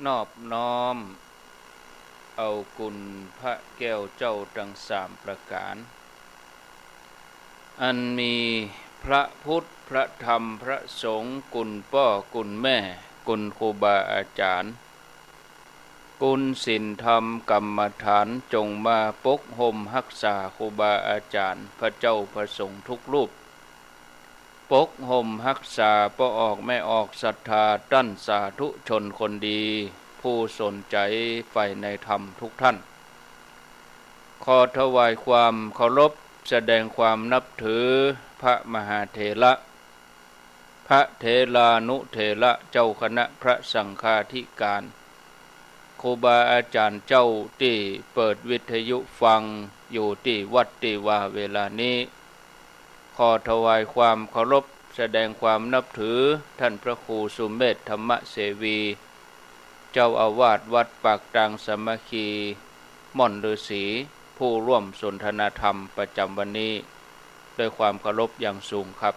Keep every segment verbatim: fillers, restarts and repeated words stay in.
นอบน้อมเอาคุณพระแก้วเจ้าตังสามประก๋าน อันมีพระพุทธ พระธรรม พระสงฆ์ คุณป้อ คุณแม่ คุณครูบาอาจ๋ารย์ คุณศีลธรรมกรรมฐาน จงมาปกฮ่มฮักษาครูบาอาจ๋ารย์ พระเจ้าพระสงฆ์ทุกรูป ปกฮ่มฮักษาป้อออกแม่ออกศรัทธาต้านสาธุชนคนดี ผู้สนใจ๋ใฝ่ในธรรมทุกท่าน ขอถวายความเคารพ แสดงความนับถือพระมหาเถระ พระเถรานุเถระ เจ้าคณะพระสังฆาธิการ ครูบาอาจ๋ารย์เจ้าตี้เปิดวิทยุฟังอยู่ตี้วัดตี้วาเวลานี้ ขอถวายความเคารพ แสดงความนับถือต้านพระครูสุเมธธรรมเสวี เจ้าอาวาสวัดปากตางสามัคคี ม่อนฤๅษี ผู้ร่วมสนทนาธรรมประจ๋ำวันนี้ ด้วยความเคารพอย่างสูงครับ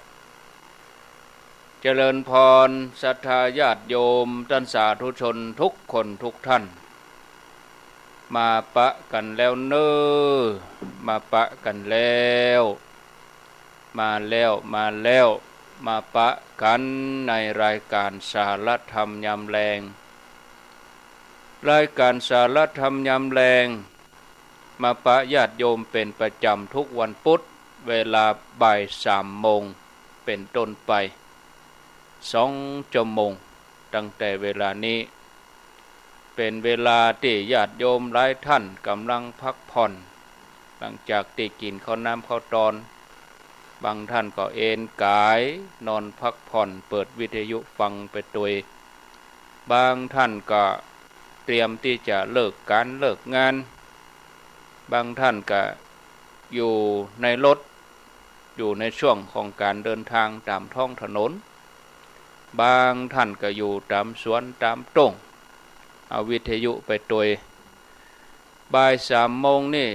เจริญพร ศรัทธาญาติโยมต้านสาธุชนทุกคนทุกท่าน มาปะกั๋นแล้วเน่อ มาปะกั๋นแล้ว มาแล้ว มาแล้ว มาปะกั๋นในรายก๋านสารธรรมยามแลง รายก๋านสารธรรมยามแลง มาปะญาติโยมเป๋นประจ๋ำทุกวันปุ๊ด เวลาบ่ายสามโมงเป๋นต้นไป สองจั่วโมง ตั้งแต่เวลานี้ เป๋นเวลาตี้ญาติโยมหลายท่านก่ำลังพักผ่อน หลังจากตี้กิ๋นข้าวน้ำข้าวตอน บางท่านก็เอนก๋ายนอนพักผ่อน เปิดวิทยุฟังไปตวย บางท่านก็เตรียมตี้จะเลิกก๋านเลิกงาน บางท่านก็อยู่ในรถ อยู่ในช่วงของก๋านเดินทางต๋ามท้องถนน บางท่านก็อยู่ต๋ามสวนต๋ามต้ง เอาวิทยุไปตวย บ่ายสามโมงนี่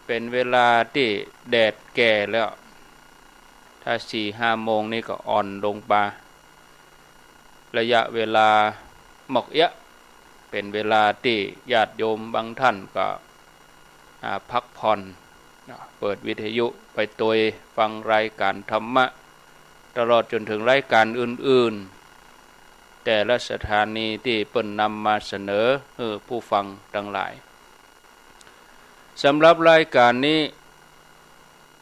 เป๋นเวลาตี้แดดแก่แล้ว ถ้าสี่ห้าโมงนี่ก็อ่อนลงมา ระยะเวลามอกเอี้ยะ เป๋นเวลาตี้ญาติโยมบางท่านก็ อ่า พักผ่อน เนาะ เปิดวิทยุไปตวยฟังรายก๋านธรรมะ ตลอดจ๋นเถิงรายก๋านอื่นๆ แต่ละสถานีตี้เปิ้นนำมาเสนอหื้อผู้ฟังตังหลาย สำหรับรายก๋านนี้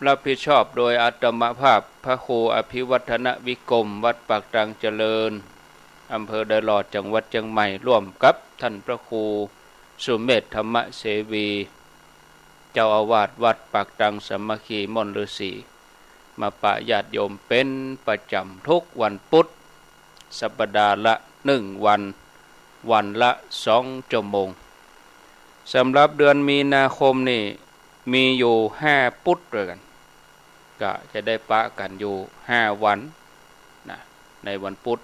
รับผิดชอบโดยอาตมาภาพ พระครูอภิวัฒนวิกรม วัดปากตางเจริญ อำเภอดอยหล่อ จังหวัดเจียงใหม่ ร่วมกับต้านพระครูสุเมธธรรมเสวี เจ้าอาวาสวัดปากตางสามัคคีม่อนฤๅษี มาปะญาติโยมเป๋นประจ๋ำทุกวันปุ๊ด สัปดาห์ละหนึ่งวัน วันละสองจั่วโมง สำหรับเดือนมีนาคมนี่มีอยู่ห้าปุ๊ดตวยกั๋น ก็จะได้ปะกั๋นอยู่ห้าวันนะ ในวันปุ๊ด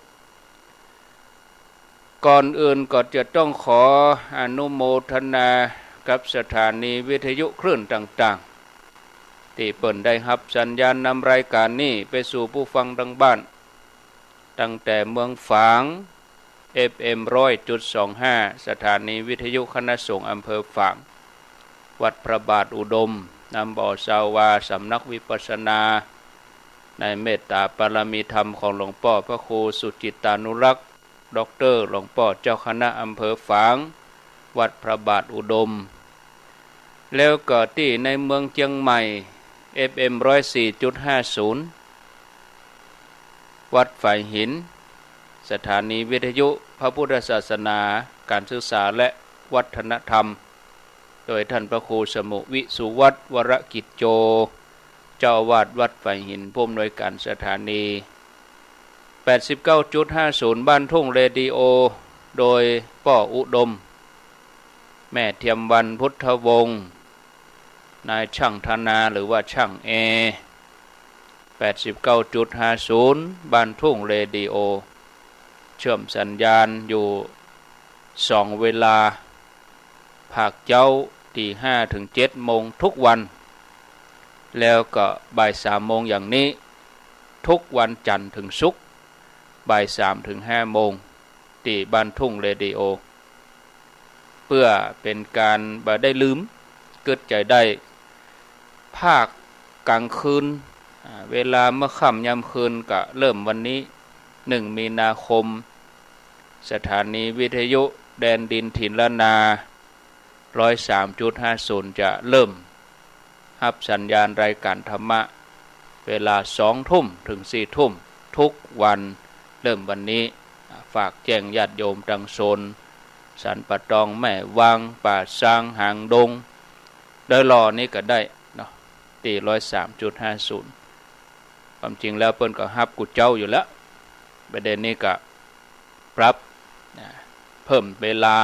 ก่อนอื่นก็จะต้องขออนุโมทนากับสถานีวิทยุคลื่นต่างๆ ตี้เปิ้นได้ฮับสัญญาณนำรายก๋านนี้ไปสู่ผู้ฟังตังบ้าน ตั้งแต่เมืองฝาง เอฟเอ็ม ร้อยจุดสองห้า สถานีวิทยุคณะสงฆ์อำเภอฝาง วัดพระบาทอุดม นำบ่าวซาวา สำนักวิปัสสนา ในเมตตาปารมีธรรมของหลวงป้อพระครูสุจิตตานุรักษ์ ด็อกเตอร์ หลวงป้อเจ้าคณะอำเภอฝาง วัดพระบาทอุดม แล้วก็ตี้ในเมืองเจียงใหม่ เอฟเอ็ม ร้อยสี่จุดห้าศูนย์ วัดฝายหิน สถานีวิทยุพระพุทธศาสนา การศึกษาและวัฒนธรรม โดยต้านพระครูสมุห์ วิสุวัฒน์ วรกิจโจ เจ้าอาวาสวัดฝายหิน ผู้อำนวยก๋านสถานี แปดสิบเก้าจุดห้าศูนย์ บ้านทุ่งเรดิโอ โดยป้ออุดม แม่เทียมวรรณ พุทธวงศ์ นายช่างธนา หรือว่าช่างแอ แปดสิบเก้าจุดห้าศูนย์ บ้านทุ่งเรดิโอ เชื่อมสัญญาณอยู่สองเวลา ภาคเจ๊าตีห้าเถิงเจ็ดโมงทุกวัน แล้วก็บ่ายสามโมงอย่างนี้ ทุกวันจันทร์เถิงศุกร์ บ่ายสามเถิงห้าโมง ตี้บ้านทุ่งเรดิโอ ปื้อเป๋นก๋านบ่ได้ลืม กึ๊ดใจ๋ได้ ภาคก๋างคืน อ่า เวลาเมื่อค่ำยามคืนก็เริ่มวันนี้ หนึ่ง มีนาคม สถานีวิทยุแดนดินถิ่นล้านนา ร้อยสามจุดห้าศูนย์ จะเริ่มฮับสัญญาณรายก๋านธรรมะ เวลาสองทุ่มเถิงสี่ทุ่ม กู้วัน เริ่มวันนี้ อ่า ฝากแจ้งญาติโยมตางโซน สันป่าตอง แม่วาง ป่าซาง หางดง ดอยหล่อนี่ก็ได้เนาะ ตี้ ร้อยสามจุดห้าศูนย์ ความจริงแล้วเปิ้นก็ฮับกู้เจ๊าอยู่แล้ว บ่าเดี่ยวนี้ก็ปรับ นะ เพิ่มเวลา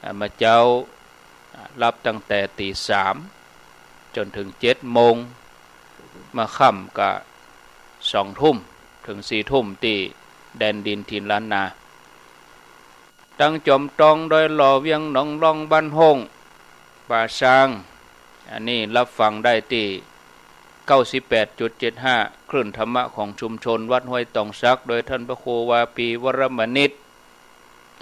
อ่า เมื่อเจ๊า อ่า ฮับตั้งแต่ตี๋สามจ๋นเถิงเจ็ดโมง เมื่อค่ำก็สองทุ่มเถิงสี่ทุ่ม ตี้แดนดินถิ่นล้านนา ตังจ๋อมตอง ดอยหล่อ เวียงหนองล่อง บ้านโฮ่ง ป่าซาง อันนี้ฮับฟังได้ตี้ เก้าสิบแปดจุดเจ็ดห้า คลื่นธรรมะของชุมชนวัดห้วยตองสัก โดยท่านพระครูวาปี วรมณิช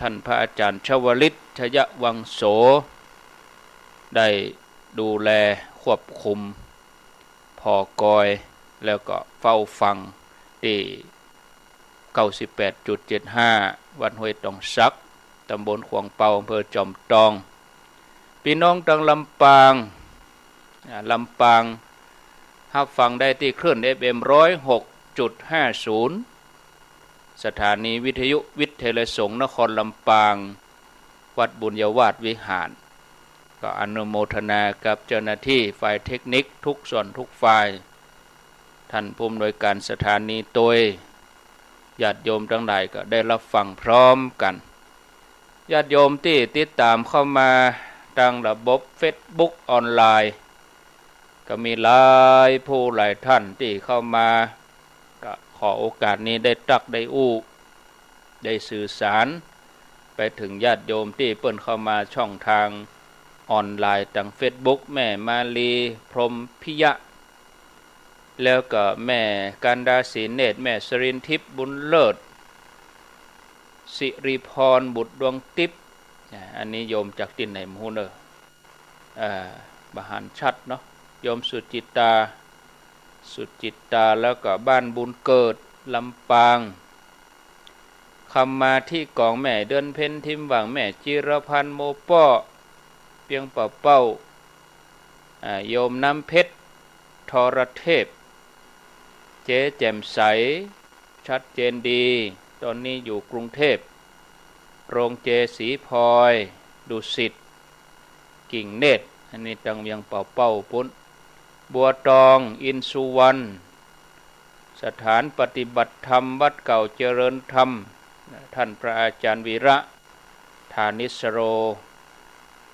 ท่านพระอาจ๋ารย์ชวลิต ชยวังโส ได้ดูแลควบคุม ผ่อกอย แล้วก็เฝ้าฟังตี้ เก้าสิบแปดจุดเจ็ดห้า วัดห้วยตองสัก ตำบลขวางเปา อำเภอจ๋อมตอง ปี้น้องตังลำปาง อ่า ลำปาง ฮับฟังได้ตี้คลื่น เอฟเอ็ม ร้อยหกจุดห้าศูนย์ สถานีวิทยุวิทยาลัยสงฆ์นครลำปาง วัดบุญญาวาสวิหาร ก็อนุโมทนากับเจ้าหน้าตี้ฝ่ายเทคนิคกู้ส่วนกู้ฝ่าย ท่านผู้อำนวยก๋านสถานีตวย ญาติโยมตังหลายก็ได้ฮับฟังพร้อมกั๋น ญาติโยมตี้ติดต๋ามเข้ามาตางระบบเฟซบุ๊กออนไลน์ ก็มีหลายผู้หลายต้านตี้เข้ามา ก็ขอโอกาสนี้ได้ตรัสได้อู้ ได้สื่อสารไปเถิงญาติโยมตี้เปิ้นเข้ามาช่องตางออนไลน์ตางเฟซบุ๊ก แม่มาลี พรหมพิยะ แล้วก็แม่กันดา ศรีเนตร แม่สรินทิพย์ บุญเลิศ สิริพร บุตรดวงติ๊บ อ่า อันนี้โยมจากตี้ไหนบ่ฮู้เน่อ อ่า บ่หันชัดเนาะ โยมสุจิตตา สุจิตตา แล้วก็บ้านบุญเกิด ลำปาง คำมาที่กองแม่เดือนเพ็ญ ทิมหว่าง แม่จิรพันธ์ โมเป้อ เปียงป่าเป้า อ่า โยมน้ำเพชร ทรเทพ เจ๊แจ่มใส ชัดเจนดี ต๋อนนี้อยู่กรุงเทพ โรงเจศรีพลอย ดุสิต กิ่งเนตร อันนี้ตางเวียงป่าเป้าปู๊น บัวตอง อินสุวรรณ สถานปฏิบัติธรรมวัดเก่าเจริญธรรม ท่านพระอาจ๋ารย์วีระ ฐานิสโร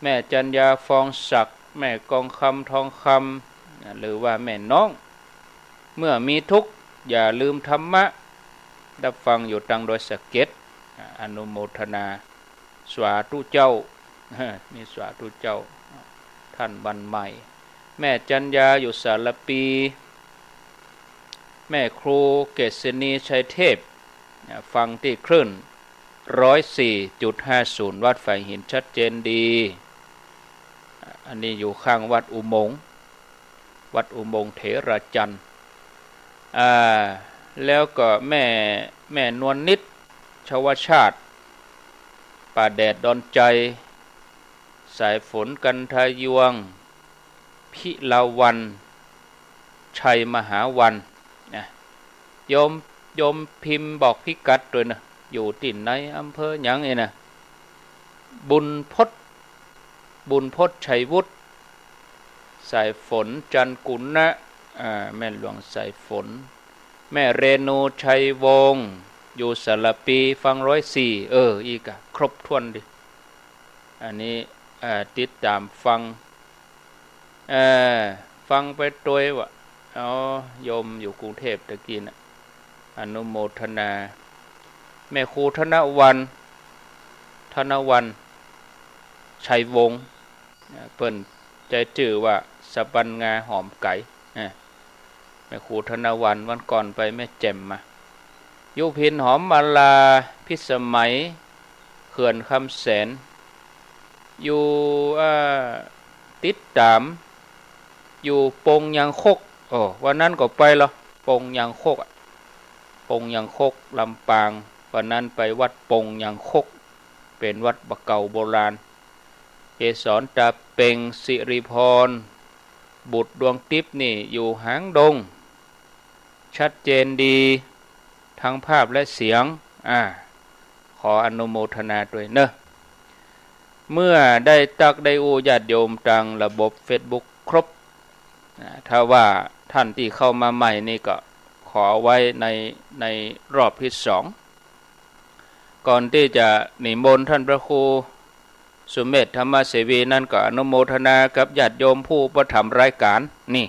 แม่จัญญา ฟองศักดิ์ แม่กองคำ ทองคำ หรือว่าแม่น้อง เมื่อมีทุกข์อย่าลืมธรรมะ ฮับฟังอยู่ตางดอยสะเก็ด อนุโมทนา สาธุเจ้า นี่สาธุเจ้า ท่านวันใหม่ แม่จัญญาอยู่สารภี แม่ครูเกษณี ชัยเทพ ฟังตี้คลื่น ร้อยสี่จุดห้าศูนย์ วัดฝายหิน ชัดเจนดี อันนี้อยู่ข้างวัดอุโมงค์ วัดอุโมงค์เถราจันทร์ อ่า แล้วก็แม่ แม่นวลนิด ชวชาติ ป่าแดด ดอนชัย สายฝน กันทายวงศ์ พิลาวัลย์ ชัยมหาวัลย์ นะ โยม โยมพิมพ์บอกพิกัดตวยนะ อยู่ตี้ไหน อำเภอหยังนี่นะ บุญพจน์ บุญพจน์ ชัยวุฒิ สายฝน จันกุณะ อ่า แม่หลวงสายฝน แม่เรนู ชัยวงศ์ อยู่สารภี ฟังร้อยสี่ เออ อี้ก็ครบถ้วนดี อันนี้ เอ่อ ติดต๋ามฟัง เอ่อ ฟังไปตวยว่า อ๋อ โยมอยู่กรุงเทพฯตะกี้น่ะ อนุโมทนา แม่ครูธนวรรณ ธนวรรณ ชัยวงศ์ เปิ้นใจ๊จื้อว่าสะปันงาหอมไก๋ นะ แม่ครูธนวรรณ วันก่อนไปแม่แจ่มมา ยุพิน หอมมาลา พิสมัย เขื่อนคำแสน อยู่ อ่า ติดต๋าม อยู่ปงยางคก โอ้ วันนั้นก็ไปละ ปงยางคกอะ ปงยางคก ลำปาง วันนั้นไปวัดปงยางคก เป๋นวัดบ่าเก่าโบราณ เกสร ตาเป่ง สิริพร บุตรดวงติ๊บนี่อยู่หางดง ชัดเจนดี ทั้งภาพและเสียง อ่า ขออนุโมทนาตวยเนอะ เมื่อได้ตักได้อู้ญาติโยมตางระบบเฟซบุ๊กครบ อ่า ถ้าว่าต้านตี้เข้ามาใหม่นี่ก็ขอไว้ใน ในรอบตี้สอง ก่อนตี้จะนิมนต์ต้านพระครูสุเมธ ธรรมเสวีนั้นก็อนุโมทนากับญาติโยมผู้อุปถัมภ์รายก๋านนี่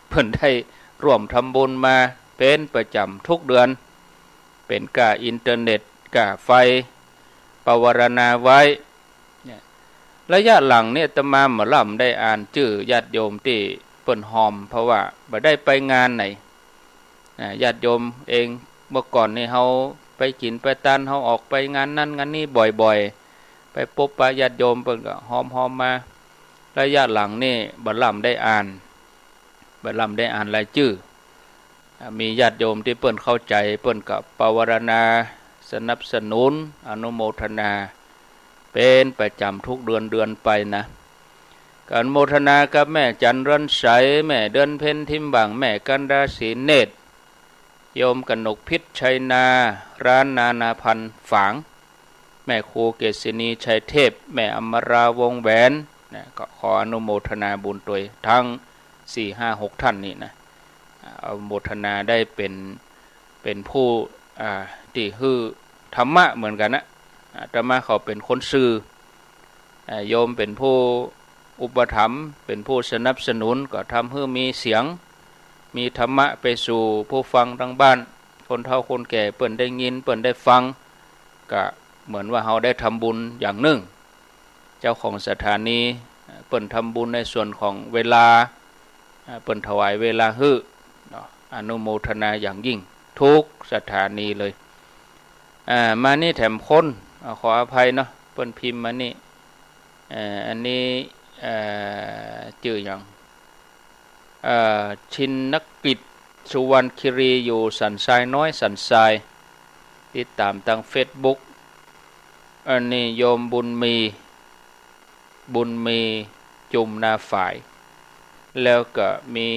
เปิ้นได้ร่วมทำบุญมาเป๋นประจ๋ำทุกเดือน เป๋นก้าอินเทอร์เน็ต ก้าไฟ ปวารณาไว้ เนี่ย ระยะหลังเนี่ยอาตมาบ่ล่ำได้อ่านจื้อญาติโยมตี้เปิ้นฮอม เพราะว่าบ่ได้ไปงานไหน อ่า ญาติโยมเอง เมื่อก่อนนี่เฮาไปกิ๋นไปตาน เฮาออกไปงานนั้นงานนี้บ่อยๆ ไปปบปะญาติโยม เปิ้นก็ฮอมๆ มา ระยะหลังนี่บ่ล่ำได้อ่าน บ่ล่ำได้อ่านรายจื้อ อ่า มีญาติโยมตี้เปิ้นเข้าใจ๋ เปิ้นก็ปวารณา สนับสนุน อนุโมทนา เป๋นประจ๋ำทุกเดือนๆ ไปนะ ก็อนุโมทนากับแม่จันเรือนใส แม่เดือนเพ็ญ ทิมบ่าง แม่กันดา ศรีเนตร โยมกนกพิษ ชัยนา ร้านนานาพันธ์ฝาง แม่ครูเกษณี ชัยเทพ แม่อมรา วงศ์แหวน นะ ก็ขออนุโมทนาบุญตวยทั้งสี่ห้าหกท่านนี่นะ อ่า อนุโมทนาได้เป๋น เป๋นผู้ อ่า ตี้หื้อธรรมะเหมือนกั๋นนะ อาตมาเขาเป๋นคนสื่อ อ่า โยมเป๋นผู้อุปถัมภ์ เป๋นผู้สนับสนุน ก็ทำหื้อมีเสียง มีธรรมะไปสู่ผู้ฟังตางบ้าน คนเฒ่าคนแก่เปิ้นได้ยิน เปิ้นได้ฟัง ก็เหมือนว่าเฮาได้ทำบุญอย่างนึ่ง เจ้าของสถานี เปิ้นทำบุญในส่วนของเวลา เปิ้นถวายเวลาหื้อเนาะ อนุโมทนาอย่างยิ่ง ทุกสถานีเลย อ่า มานี่แถมคน อ่า ขออภัยเนาะ เปิ้นพิมพ์มานี่ เอ่อ อันนี้ เอ่อ จื้อหยัง เอ่อ ชินกฤษ สุวรรณคีรี อยู่สันทรายน้อย สันทราย ติดต๋ามตางเฟซบุ๊ก อันนี้โยมบุญมี บุญมี จุมนาฝาย แล้วก็มี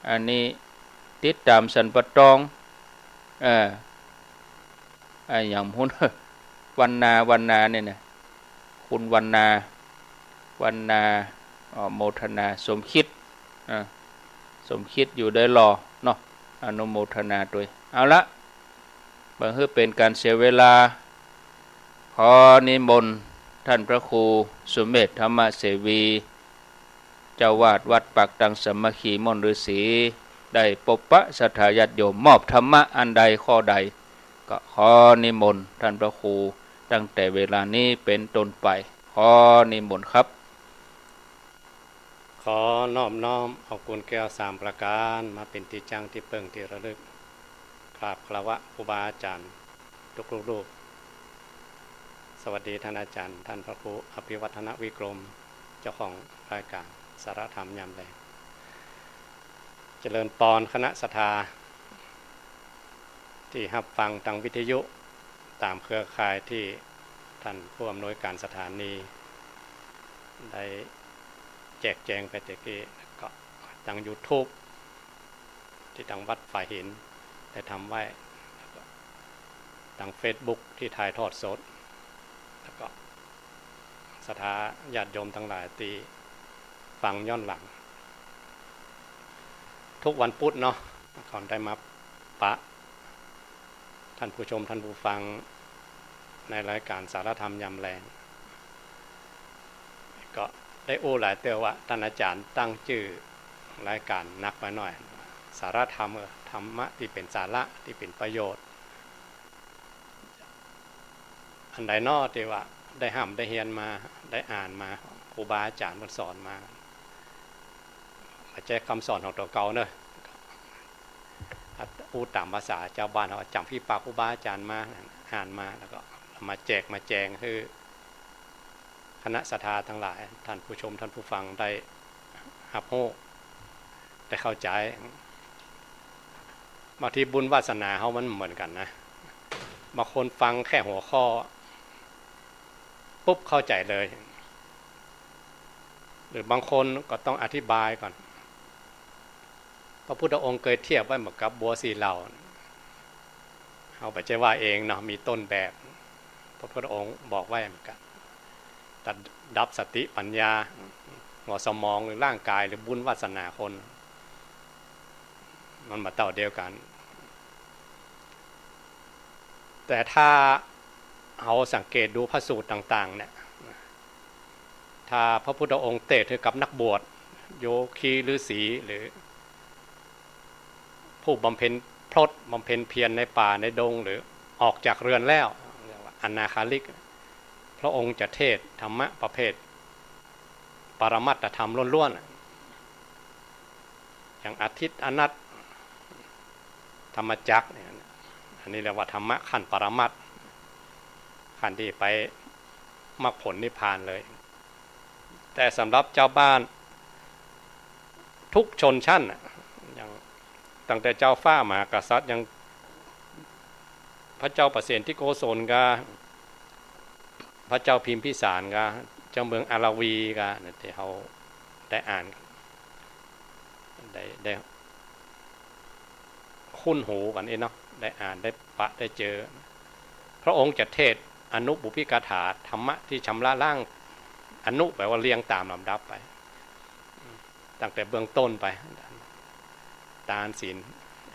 อันนี้ติดต๋ามสันป่าตอง เอ่อ อะหยังพุ้น วรรณา วรรณาเนี่ยนะ คุณวรรณา วรรณา อนุโมทนา สมคิด อ่า สมคิดอยู่ได้หล่อเนาะ อนุโมทนาตวย เอาละ บ่หื้อเป๋นก๋านเสียเวลา ขอนิมนต์ต้านพระครูสุเมธ ธรรมเสวี เจ้าอาวาสวัดปากตังสามัคคีม่อนฤๅษี ได้ปบปะศรัทธาญาติโยม มอบธรรมะอันใดข้อใด ก็ขอนิมนต์ต้านพระครู ตั้งแต่เวลานี้เป๋นต้นไป ขอนิมนต์ครับ ขอนอบน้อมเอากุญแก้วสามประก๋าน มาเป๋นตี้จั้งตี้เปิ้งตี้ระลึก กราบคารวะครูบาอาจ๋ารย์ทุกๆ รูป สวัสดีต้านอาจ๋ารย์ ต้านพระครูอภิวัฒนวิกรม เจ้าของรายก๋านสาระธรรมยามแลง เจริญปอนคณะศรัทธา ตี้ฮับฟังตางวิทยุ ต๋ามเครือข่ายตี้ต้านผู้อำนวยก๋านสถานี ได้แจกแจงไปตะกี้ แล้วก็ตางยูทูบ ตี้ตางวัดฝายหินได้ทำไว้ แล้วก็ตางเฟซบุ๊กตี้ถ่ายทอดสด แล้วก็ศรัทธาญาติโยมตังหลายตี้ฟังย้อนหลัง ทุกวันพุธเนาะ ก็ได้มาปะต้านผู้ชมต้านผู้ฟังในรายก๋านสาระธรรมยามแลง ก็ได้อู้หลายเตื้อว่าต้านอาจ๋ารย์ตั้งจื้อรายก๋านนักไปหน้อย สาระธรรม เออ ธรรมะตี้เป๋นสาระ ตี้เป๋นประโยชน์ อันใดน้อตี้ว่าได้ฮ่ำได้เฮียนมา ได้อ่านมา ครูบาอาจ๋ารย์เปิ้นสอนมา มาแจ๊กกำสอนของตั๋วเก่าเนอะ อู้ต๋ามภาษาจาวบ้านเฮา จ๋ำฝีปากครูบาอาจ๋ารย์มา อ่านมา แล้วก็มาแจกมาแจงหื้อ คณะศรัทธาตังหลาย ท่านผู้ชม ท่านผู้ฟังได้ฮับฮู้ ได้เข้าใจ๋ บางทีบุญวาสนาเฮามันบ่เหมือนกั๋นนะ บางคนฟังแค่หัวข้อปุ๊บเข้าใจ๋เลย หรือบางคนก็ต้องอธิบายก่อน พระพุทธองค์เกยเทียบไว้เหมือนกับบัวสี่เหล่า เฮาบ่ใจ้ว่าเองเนาะ มีต้นแบบ พระพุทธองค์บอกไว้เหมือนกั๋น ระดับสติปัญญา หัวสมองหรือร่างกายหรือบุญวาสนาคน มันบ่เต้าเดียวกั๋น แต่ถ้าเฮาสังเกตดูพระสูตรต่างๆ เนี่ย ถ้าพระพุทธองค์เตศน์หื้อกับนักบวช โยคีฤๅษีหรือ ผู้บำเพ็ญพรต บำเพ็ญเพียรในป่าในดง หรือออกจากเรือนแล้ว เรียกว่าอนาคาริก พระองค์จะเทศน์ธรรมะประเภทปรมัตถธรรมล้วนๆ อย่างอาทิตย์ อนัตตา ธรรมจักรเนี่ย อันนี้เรียกว่าธรรมะขั้นปรมัตถ์ ขั้นที่ไปมรรคผลนิพพานเลย แต่สำหรับจาวบ้านทุกชนชั้นน่ะ อย่างตั้งแต่จาวฟ้ามหากษัตริย์ ยังพระเจ้าประเสนทิโกศลกา พระเจ้าพิมพิสารกา เจ้าเมืองอาราวีกา เนี่ย ตี้เฮาได้อ่าน ได้ ได้คุ้นหูกั๋นเองเนาะ ได้อ่าน ได้ปะ ได้เจอ พระองค์จะเทศน์อนุปุพพิกถา ธรรมะที่ชำระล้าง อนุแปลว่าเรียงต๋ามลำดับไป ตั้งแต่เบื้องต้นไป ทานศีล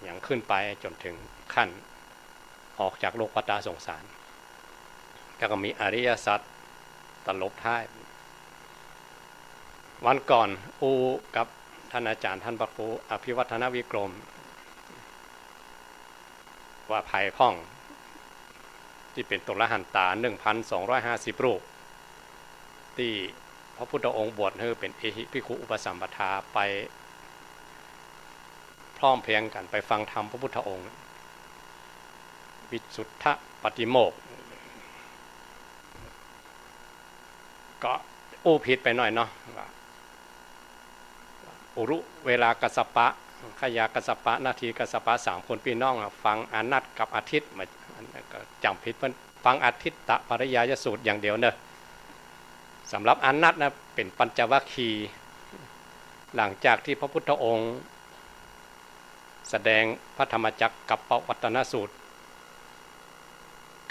อย่างขึ้นไปจ๋นถึงขั้นออกจากโลกวัฏสงสาร แล้วก็มีอริยสัจตลบท้าย วันก่อนอู้กับท่านอาจ๋ารย์ท่านพระครูอภิวัฒนวิกรม ว่าไพพ่องตี้เป๋นโตรหันต๋า หนึ่งพันสองร้อยห้าสิบรูป ตี้พระพุทธองค์บวชหื้อเป๋นเอหิภิกขุอุปสัมปทา ไปพร้อมเพรียงกั๋นไปฟังธรรมพระพุทธองค์ วิสุทธิปาติโมกข์ ก็อู้ผิดไปหน่อยเนาะ ว่า อุรุเวลากัสสปะ ขยากัสสปะ นาทีกัสสปะ สามคนปี้น้องอะ ฟังอานัตกับอาทิตย์มา อันนั้นก็จ๋ำผิด เปิ้นฟังอาทิตตปริยายสูตรอย่างเดียวเนาะ สำหรับอานัตนะ เป๋นปัญจวัคคีย์ หลังจากตี้พระพุทธองค์แสดงพระธรรมจักรกัปปวัตตนสูตร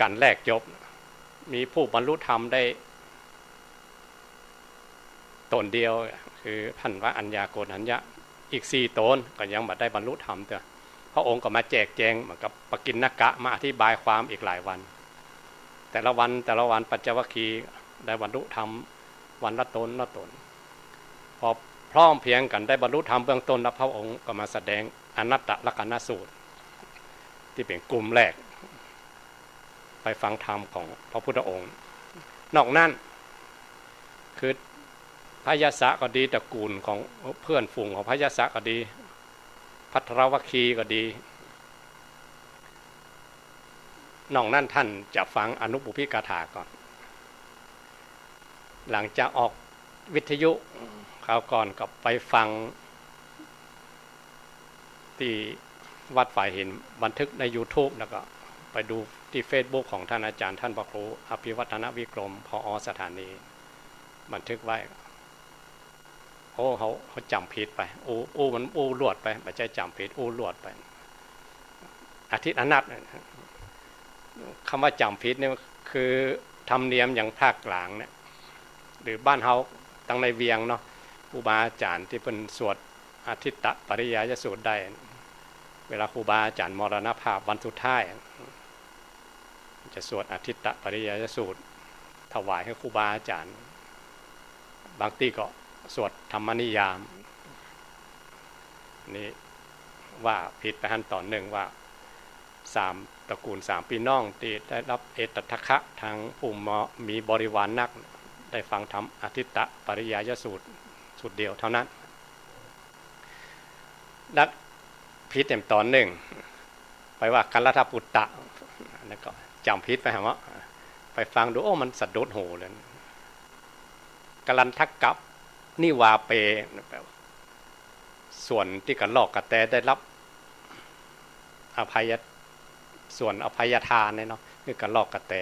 กัณฑ์แรกจบ มีผู้บรรลุธรรมได้ ต๋นเดียว คือต้านพระอัญญาโกณฑัญญะ อีกสี่ต๋นก็ยังบ่ได้บรรลุธรรมเตื้อ พระองค์ก็มาแจกแจงเหมือนกับปกิณณกะ มาอธิบายความอีกหลายวัน แต่ละวัน แต่ละวันปัญจวัคคีย์ได้บรรลุธรรมวันละต๋นละต๋น พอพร้อมเพรียงกั๋นได้บรรลุธรรมเบื้องต้นแล้ว พระองค์ก็มาแสดงอนัตตลักษณสูตร ตี้เป๋นกลุ่มแรก ไปฟังธรรมของพระพุทธองค์ นอกนั้น คือพยสสะก็ดี ตระกูลของเพื่อนฝูงของพยสสะก็ดี ภัทรวัคคีย์ก็ดี นอกนั้นท่านจะฟังอนุปุพพิกถาก่อน หลังจากออกวิทยุคราวก่อนก็ไปฟัง ตี้วัดฝายหิน บันทึกในยูทูบ แล้วก็ไปดูตี้เฟซบุ๊กของท่านอาจ๋ารย์ท่านพระครูอภิวัฒนวิกรม ผอ.สถานี บันทึกไว้ โอ้ เฮา เฮาจ๋ำผิดไป อู้ อู้มันอู้ลวดไป บ่ใจ้จ๋ำผิด อู้ลวดไป อาทิตย์อนัตตา กำว่าจ๋ำผิดเนี่ยคือธรรมเนียมอย่างภาคกลางเนี่ย หรือบ้านเฮาตังในเวียงเนาะ ครูบาอาจ๋ารย์ตี้เปิ้นสวดอาทิตตปริยายสูตรได้ เวลาครูบาอาจ๋ารย์มรณภาพวันสุดท้าย จะสวดอาทิตตปริยายสูตร ถวายหื้อครูบาอาจ๋ารย์ บางตี้ก็สวดธรรมนิยาม นี่ว่าผิดไปหั้นต๋อนนึ่งว่า สามตระกูลสามปี้น้องตี้ได้ฮับเอตทัคคะ ตังผู้มีบริวารนัก ได้ฟังธรรมอาทิตตปริยายสูตร สูตรเดียวเต้านั้น และผิดแหมต๋อนนึ่ง ไปว่ากัลลัทปุตตะ อันนั้นก็จ๋ำผิดไปหาว่า ไปฟังดู โอ้ มันสะดุดหูเลย กรันทกัปปะ นิวาเป แปลว่า ส่วนตี้กระรอกกระแตได้ฮับอภัย ส่วนอภัยทานเนี่ยเนาะ คือกระรอกกระแต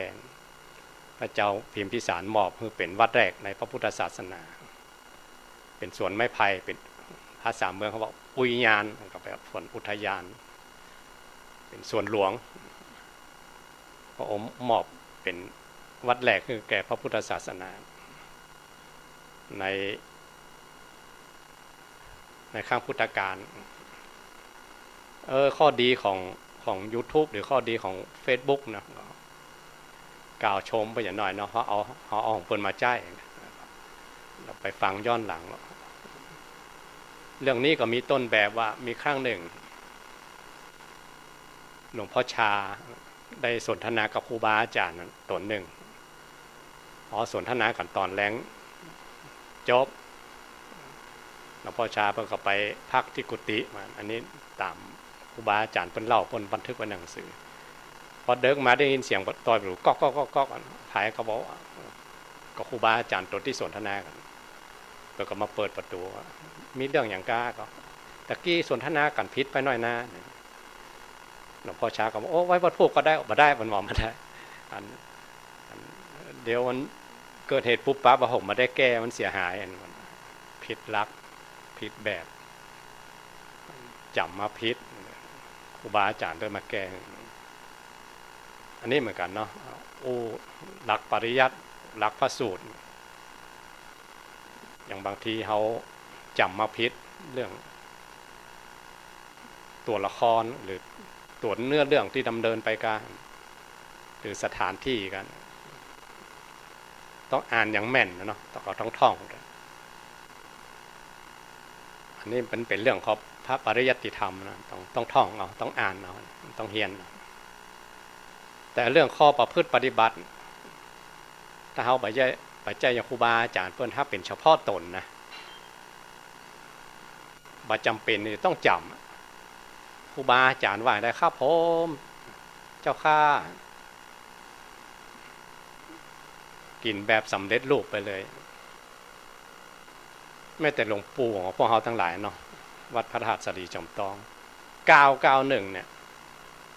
พระเจ้าพิมพิสารมอบหื้อเป๋นวัตรแรกในพระพุทธศาสนา เป๋นสวนไม้ไผ่ เป๋น ภาษาเมืองเขาว่าอุยยาน ก็แปลว่าสวนอุทยาน เป๋นสวนหลวง พระองค์มอบเป๋นวัตรแรกหื้อแก่พระพุทธศาสนา ใน ในครั้งพุทธกาล เออ ข้อดีของ ของยูทูบ หรือข้อดีของเฟซบุ๊กนะ กล่าวชมไปอย่างน้อยเนาะ เพราะเอา เอา เอาของเปิ้นมาใจ๊ เราไปฟังย้อนหลัง เรื่องนี้ก็มีต้นแบบว่ามีครั้งหนึ่ง หลวงพ่อชาได้สนทนากับครูบาอาจ๋ารย์ต๋นนึ่ง อ๋อ สนทนากั๋นต๋อนแลง จบ หลวงพ่อชาเปิ้นก็ไปพักตี้กุฏิมา อันนี้ต๋ามครูบาอาจ๋ารย์เปิ้นเล่า เปิ้นบันทึกไว้ในหนังสือ พอเดิ็กมาได้ยินเสียงตอยประตู๋ ก๊อกก๊อกก๊อกก๊อก ใผก็บอกว่า ก็ครูบาอาจ๋ารย์ต๋นตี้สนทนากั๋น เปิ้นก็มาเปิดประตู๋ มีเรื่องหยังก้า ก็ตะกี้สนทนากั๋นผิดไปหน้อยนา หลวงพ่อชาก็บอก โอ้ ไว้วันพูกก็ได้ บ่ได้ มันบอกบ่ได้ อัน อัน เดี๋ยวมันเกิดเหตุปุบปับ ว่าผมบ่ได้แก้ มันเสียหาย อัน ผิดหลัก ผิดแบบ จ๋ำมาผิด ครูบาอาจ๋ารย์เปิ้นมาแก้ อันนี้เหมือนกั๋นเนาะ อู้ หลักปริยัติ หลักพระสูตร อย่างบางทีเฮาจ๋ำมาผิดเรื่องตั๋วละคร หรือตั๋วเนื้อเรื่องตี้ดำเนินไปกั๋น หรือสถานที่กั๋น ต้องอ่านอย่างแม่นนะเนาะ ต้องเอาท่องๆ อันนี้มันเป๋นเรื่องของพระปริยัติธรรมนะ ต้อง ต้องท่องเอา ต้องอ่านเอา ต้องเฮียนเอา แต่เรื่องข้อประพฤติปฏิบัติ ถ้าเฮาไปใจ๊ ไปใจ๊อย่างครูบาอาจ๋ารย์เปิ้น ถ้าเป๋นเฉพาะต๋นนะ บ่จ๋ำเป๋นจะต้องจ๋ำ ครูบาอาจ๋ารย์ว่าได้ ครับผม เจ้าข้า กิ๋นแบบสำเร็จรูปไปเลย แม้แต่หลวงปู่ของพวกเฮาตังหลายเนาะ วัดพระธาตุสาลีจอมตอง ก้าว ก้าวหนึ่งเนี่ย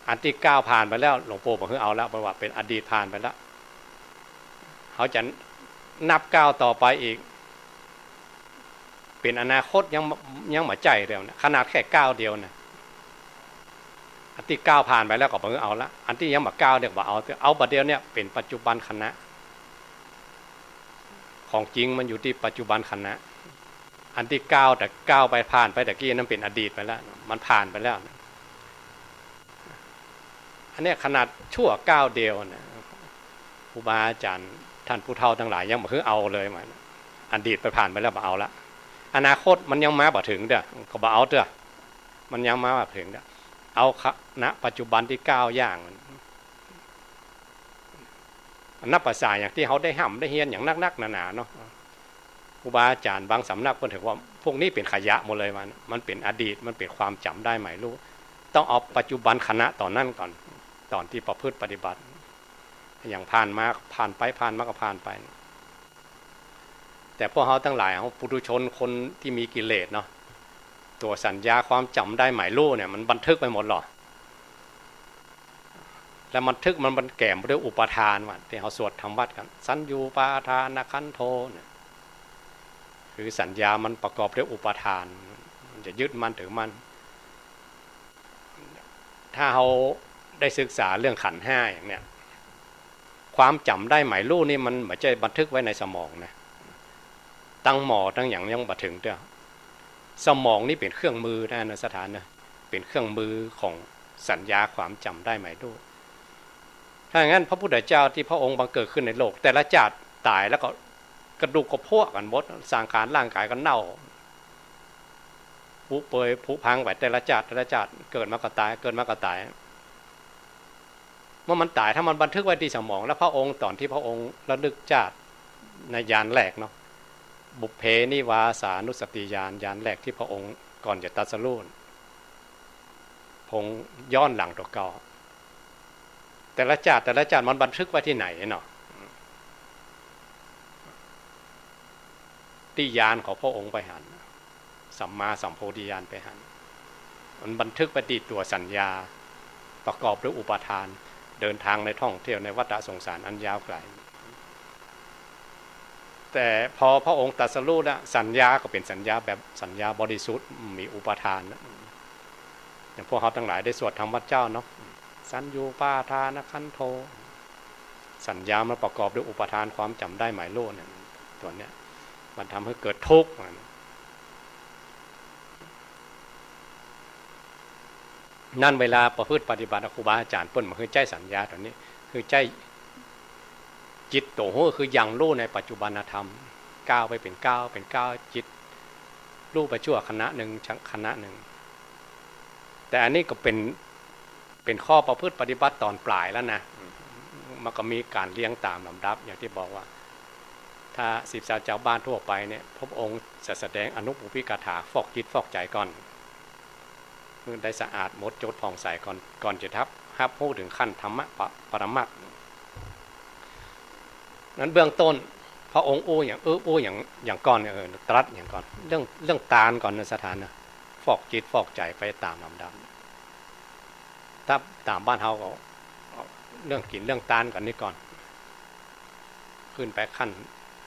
อันตี้ก้าวผ่านไปแล้ว หลวงปู่บ่หื้อเอาแล้ว เพราะว่าเป๋นอดีตผ่านไปแล้ว เฮาจะนับก้าวต่อไปอีก เป๋นอนาคตยัง ยังบ่ใจ้เดียวนะ ขนาดแค่ก้าวเดียวนะ อันตี้ก้าวผ่านไปแล้วก็บ่เอาละ อันตี้ยังบ่ก้าวเนี่ยบ่เอา เอาบ่าเดียวเนี่ยเป๋นปัจจุบันขณะ ของจริงมันอยู่ตี้ปัจจุบันขณะ อันตี้ก้าว แต่ก้าวไปผ่านไปตะกี้นั้นเป๋นอดีตไปแล้ว มันผ่านไปแล้ว อันเนี้ยขนาดชั่วก้าวเดียวนะ ครูบาอาจ๋ารย์ต้านผู้เฒ่าตังหลายยังบ่หื้อเอาเลย มันอดีตไปผ่านไปแล้วบ่เอาละ อนาคตมันยังมาบ่เถิงเตื้อ ก็บ่เอาเตื้อ มันยังมาบ่เถิงเตื้อ เอาขะ ณ ปัจจุบันตี้ก้าวย่าง นับประสาอย่างตี้เฮาได้ฮ่ำได้เฮียนอย่างนักๆ หนาๆ เนาะ ครูบาอาจ๋ารย์บางสำนักเปิ้นถือว่าพวกนี้เป๋นขยะหมดเลย มัน มันเป๋นอดีต มันเป๋นความจ๋ำได้หมายฮู้ ต้องเอาปัจจุบันขณะต๋อนนั้นก่อน ต๋อนตี้ประพฤติปฏิบัติ อย่างผ่านมาผ่านไป ผ่านมาก็ผ่านไป แต่พวกเฮาตังหลาย เฮาปุถุชนคนตี้มีกิเลสเนาะ ตั๋วสัญญาความจ๋ำได้หมายฮู้เนี่ยมันบันทึกไปหมดหรอ แล้วบันทึกมัน มันแก๋มด้วยอุปาทานว่า ตี้เฮาสวดทำวัตรกั๋น สัญญูปาทานขันโธเนี่ย คือสัญญามันประกอบด้วยอุปาทาน มันจะยึดมั่นถือมั่น ถ้าเฮาได้ศึกษาเรื่องขันธ์ห้าอย่างเนี้ย ความจ๋ำได้หมายฮู้นี่มันบ่ใจ้บันทึกไว้ในสมองนะ ตังหมอตังหยังยังบ่เถิงเตื้อ สมองนี่เป๋นเครื่องมือนะ อาจารย์นะ เป๋นเครื่องมือของสัญญาความจ๋ำได้หมายฮู้ ถ้าอย่างนั้นพระพุทธเจ้าตี้พระองค์บังเกิดขึ้นในโลก แต่ละจาติต๋ายแล้วก็กระดูกก็ผุกั๋นหมด สังขารร่างกายก็เน่า ผุเปื่อยผุพังไป แต่ละจาติ แต่ละจาติ เกิดมาก็ต๋าย เกิดมาก็ต๋าย เมื่อมันต๋าย ถ้ามันบันทึกไว้ตี้สมอง แล้วพระองค์ต๋อนตี้พระองค์ระลึกจาติในญาณแรกเนาะ บุพเพนิวาสานุสติญาณ ญาณแรกตี้พระองค์ก่อนจะตรัสรู้ พระองค์ย้อนหลังตั๋วเก่า แต่ละจาติ แต่ละจาติมันบันทึกไว้ตี้ไหนเนาะ อืม อืม ธิญาณของพระองค์ไปหั้น สัมมาสัมโพธิญาณไปหั้น มันบันทึกไปตี้ตั๋วสัญญา ประกอบด้วยอุปาทาน เดินทางในท่องเที่ยวในวัฏสงสารอันยาวไกล แต่พอพระองค์ตรัสรู้แล้ว สัญญาก็เป๋นสัญญาแบบสัญญาบริสุทธิ์ บ่มีอุปาทานนะ อย่างพวกเฮาตังหลายได้สวดธรรมวัตรเจ้าเนาะ สัญญูปาทานขันโธ สัญญามันประกอบด้วยอุปาทาน ความจ๋ำได้หมายรู้เนี่ย ตั๋วเนี้ย มันทำหื้อเกิดทุกข์ นั้นเวลาประพฤติปฏิบัติ ครูบาอาจ๋ารย์เปิ้นบ่หื้อใจ๊สัญญาตั๋วนี้ หื้อใจ๊จิตตั๋วฮู้ คือยังฮู้ในปัจจุบันธรรม ก้าวไปเป๋นก้าว เป๋นก้าว จิตฮู้ไปชั่วขณะนึ่ง ขณะนึ่ง แต่อันนี้ก็เป๋น เป๋นข้อประพฤติปฏิบัติต๋อนปลายแล้วนะ มันก็มีก๋านเรียงต๋ามลำดับ อย่างตี้บอกว่า ถ้าสิบสามจาวบ้านทั่วไปเนี่ย พระองค์จะแสดงอนุปุพพิกถา ฟอกจิตฟอกใจ๋ก่อน หื้อได้สะอาดหมดจดผ่องใสก่อน ก่อนจะฮับ ฮับฮู้เถิงขั้นธรรมะปะ ปรมัตถ์ นั้นเบื้องต้น พระองค์อู้หยัง เออ อู้หยัง หยังก่อนเนี่ย เออ ตรัสหยังก่อน เรื่อง เรื่องตานก่อนนะ สถานะ ฟอกจิตฟอกใจ๋ไปต๋ามลำดับ ถ้าต๋ามบ้านเฮาก็ เรื่องกิ๋นเรื่องตานก่อนนี่ก่อน ขึ้นไปขั้น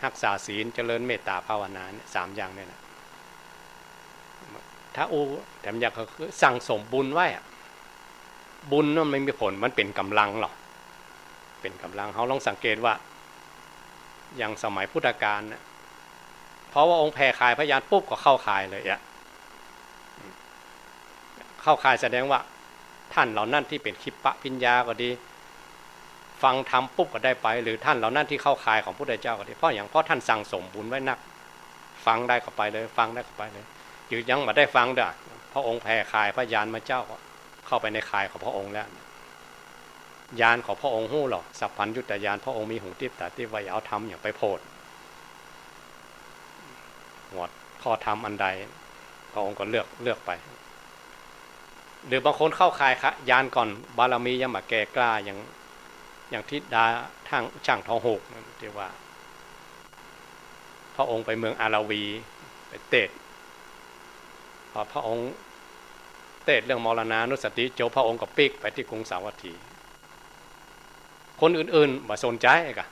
ฮักษาศีล เจริญเมตตาภาวนาเนี่ย สามอย่างเนี่ยนะ ถ้าอู้แถมยากก็คือสั่งสมบุญไว้อะ บุญนั้นมันมีผล มันเป๋นก๋ำลังหรอก เป๋นก๋ำลัง เฮาลองสังเกตว่า อย่างสมัยพุทธกาลน่ะ พอพระองค์แผ่ข่ายพระญาณปุ๊บก็เข้าข่ายเลยอะ เข้าข่ายแสดงว่า ท่านเหล่านั้นตี้เป๋นคิปปะภิญญาก็ดี ฟังธรรมปุ๊บก็ได้ไป หรือท่านเหล่านั้นตี้เข้าข่ายของพุทธเจ้าก็ดี เพราะหยัง เพราะท่านสั่งสมบุญไว้นัก ฟังได้ก็ไปเลย ฟังได้ก็ไปเลย หรือยังบ่ได้ฟังเด้อ พระองค์แผ่ข่ายพระญาณมาเจ้าก็เข้าไปในข่ายของพระองค์แล้ว ญาณของพระองค์ฮู้หรอก สัพพัญญุตญาณ พระองค์มีหูทิพย์ต๋าทิพย์ ว่าจะเอาธรรมหยังไปโผด หัวข้อธรรมอันใด พระองค์ก็เลือก เลือกไป หรือบางคนเข้าข่ายคะ ญาณก่อน บารมียังบ่แก่กล้า อย่าง อย่างธิดาช่าง ช่างทองหกนั่นตี้ว่า พระองค์ไปเมืองอารวี ไปเตสน์ พอพระองค์เตสน์เรื่องมรณานุสติจบ พระองค์ก็ปิ๊กไปตี้กรุงสาวัตถี คนอื่นๆ บ่สนใจ๋กะ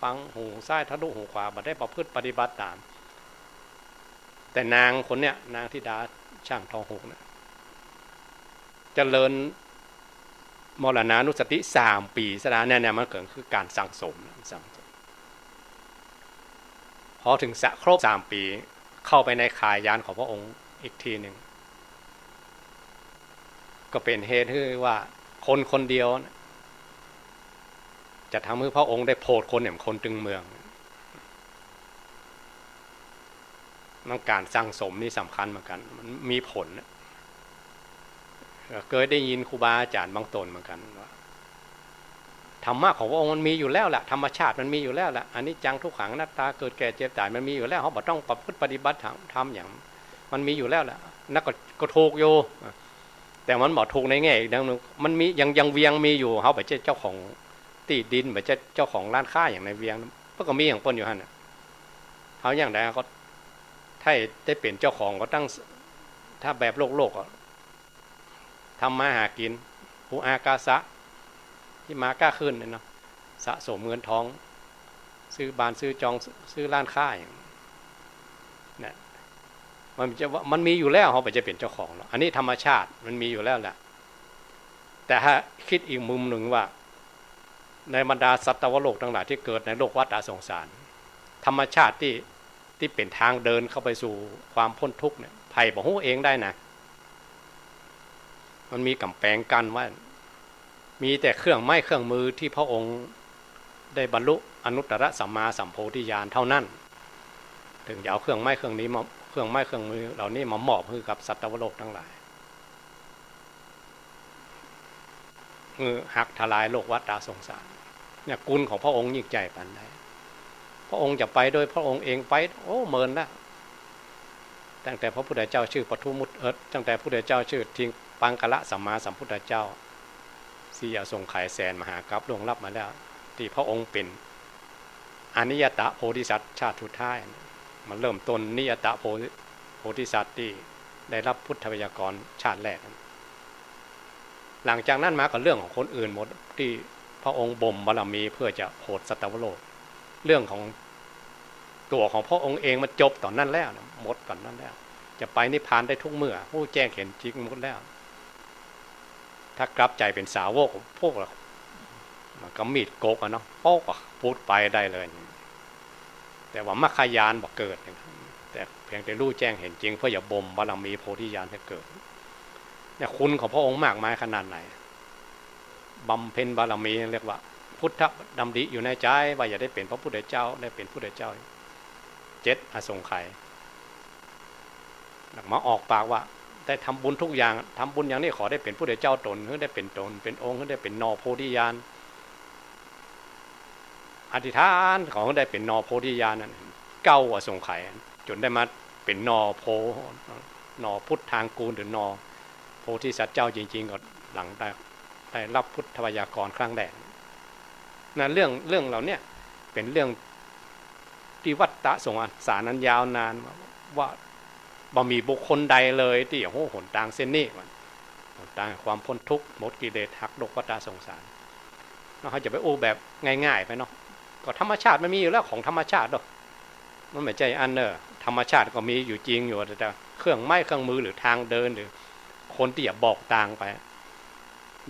ฟังหูซ้ายทะลุหูขวา บ่ได้ประพฤติปฏิบัติต๋าม แต่นางคนเนี้ย นางธิดาช่างทองหกเนี่ย เจริญมรณานุสติสามปี๋ซะแล้ว เนี่ย เนี่ย มันก็คือก๋านสั่งสมนะ สั่งสม พอเถิงสะ ครบสามปี๋ เข้าไปในข่ายญาณของพระองค์อีกทีนึ่ง ก็เป๋นเหตุหื้อว่าคนคนเดียวน่ะ จะทำหื้อพระองค์ได้โผดคนแหมคนตึงเมือง มันก๋านสั่งสมนี่สำคัญเหมือนกั๋น มันมีผลน่ะ เกยได้ยินครูบาอาจ๋ารย์บางต๋นเหมือนกั๋นว่า ธรรมะของพระองค์มันมีอยู่แล้วแหละ ธรรมชาติมันมีอยู่แล้วแหละ อนิจจัง ทุกขัง อนัตตา เกิดแก่เจ็บต๋าย มันมีอยู่แล้ว เฮาบ่ต้องประพฤติปฏิบัติธรรม ธรรมหยัง มันมีอยู่แล้วแหละ นั่นก็ ก็ถูกอยู่ แต่มันบ่ถูกในแง่อีกอย่างนึ่ง มันมี ยัง ยังเวียงมีอยู่ เฮาบ่ใจ้เจ้าของตี้ดิน บ่ใจ้เจ้าของร้านค้าอย่างในเวียง เปิ้นก็มีของเปิ้นอยู่หั้นน่ะ เฮาอย่างใดก็ ถ้าได้เป๋นเจ้าของก็ตั้ง ถ้าแบบโลกๆ ก็ ทำมาหากิ๋น อุอากาสะ หิมะก้าขึ้นเนี่ยเนาะ สะสมเงินทอง ซื้อบ้านซื้อจอง ซื้อร้านค้าอย่างเนี่ย มันจะว่า มันมีอยู่แล้ว เฮาบ่ใจ้เป๋นเจ้าของหรอก อันนี้ธรรมชาติมันมีอยู่แล้วแหละ แต่ถ้าคิดอีกมุมนึ่งว่า ในบรรดาสัตว์โลกตังหลายตี้เกิดในโลกวัฏสงสาร ธรรมชาติตี้ ตี้เป๋นทางเดินเข้าไปสู่ความพ้นทุกข์เนี่ย ใผบ่ฮู้เองได้นะ มันมีก๋ำแปงกั้นไว้ มีแต่เครื่องไม้เครื่องมือตี้พระองค์ได้บรรลุอนุตตรสัมมาสัมโพธิญาณเท่านั้น เถิงจะเอาเครื่องไม้เครื่องนี้มา เครื่องไม้เครื่องมือเหล่านี้มามอบหื้อกับสัตว์โลกตังหลาย หื้อหักทลายโลกวัฏสงสาร เนี่ย กุณของพระองค์ยิ่งใหญ่ปานใด พระองค์จะไปโดยพระองค์เองไป โอ้ เมินละ ตั้งแต่พระพุทธเจ้าชื่อปทุมมุต เอ่อ ตั้งแต่พระพุทธเจ้าชื่อทิงปังกะละสัมมาสัมพุทธเจ้า สี่อสงไขยแสนมหากัปล่วงลับมาแล้ว ตี้พระองค์เป๋นอนิยตะโพธิสัตว์ชาติสุดท้าย มาเริ่มต้นนิยตะโพ โพธิสัตว์ตี้ได้ฮับพุทธไวยากรณ์ชาติแรก หลังจากนั้นมาก็เรื่องของคนอื่นหมด ตี้พระองค์บ่มบารมีเพื่อจะโผดสัตวโลก เรื่องของตั๋วของพระองค์เองมันจบต๋อนนั้นแล้วนะ หมดต๋อนนั้นแล้ว จะไปนิพพานได้ทุกเมื่อ ฮู้แจ้งเห็นจริงหมดแล้ว ถ้ากลับใจ๋เป๋นสาวก พวกละ มันก็มีดกกอะเนาะ โป๊กอะ ปุ๊ดไปได้เลย แต่ว่ามรรคญาณบ่เกิด แต่เพียงแต่ฮู้แจ้งเห็นจริง เพื่อจะบ่มบารมีโพธิญาณหื้อเกิด เนี่ย คุณของพระองค์มากมายขนาดไหน บำเพ็ญบารมี เรียกว่าพุทธดำริอยู่ในใจ๋ ว่าอยากได้เป๋นพระพุทธเจ้า ได้เป๋นพุทธเจ้า เจ็ดอสงไขย แล้วมาออกปากว่า ได้ทำบุญทุกอย่าง ทำบุญอย่างนี้ขอได้เป๋นพุทธเจ้าต๋น หื้อได้เป๋นต๋นเป๋นองค์ หื้อได้เป๋นหน่อโพธิญาณ อธิษฐานขอหื้อได้เป๋นหน่อโพธิญาณนั้น เก้าอสงไขย จ๋นได้มาเป๋นหน่อโพ หน่อพุทธางกูล หรือหน่อโพธิสัตว์เจ้าจริงๆ ก็หลังได้ ได้ฮับพุทธไวยากรณ์ครั้งแรกนะ เรื่อง เรื่องเหล่าเนี้ยเป๋นเรื่องตี้วัฏฏะสงสารอันยาวนาน ว่าบ่มีบุคคลใดเลยตี้จะฮู้หนตางเส้นนี้ หนตางแห่งความป๊นทุกข์ หมดกิเลส หักโลกวัฏฏะสงสาร แล้วเฮาจะไปอู้แบบง่ายๆ ไปเนาะ ก็ธรรมชาติมันมีอยู่แล้ว ของธรรมชาติเนาะ มันบ่ใจ้อันเน่อ ธรรมชาติก็มีอยู่จริงอยู่ แต่เครื่องไม้เครื่องมือหรือตางเดิน หรือคนตี้จะบอกตางไป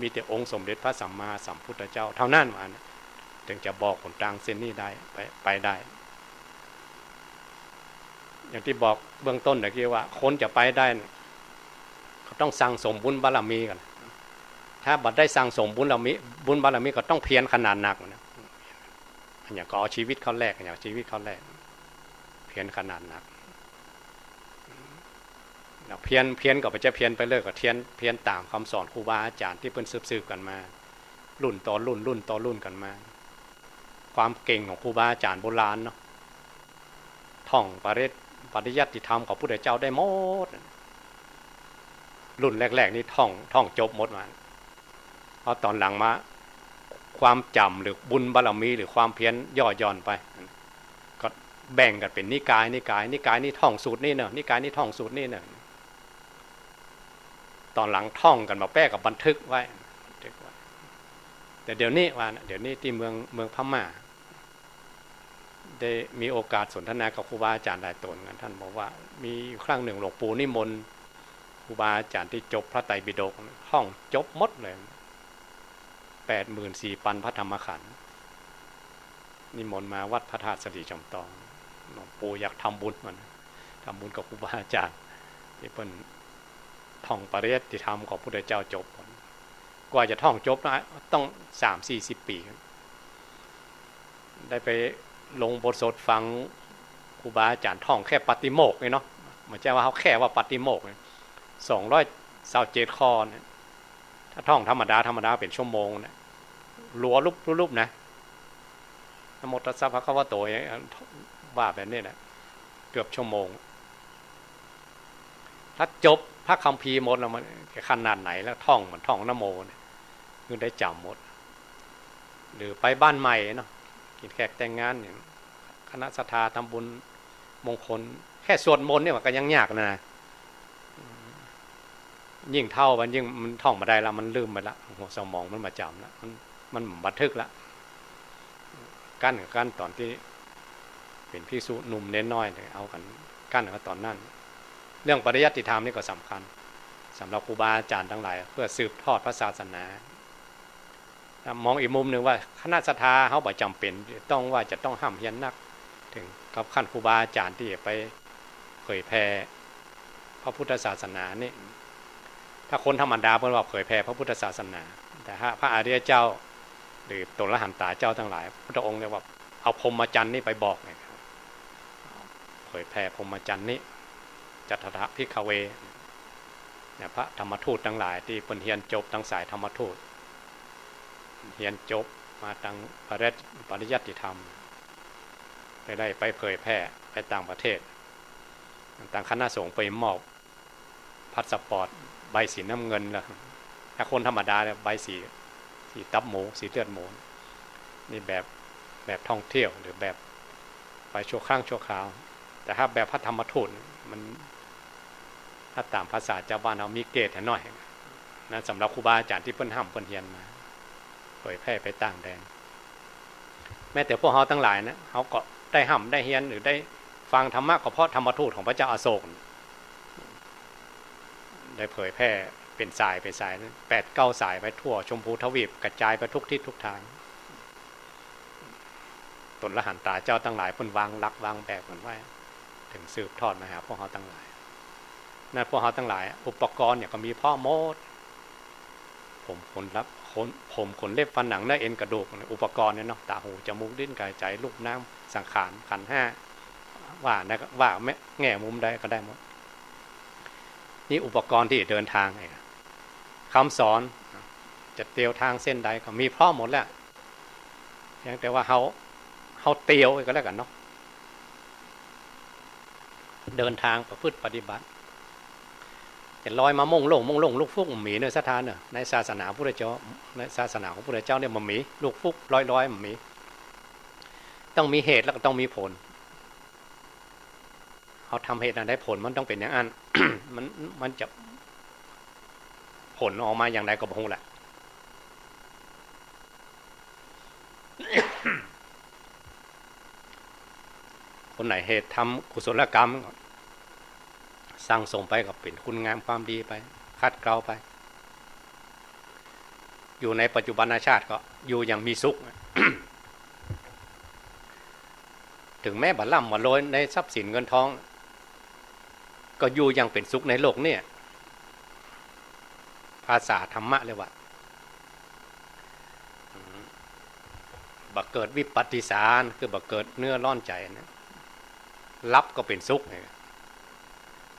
มีแต่องค์สมเด็จพระสัมมาสัมพุทธเจ้าเท่านั้นว่านะ ถึงจะบอกหนตางเส้นนี้ได้ ไป ไปได้ อย่างตี้บอกเบื้องต้นตะกี้ว่า คนจะไปได้น่ะ ก็ต้องสั่งสมบุญบารมีก่อน ถ้าบ่ได้สั่งสมบุญบารมี บุญบารมีก็ต้องเพียรขนาดหนักนะ อย่างก็เอาชีวิตเข้าแลก อย่างชีวิตเข้าแลก เพียรขนาดหนัก แล้วเพียร เพียรก็บ่ใจ้เพียรไปเลย ก็เพียร เพียรต๋ามกำสอนครูบาอาจ๋ารย์ตี้เปิ้นสืบๆ กั๋นมา รุ่นต่อรุ่น รุ่นต่อรุ่นกั๋นมา ความเก่งของครูบาอาจ๋ารย์โบราณเนาะ ท่องปริต ปริยัติธรรมของพุทธเจ้าได้หมด รุ่นแรกๆ นี่ท่อง ท่องจบหมดมา พอต๋อนหลังมา ความจ๋ำหรือบุญบารมีหรือความเพียรย่อหย่อนไป ก็แบ่งกั๋นเป๋นนิกาย นิกาย นิกายนี้ท่องสูตรนี้เน่อ นิกายนี้ท่องสูตรนี้เน่อ ต๋อนหลังท่องกั๋นมาแป๊ก็บันทึกไว้ บันทึกไว้ แต่เดี๋ยวนี้ว่านะ เดี๋ยวนี้ตี้เมือง เมืองพม่า ได้มีโอกาสสนทนากับครูบาอาจ๋ารย์หลายต๋นกัน ต้านบอกว่ามีอยู่ครั้งนึ่งหลวงปู่นิมนต์ครูบาอาจ๋ารย์ตี้จบพระไตรปิฎก ท่องจบหมดเลย แปดหมื่นสี่ปันพระธรรมขันธ์ นิมนต์มาวัดพระธาตุสะหลีจอมตอง หลวงปู่อยากทำบุญว่านะ ทำบุญกับครูบาอาจ๋ารย์ตี้เปิ้นท่องปริยัติธรรมของพุทธเจ้าจบ กว่าจะท่องจบนะ ต้องสามสี่สิบปี๋ ได้ไปลงอุโบสถฟังครูบาอาจ๋ารย์ท่องแค่ปาติโมกข์นี่เนาะ บ่ใจ้ว่าเฮาแค่ว่าปาติโมกข์นี่ สองร้อยซาวเจ็ดข้อเนี่ย ถ้าท่องธรรมดา ธรรมดาเป๋นชั่วโมงเนี่ย รัวลุบๆ นะ นะโมตัสสะภะคะวะโต ว่าแบบนี้แหละ เกือบชั่วโมง ถ้าจบพระคัมภีร์หมดแล้วมันขนาดไหนแล้ว ท่องเหมือนท่องนะโมเนี่ย คือได้จ๋ำหมด หรือไปบ้านใหม่เนาะ กิ๋นแขกแต่งงานเนี่ย คณะศรัทธาทำบุญมงคล แค่สวดมนต์เนี่ยมันก็ยังยากนะ ยิ่งเฒ่ามันยิ่ง มันท่องบ่ได้ละ มันลืมไปละ หัวสมองมันบ่จ๋ำละ มัน มันบ่บันทึกละ กั้นกับกั้นต๋อนตี้เป๋นภิกษุหนุ่มเณรน้อยเนี่ย เอากั๋น กั้นกับต๋อนนั้น เรื่องปริยัติธรรมนี่ก็สำคัญ สำหรับครูบาอาจ๋ารย์ตังหลาย เพื่อสืบทอดพระศาสนา มองอีกมุมนึ่งว่า คณะศรัทธาเฮาบ่จ๋ำเป๋นต้องว่าจะต้องฮ่ำเฮียนนัก ถึงกับขั้นครูบาอาจ๋ารย์ตี้จะไปเผยแผ่พระพุทธศาสนานี่ ถ้าคนธรรมดาเปิ้นว่าเผยแผ่พระพุทธศาสนา แต่ถ้าพระอริยเจ้า หรือโตรหันตาเจ้าตังหลาย พุทธองค์เรียกว่าเอาพรหมจรรย์นี่ไปบอกไง เผยแผ่พรหมจรรย์นี่ จัตถะภิกขเว เนี่ย พระธรรมทูตตังหลายตี้เปิ้นเฮียนจบตางสายธรรมทูต เฮียนจบมาตางปริยัติ ปริยัติธรรม ไปได้ไปเผยแผ่ไปต่างประเทศ ตางคณะสงฆ์ไปมอบพาสปอร์ตใบสีน้ำเงินละ ถ้าคนธรรมดาเนี่ยใบสี สีตับหมู สีเลือดหมู นี่แบบ แบบท่องเที่ยวหรือแบบไปชั่วครั้งชั่วคราว แต่ถ้าแบบพระธรรมทูตมัน ถ้าต๋ามภาษาจาวบ้านเฮามีเกรดหน่อยนะ สำหรับครูบาอาจ๋ารย์ตี้เปิ้นฮ่ำเปิ้นเฮียนมา เผยแผ่ไปต่างแดน แม้แต่พวกเฮาตังหลายนะ เฮาก็ได้ฮ่ำได้เฮียนหรือได้ฟังธรรมะก็เพราะธรรมทูตของพระเจ้าอโศก ได้เผยแผ่เป๋นสายเป๋นสาย แปดเก้าสายไปทั่วชมพูทวีป กระจายไปทุกทิศทุกทาง ต้นอรหันตาเจ้าตังหลายเปิ้นวางหลักวางแบบกั๋นไว้ เถิงสืบทอดมาหาพวกเฮาตังหลาย นั่นพวกเฮาตังหลาย อุปกรณ์เนี่ยก็มีพร้อมหมด ผมขนเล็บ ขน ผมขนเล็บฟันหนังเนื้อเอ็นกระดูก อุปกรณ์เนี่ยเนาะ ต๋าหูจ๋มูกลิ้นกายใจ๋ รูปนามสังขารขันธ์ห้า ว่าใน ว่าแง่มุมใดก็ได้หมด นี่อุปกรณ์ตี้เดินทางเอง กำสอนจะเตียวทางเส้นใดก็มีพร้อมหมดแล้ว เพียงแต่ว่าเฮา เฮาเตียวก็แล้วกั๋นเนาะ เดินทางประพฤติปฏิบัติ จะลอยมาม่งโล่งม่งโล่งลุกฟุกบ่มีเนอะ ศรัทธาเนอะ ในศาสนาพุทธเจ้า ในศาสนาของพุทธเจ้าเนี่ยบ่มีลุกฟุกลอยๆ บ่มี ต้องมีเหตุแล้วก็ต้องมีผล เฮาทำเหตุอันใดผลมันต้องเป๋นอย่างอั้น มัน มันจะผลออกมาอย่างใดก็บ่ฮู้แหละ คนไหนเหตุทำกุศลกรรมก็สั่งสมไปก็เป๋นคุณงามความดีไป ขัดเกลาไป อยู่ในปัจจุบันชาติก็อยู่อย่างมีสุข ถึงแม้บ่ร่ำบ่รวยในทรัพย์สินเงินทอง ก็อยู่อย่างเป๋นสุขในโลกเนี่ย ภาษาธรรมะเรียกว่า อืม บ่เกิดวิปฏิสาร คือบ่เกิดเดือดร้อนใจ๋นะ หลับก็เป๋นสุข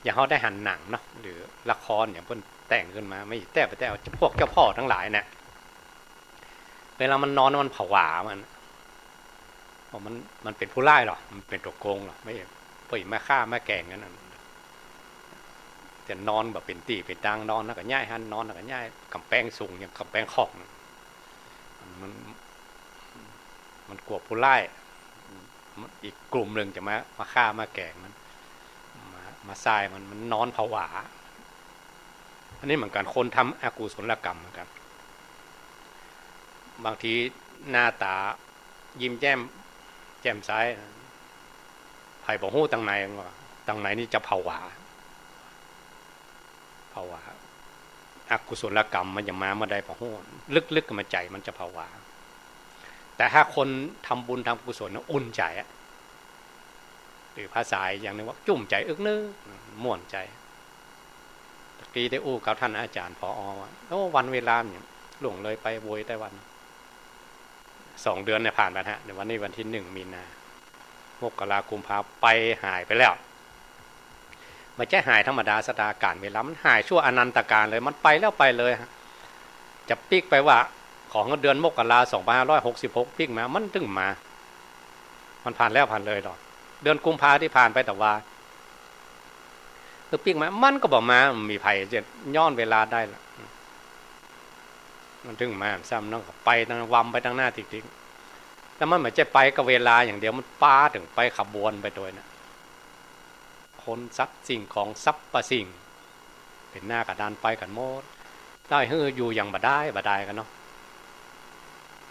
อย่างเฮาได้หันหนังเนาะ หรือละครอย่างเปิ้นแต่งขึ้นมา ไม่แต่ไปแต่เอาพวกเจ้าพ่อตังหลายเนี่ย เวลามันนอนมันผวามัน เพราะมัน มันเป๋นผู้ร้ายเหรอ มันเป๋นตั๋วโกงเหรอ ไม่ บ่มาฆ่ามาแกล้งกั๋นนะ จะนอนบ่เป๋นตี้เป๋นตาง นอนแล้วก็ย้ายหั้น นอนแล้วก็ย้าย ก๋ำแปงสูงอย่างก๋ำแปงคอกนะ มัน มัน มันกั๋วผู้ร้าย มัน อีกกลุ่มนึ่งจะมา มาฆ่ามาแกล้งมัน มา มาซ่ายมัน มันนอนผวา อันนี้เหมือนกั๋น คนทำอกุศลกรรมเหมือนกั๋น บางทีหน้าต๋ายิ้มแย้มแจ่มใส ใผบ่ฮู้ตังในว่า ตังในนี่จะผวา ผวา อกุศลกรรมมันจะมาเมื่อใดบ่ฮู้ ลึกๆ มาใจ๋มันจะผวา แต่ถ้าคนทำบุญทำกุศลนะอุ่นใจ๋อะ หรือภาษาอย่างนึ่งว่าจุ่มใจ๋อึกนึก ม่วนใจ๋ ตะกี้ได้อู้กับต้านอาจ๋ารย์ ผอ. ว่า โอ้ วันเวลาเนี่ยล่วงเลยไปโวยแต่วัน สองเดือนเนี่ยผ่านไปฮะ ในวันนี้วันตี้หนึ่งมีนา มกรา กุมภา ไปหายไปแล้ว บ่ใจ้หายธรรมดา ศรัทธา ก๋าลเวลามันหายชั่วอนันตกาลเลย มันไปแล้วไปเลยฮะ จะปิ๊กไปว่า ของเดือนมกรา สองพันห้าร้อยหกสิบหกปิ๊กมา มันตึงมา มันผ่านแล้วผ่านเลยดอก เดือนกุมภาตี้ผ่านไปแต่ว่า คือปิ๊กมา มันก็บ่มา มีใผจะย้อนเวลาได้ละ มันตึงมาซ้ำ นั่นก็ไปตัง วำไปตังหน้าติ๊กๆ แล้วมันบ่ใจ้ไปกับเวลาอย่างเดียว มันปาเถิงไปขบวนไปโตยนะ คนสัตว์สิ่งของสรรพสิ่ง เป๋นหน้ากระดานไปกั๋นหมด ได้หื้ออยู่อย่างบ่ดายบ่ดายกั๋นเนาะ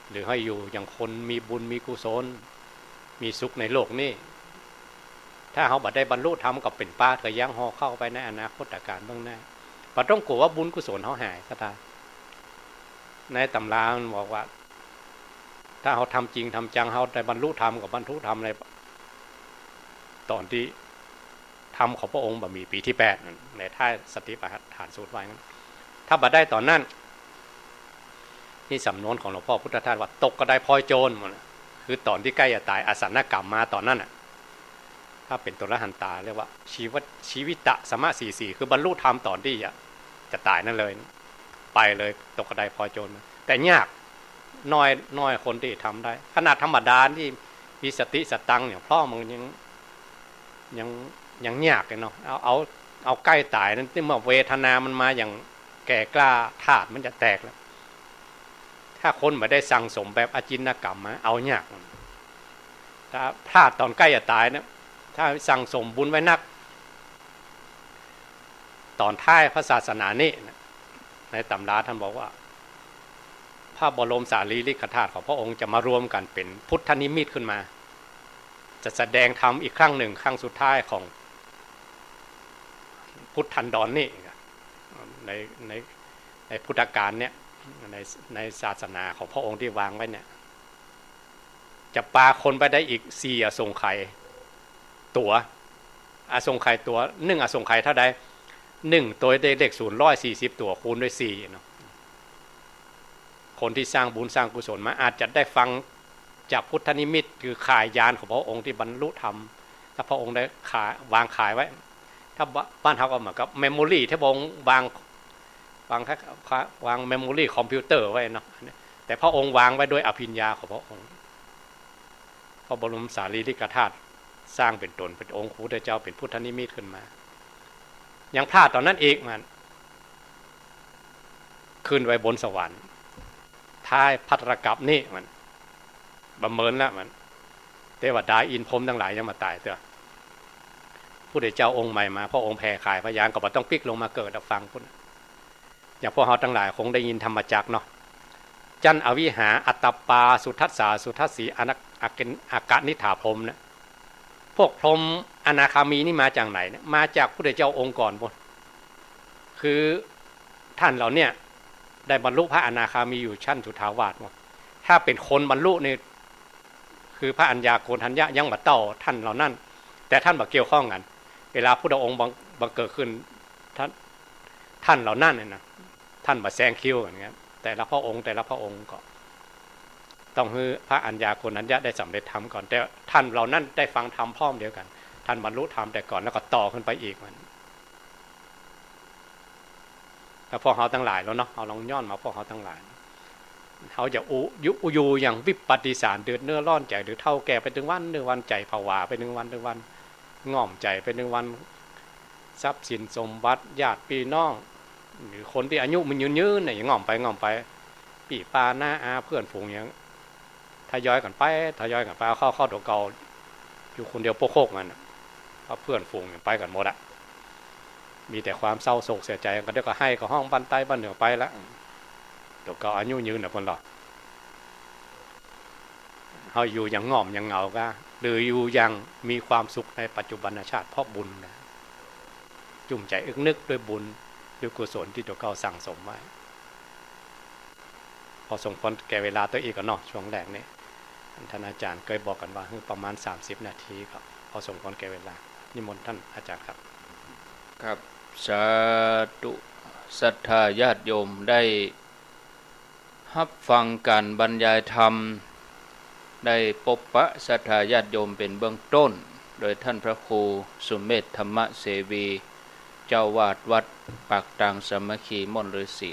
หรือหื้ออยู่อย่างคนมีบุญมีกุศล มีสุขในโลกนี้ ถ้าเฮาบ่ได้บรรลุธรรมก็เป๋นปาเถื่อยังห่อเข้าไปในอนาคตกาลเบื้องหน้า บ่ต้องกั๋วว่าบุญกุศลเฮาหาย ศรัทธา ในตำรามันบอกว่า ถ้าเฮาทำจริงทำจัง เฮาได้บรรลุธรรมกับบรรลุธรรมใน ต๋อนตี้ธรรมของพระองค์บ่มีปี๋ตี้แปดนั่น ในท้ายสติปัฏฐานสูตรว่าอย่างนั้น ถ้าบ่ได้ต๋อนนั้น นี่สำนวนของหลวงพ่อพุทธทาสว่า ตกกระไดพลอยโจร คือต๋อนตี้ใก้จะต๋าย อาสันนกรรมมาต๋อนนั้นน่ะ ถ้าเป๋นต้นอรหันตาเรียกว่าชีวิต ชีวิตะสมะสีสี คือบรรลุธรรมต๋อนตี้จะ จะต๋ายนั่นเลย ไปเลย ตกกระไดพลอยโจร แต่ยาก น้อย น้อยคนตี้ทำได้ ขนาดธรรมดาตี้มีสติสตังค์เนี่ย เพราะมันยัง ยัง ยังยากเลยเนาะ เอา เอา เอาใก้ต๋ายนั้นตี้ เมื่อเวทนามันมาอย่างแก่กล้า ธาตุมันจะแตกแล้ว ถ้าคนบ่ได้สั่งสมแบบอาจินกรรมมา เอายาก ถ้าพลาดต๋อนใก้จะต๋ายเนี่ย ถ้าสั่งสมบุญไว้นัก ต๋อนท้ายพระศาสนานี้นะ ในต๋ำราต้านบอกว่า พระบรมสารีริกธาตุของพระองค์จะมารวมกั๋นเป๋นพุทธนิมิตขึ้นมา จะแสดงธรรมอีกครั้งหนึ่ง ครั้งสุดท้ายของพุทธันดรนี้ ใน ใน ในพุทธกาลเนี่ย ใน ในศาสนาของพระองค์ตี้วางไว้เนี่ย จะปาคนไปได้อีกสี่อสงไขยตั๋ว อสงไขยตั๋ว นึ่งอสงไขยเต้าใด นึ่งตั๋วได้เลขศูนย์ ร้อยสี่สิบตั๋ว คูณด้วยสี่เนาะ คนตี้สร้างบุญสร้างกุศลมา อาจจะได้ฟังจากพุทธนิมิต คือข่ายญาณของพระองค์ตี้บรรลุธรรม ถ้าพระองค์ได้ข่าย วางข่ายไว้ ถ้าบ้านเฮาก็เหมือนกับเมมโมรี่ ที่พระองค์วาง วาง วางเมมโมรี่คอมพิวเตอร์ไว้เนาะ แต่พระองค์วางไว้ด้วยอภิญญาของพระองค์ พระบรมสารีริกธาตุสร้างเป๋นต๋นเป๋นองค์พระพุทธเจ้า เป๋นพุทธนิมิตขึ้นมา ยังพระต๋อนนั้นอีกมัน ขึ้นไปบนสวรรค์ ท้ายภัตตากัปนี่มัน บ่เหมินละมัน เตวดาอินทร์พรหมตังหลายยังบ่ต๋ายเตื้อ พุทธเจ้าองค์ใหม่มา พระองค์แผ่ข่ายพยานก็บ่ต้องปิ๊กลงมาเกิดฟังพุ้น อย่างพวกเฮาตังหลายคงได้ยินธรรมจักรเนาะ จันอวิหา อัตตปา สุทัสสา สุทัสสี อนัก อากนิ อากนิษฐาพรหมนะ พวกพรหมอนาคามีนี่มาจากไหนเนี่ย มาจากพุทธเจ้าองค์ก่อนพุ้น คือต้านเหล่าเนี่ยได้บรรลุพระอนาคามีอยู่ชั้นสุทาวาสพุ้น ถ้าเป๋นคนบรรลุนี่ คือพระอัญญาโกณฑัญญะยังบ่เต้าต้านเหล่านั้น แต่ต้านบ่เกี่ยวข้องกั๋น เวลาพุทธองค์บัง บังเกิดขึ้น ต้าน ต้านเหล่านั้นเนี่ยนะ ต้านบ่แซงคิวกั๋นเนี่ย แต่ละพระองค์ แต่ละพระองค์ก็ต้องหื้อพระอัญญาโกณฑัญญะได้สำเร็จธรรมก่อน แต่ต้านเหล่านั้นได้ฟังธรรมพร้อมเดียวกั๋น ต้านบรรลุธรรมแต่ก่อน แล้วก็ต่อขึ้นไปอีกมัน แล้วพวกเฮาตังหลายแล้วเนาะ เฮาลองย้อนมาพวกเฮาตังหลาย เฮาจะอู้ อยู่ อยู่อย่างวิปฏิสาร เดือดเนื้อร้อนใจ๋ หรือเฒ่าแก่ไปตึงวันตึงวัน ใจ๋ผวาไปตึงวันตึงวัน ง่อมใจ๋ไปตึงวัน ทรัพย์สินสมบัติ ญาติปี้น้อง หรือคนตี้อายุมันยืนๆ เนี่ย อย่างง่อมไป ง่อมไป ปี้ป้าน้าอาเพื่อนฝูงอย่าง ทยอยกั๋นไป ทยอยกั๋นไป เอาเข้า เข้าตั๋วเก่า อยู่คนเดียวโป๊กโคกมันน่ะ เพราะเพื่อนฝูงอย่างไปกั๋นหมดอะ มีแต่ความเศร้าโศกเสียใจ๋ ก็เดี๋ยวก็ไห้ก็ฮ้องบั้นใต้บั้นเหนือไปละ ตั๋วเก่าอายุยืนน่ะเปิ้นหรอ เฮาอยู่อย่างง่อมอย่างเหงาก้า หรืออยู่อย่างมีความสุขในปัจจุบันชาติเพราะบุญนะ จุ่มใจ๋อึกนึกด้วยบุญ ด้วยกุศลตี้ตั๋วเก่าสั่งสมไว้ พอสมควรแก่เวลาตวยอี้ก่อเนาะ ช่วงแรกนี่ ต้านอาจ๋ารย์เกยบอกกั๋นว่า หื้อประมาณสามสิบนาที ก็พอสมควรแก่เวลา นิมนต์ต้านอาจ๋ารย์ครับ ครับ สาธุ ศรัทธาญาติโยมได้ฮับฟังก๋านบรรยายธรรม ได้ปบปะศรัทธาญาติโยมเป๋นเบื้องต้น โดยต้านพระครูสุเมธธรรมเสวี เจ้าอาวาสวัดปากตางสามัคคีม่อนฤๅษี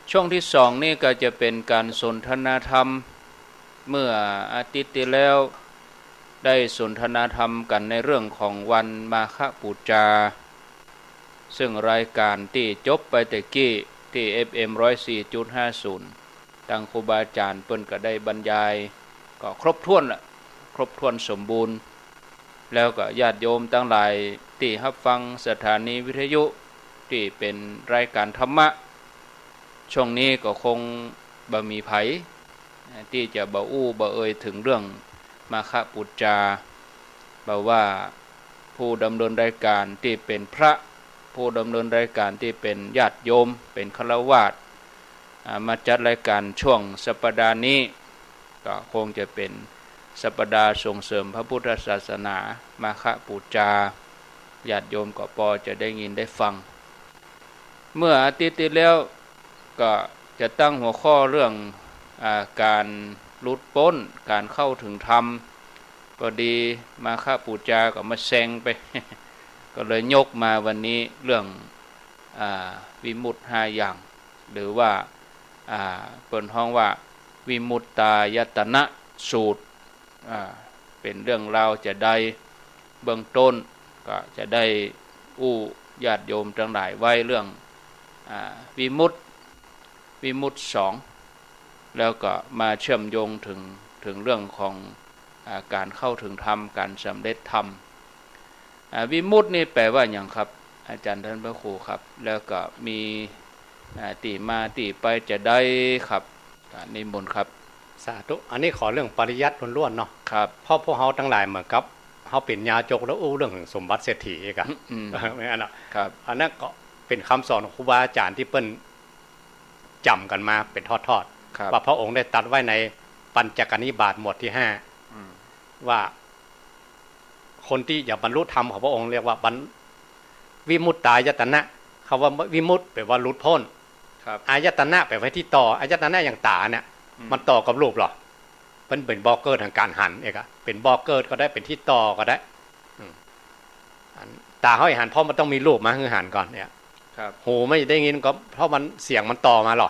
ช่วงตี้สองนี่ก็จะเป๋นก๋านสนทนาธรรม เมื่ออาทิตย์ตี้แล้วได้สนทนาธรรมกั๋นในเรื่องของวันมาฆปูจา ซึ่งรายก๋านตี้จบไปตะกี้ตี้ เอฟเอ็ม ร้อยสี่จุดห้าศูนย์ ตางครูบาอาจ๋ารย์เปิ้นก็ได้บรรยาย ก็ครบถ้วนละ ครบถ้วนสมบูรณ์ แล้วก็ญาติโยมตังหลายตี้ฮับฟังสถานีวิทยุตี้เป๋นรายก๋านธรรมะ ช่วงนี้ก็คงบ่มีใผตี้จะบ่อู้บ่เอ่ยเถิงเรื่องมาฆปูจา บ่ว่าผู้ดำเนินรายก๋านตี้เป๋นพระ ผู้ดำเนินรายก๋านตี้เป๋นญาติโยม เป๋นฆราวาส อ่า มาจัดรายก๋านช่วงสัปดาห์นี้ ก็คงจะเป๋นสัปดาห์ส่งเสริมพระพุทธศาสนา มาฆปูจา ญาติโยมก็ปอจะได้ยินได้ฟัง เมื่ออาทิตย์ตี้แล้วก็จะตั้งหัวข้อเรื่อง อ่า ก๋านหลุดป๊น ก๋านเข้าเถิงธรรม พอดีมาฆปูจาก็มาแซงไป ก็เลยยกมาวันนี้เรื่อง อ่า วิมุตติห้าอย่าง หรือว่า อ่า เปิ้นฮ้องว่าวิมุตตายตนะสูตร อ่า เป๋นเรื่องราวจาใด เบื้องต้นก็จะได้อู้ญาติโยมตังหลายไว้เรื่อง อ่า วิมุตติ วิมุตติสอง แล้วก็มาเชื่อมโยงเถิง เถิงเรื่องของ อ่า ก๋านเข้าเถิงธรรม ก๋านสำเร็จธรรม อ่า วิมุตตินี่แปลว่าหยังครับ อาจ๋ารย์ต้านพระครูครับ แล้วก็มี อ่า ตี้มาตี้ไปจาใดครับ อ่า นิมนต์ครับ สาธุ อันนี้ขอเรื่องปริยัติล้วนๆ เนาะ ครับ เพราะพวกเฮาตังหลายเหมือนกับเฮาเป๋นญาจกแล้วอู้เรื่องสมบัติเศรษฐีกะ อืม แม่นบ่ ครับ อันนั้นก็เป๋นกำสอนของครูบาอาจ๋ารย์ตี้เปิ้นจ๋ำกั๋นมาเป๋นทอดๆ ครับ ว่าพระองค์ได้ตรัสไว้ในปัญจกนิบาตหมวดตี้ห้า อืม ว่าคนตี้จะบรรลุธรรมของพระองค์เรียกว่าบรร- วิมุตตายตนะ กำว่าวิมุตติแปลว่าหลุดป๊น ครับ อายตนะแปลว่าตี้ต่อ อายตนะอย่างต๋าเนี่ย อืม มันต่อกับรูปเหรอ มันเป๋นบ่อเกิดแห่งก๋านหันเอกอะ เป๋นบ่อเกิดก็ได้ เป๋นตี้ต่อก็ได้ อืม อันต๋าเฮาหัน เพราะมันต้องมีรูปมาหื้อหันก่อนเนี่ย ครับ หูมันจะได้ยินก็เพราะมันเสียงมันต่อมาเหรอ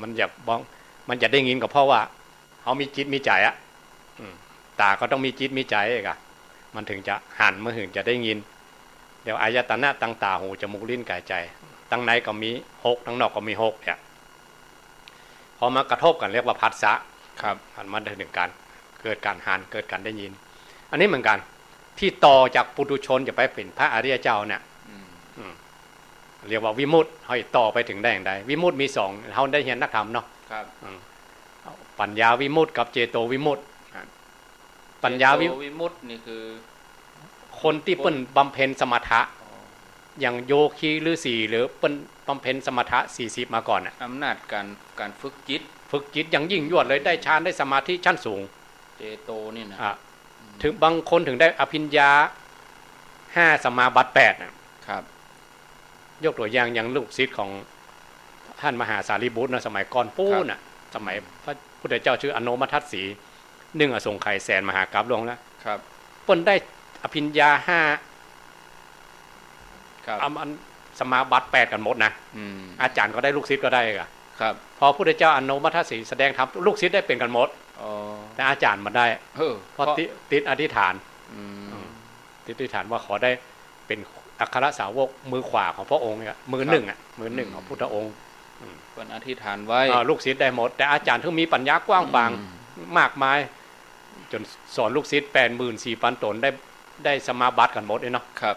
มันจะบ้อง มันจะได้ยินก็เพราะว่าเฮามีจิตมีใจ๋อะ อืม ต๋าก็ต้องมีจิตมีใจ๋เอกอะ มันเถิงจะหัน มันเถิงจะได้ยิน เดี๋ยวอายตนะตังต๋า หู จมูก ลิ้น ก๋าย ใจ๋ ตังในก็มีหก ตังนอกก็มีหกเนี่ย พอมากระทบกั๋นเรียกว่าผัสสะ ครับ มันมาเถิงก๋านเกิดก๋านหัน เกิดก๋านได้ยิน อันนี้เหมือนกั๋น ตี้ต่อจากปุถุชนจะไปเป๋นพระอริยเจ้าเนี่ย อืม อืม เรียกว่าวิมุตติ เฮาต่อไปเถิงได้อย่างใด วิมุตติมีสอง เฮาได้เฮียนนักธรรมเนาะ ครับ อืม ปัญญาวิมุตติกับเจโตวิมุตติ อ่ะ ปัญญาวิ- เจโตวิมุตตินี่คือ คนตี้เปิ้นบำเพ็ญสมถะ อ๋อ อย่างโยคีฤๅษี หรือเปิ้นบำเพ็ญสมถะสี่สิบมาก่อนน่ะ อำนาจก๋าน ก๋านฝึกจิต ฝึกจิตอย่างยิ่งยวดเลย ได้ฌาน ได้สมาธิชั้นสูง เจโตนี่นะ อ่ะ อืม เถิงบางคนเถิงได้อภิญญาห้า สมาบัติแปดน่ะ ครับ ยกตั๋วอย่าง อย่างลูกศิษย์ของต้านมหาสารีบุตรนะ สมัยก่อนปู๊นน่ะ ครับ สมัยพระพุทธเจ้าจื้ออโนมทัสสี นึ่งอสงไขยแสนมหากัปล่วงแล้ว ครับ เปิ้นได้อภิญญาห้า ครับ อัน อันสมาบัติแปดกั๋นหมดนะ อืม อาจ๋ารย์ก็ได้ ลูกศิษย์ก็ได้กะ ครับ พอพุทธเจ้าอโนมทัสสีแสดงธรรม ลูกศิษย์ได้เป๋นกั๋นหมด อ๋อ แต่อาจ๋ารย์บ่ได้ เออ เพราะ เพราะ ติ- ติดอธิษฐาน อืม อืม ติดอธิษฐานว่าขอได้เป๋นอัครสาวกมือขวาของพระองค์เนี่ย มือหนึ่งอะ ครับ มือหนึ่งของ อืม พุทธองค์ อืม เปิ้นอธิษฐานไว้ อ่า ลูกศิษย์ได้หมด แต่อาจ๋ารย์ที่มีปัญญากว้างขวาง อืม มากมาย จ๋นสอนลูกศิษย์แปดหมื่นสี่พันต๋นได้ ได้สมาบัติกั๋นหมดเลยเนาะ ครับ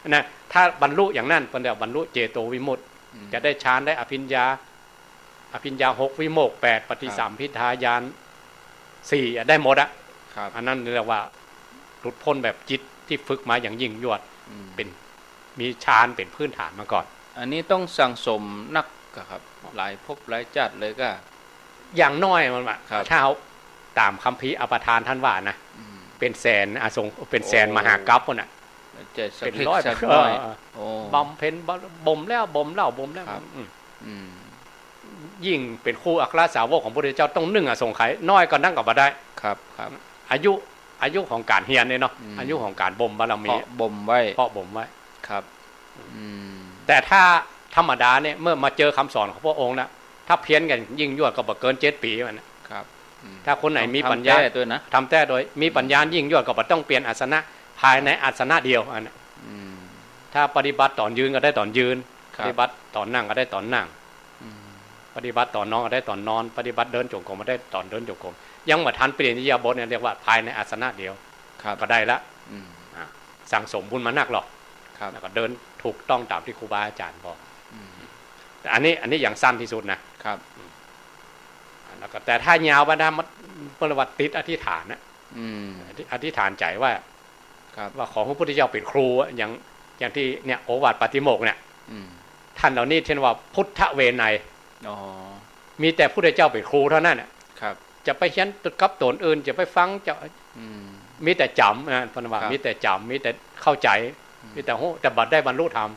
นะ ถ้าบรรลุอย่างนั้น เปิ้นเรียกบรรลุเจโตวิมุตติ อืม จะได้ฌาน ได้อภิญญา อภิญญาหก วิโมกข์แปด ปฏิสัมภิทาญาณสี่อะ ได้หมดอะ ครับ อันนั้นเรียกว่าหลุดป๊นแบบจิตตี้ฝึกมาอย่างยิ่งยวด อืม เป๋น มีฌานเป๋นพื้นฐานมาก่อน อันนี้ต้องสั่งสมนักกะครับ หลายภพหลายจาติเลยกะ อย่างน้อยมันว่า ครับ ถ้าเฮาต๋ามคัมภีร์อปทานต้านว่านะ อืม เป๋นแสนอสง- เป๋นแสน โอ้ มหากัปปู๊นน่ะ จะสัก เป๋น เล็ก ร้อย สักน้อย เออ โอ้ บำเพ็ญบ่มแล้ว บ่มเล่า บ่มแล้ว ครับ อืม อืม ยิ่งเป๋นคู่อัครสาวกของพระพุทธเจ้าต้องนึ่งอสงไขย น้อยกว่านั้นก็บ่ได้ ครับ ครับ อายุ อายุของก๋านเฮียนเนี่ยเนาะ อืม อายุของก๋านบ่มบารมี เพราะบ่มไว้ เพราะบ่มไว้ ครับ อืม แต่ถ้าธรรมดาเนี่ย เมื่อมาเจอคำสอนของพระองค์แล้ว ถ้าเพียรกั๋นยิ่งยวดก็บ่เกินเจ็ดปี๋มันน่ะ ครับ อืม ถ้าคนไหนมีปัญญา ต้องทำแต้ตวยนะ ทำแต้ตวย มีปัญญายิ่งยวดก็บ่ต้องเปลี่ยนอาสนะ ภายในอาสนะเดียวอันน่ะ อืม ถ้าปฏิบัติต๋อนยืนก็ได้ต๋อนยืน ครับ ปฏิบัติต๋อนนั่งก็ได้ต๋อนนั่ง อืม ปฏิบัติต๋อนนอนก็ได้ต๋อนนอน ปฏิบัติเดินจงกรมก็ได้ต๋อนเดินจงกรม ยังบ่ทันเปลี่ยนอิริยาบถเนี่ย เรียกว่าภายในอาสนะเดียว ครับ ก็ได้ละ อืม อ่ะ สั่งสมบุญมานักหรอก ครับ แล้วก็เดินถูกต้องต๋ามตี้ครูบาอาจ๋ารย์บอก อืม แต่อันนี้ อันนี้ยังสั้นตี้สุดนะ ครับ อืม แล้วก็ แต่ถ้ายาวไปนะ มัน เปิ้นเรียกว่าติดอธิษฐานนะ อืม อธิ- อธิษฐานใจ๋ว่า ครับ ว่าขอหื้อพระพุทธเจ้าเป๋นครูอะ อย่าง อย่างตี้เนี่ย โอวาทปาติโมกข์เนี่ย อืม ต้านเหล่านี้เรียกว่าพุทธวินัย อ๋อ มีแต่พุทธเจ้าเป๋นครูเท่านั้นน่ะ ครับ จะไปเฮียนกับต๋นอื่น จะไปฟัง จะ อืม มีแต่จ๋ำนะ เปิ้นว่า ครับ มีแต่จ๋ำ มีแต่เข้าใจ๋ อืม มีแต่ฮู้ แต่บ่ได้บรรลุธรรม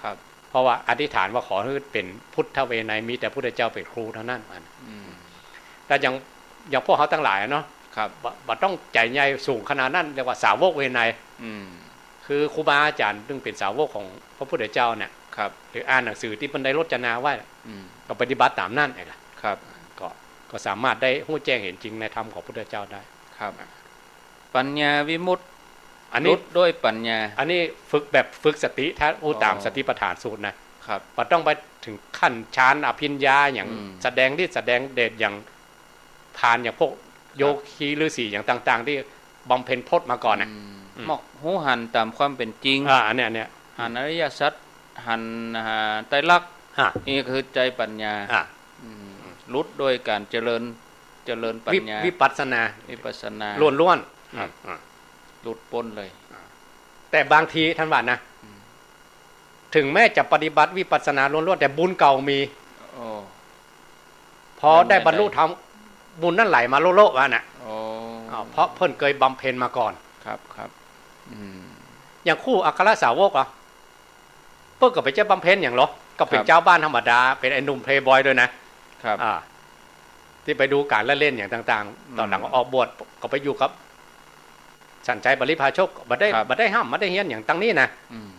ครับ เพราะว่าอธิษฐานว่าขอหื้อเป๋นพุทธวินัย มีแต่พุทธเจ้าเป๋นครูเท่านั้น อืม แต่อย่าง อย่างพวกเฮาตังหลายอะเนาะ ครับ บ่- บ่ต้องใจ๋ใหญ่สูงขนาดนั้น เรียกว่าสาวกวินัย อืม คือครูบาอาจ๋ารย์ซึ่งเป๋นสาวกของพระพุทธเจ้าเนี่ย ครับ หรืออ่านหนังสือตี้เปิ้นได้รจนาไว้ อืม ก็ปฏิบัติต๋ามนั้นเองอะ ครับ ก็ ก็สามารถได้ฮู้แจ้งเห็นจริงในธรรมของพุทธเจ้าได้ ครับ ปัญญาวิมุตติ อันนี้ หลุดด้วยปัญญา อันนี้ฝึกแบบฝึกสติ ถ้าอู้ต๋าม อ๋อ สติปัฏฐานสูตรนะ ครับ บ่ต้องไปเถิงขั้นฌานอภิญญาอย่าง อืม แสดงฤทธิ์แสดงเดชอย่าง ผ่านอย่างพวก ครับ โยคีฤๅษีอย่างต่างๆ ตี้บำเพ็ญพจน์มาก่อนน่ะ อืม อืม มอง ฮู้หันต๋ามความเป๋นจริง อ่า อันเนี้ย อันเนี้ย หันอริยสัจ หัน อ่า ไตรลักษณ์ อ่า นี่คือใจ๊ปัญญา อ่า อืม หลุดโดยก๋านเจริญ เจริญปัญญา วิ วิปัสสนา วิปัสสนา ล้วนๆ ครับ อ่า หลุดป๊นเลย อ่า แต่บางทีต้านว่านะ อืม เถิงแม้จะปฏิบัติวิปัสสนาล้วนๆ แต่บุญเก่ามี โอ้ พอได้บรรลุธรรม บุญนั้นไหลมาโละๆ ว่าน่ะ โอ้ อ่า เพราะเปิ้นเกยบำเพ็ญมาก่อน ครับ ครับ อืม อย่างคู่อัครสาวกอะ เปิ้นก็บ่ใจ้บำเพ็ญหยังหรอก ก็เป๋น ครับ จาวบ้านธรรมดา เป๋นไอ้หนุ่มเพลย์บอยด้วยนะ ครับ อ่า ตี้ไปดูก๋านละเล่นอย่างต่างๆ อืม ต๋อนหลังก็ออกบวช ก็ไปอยู่กับสัญชัยปริพาชก บ่ได้ ครับ บ่ได้ฮ่ำ บ่ได้เฮียนหยังตางนี้นะ อืม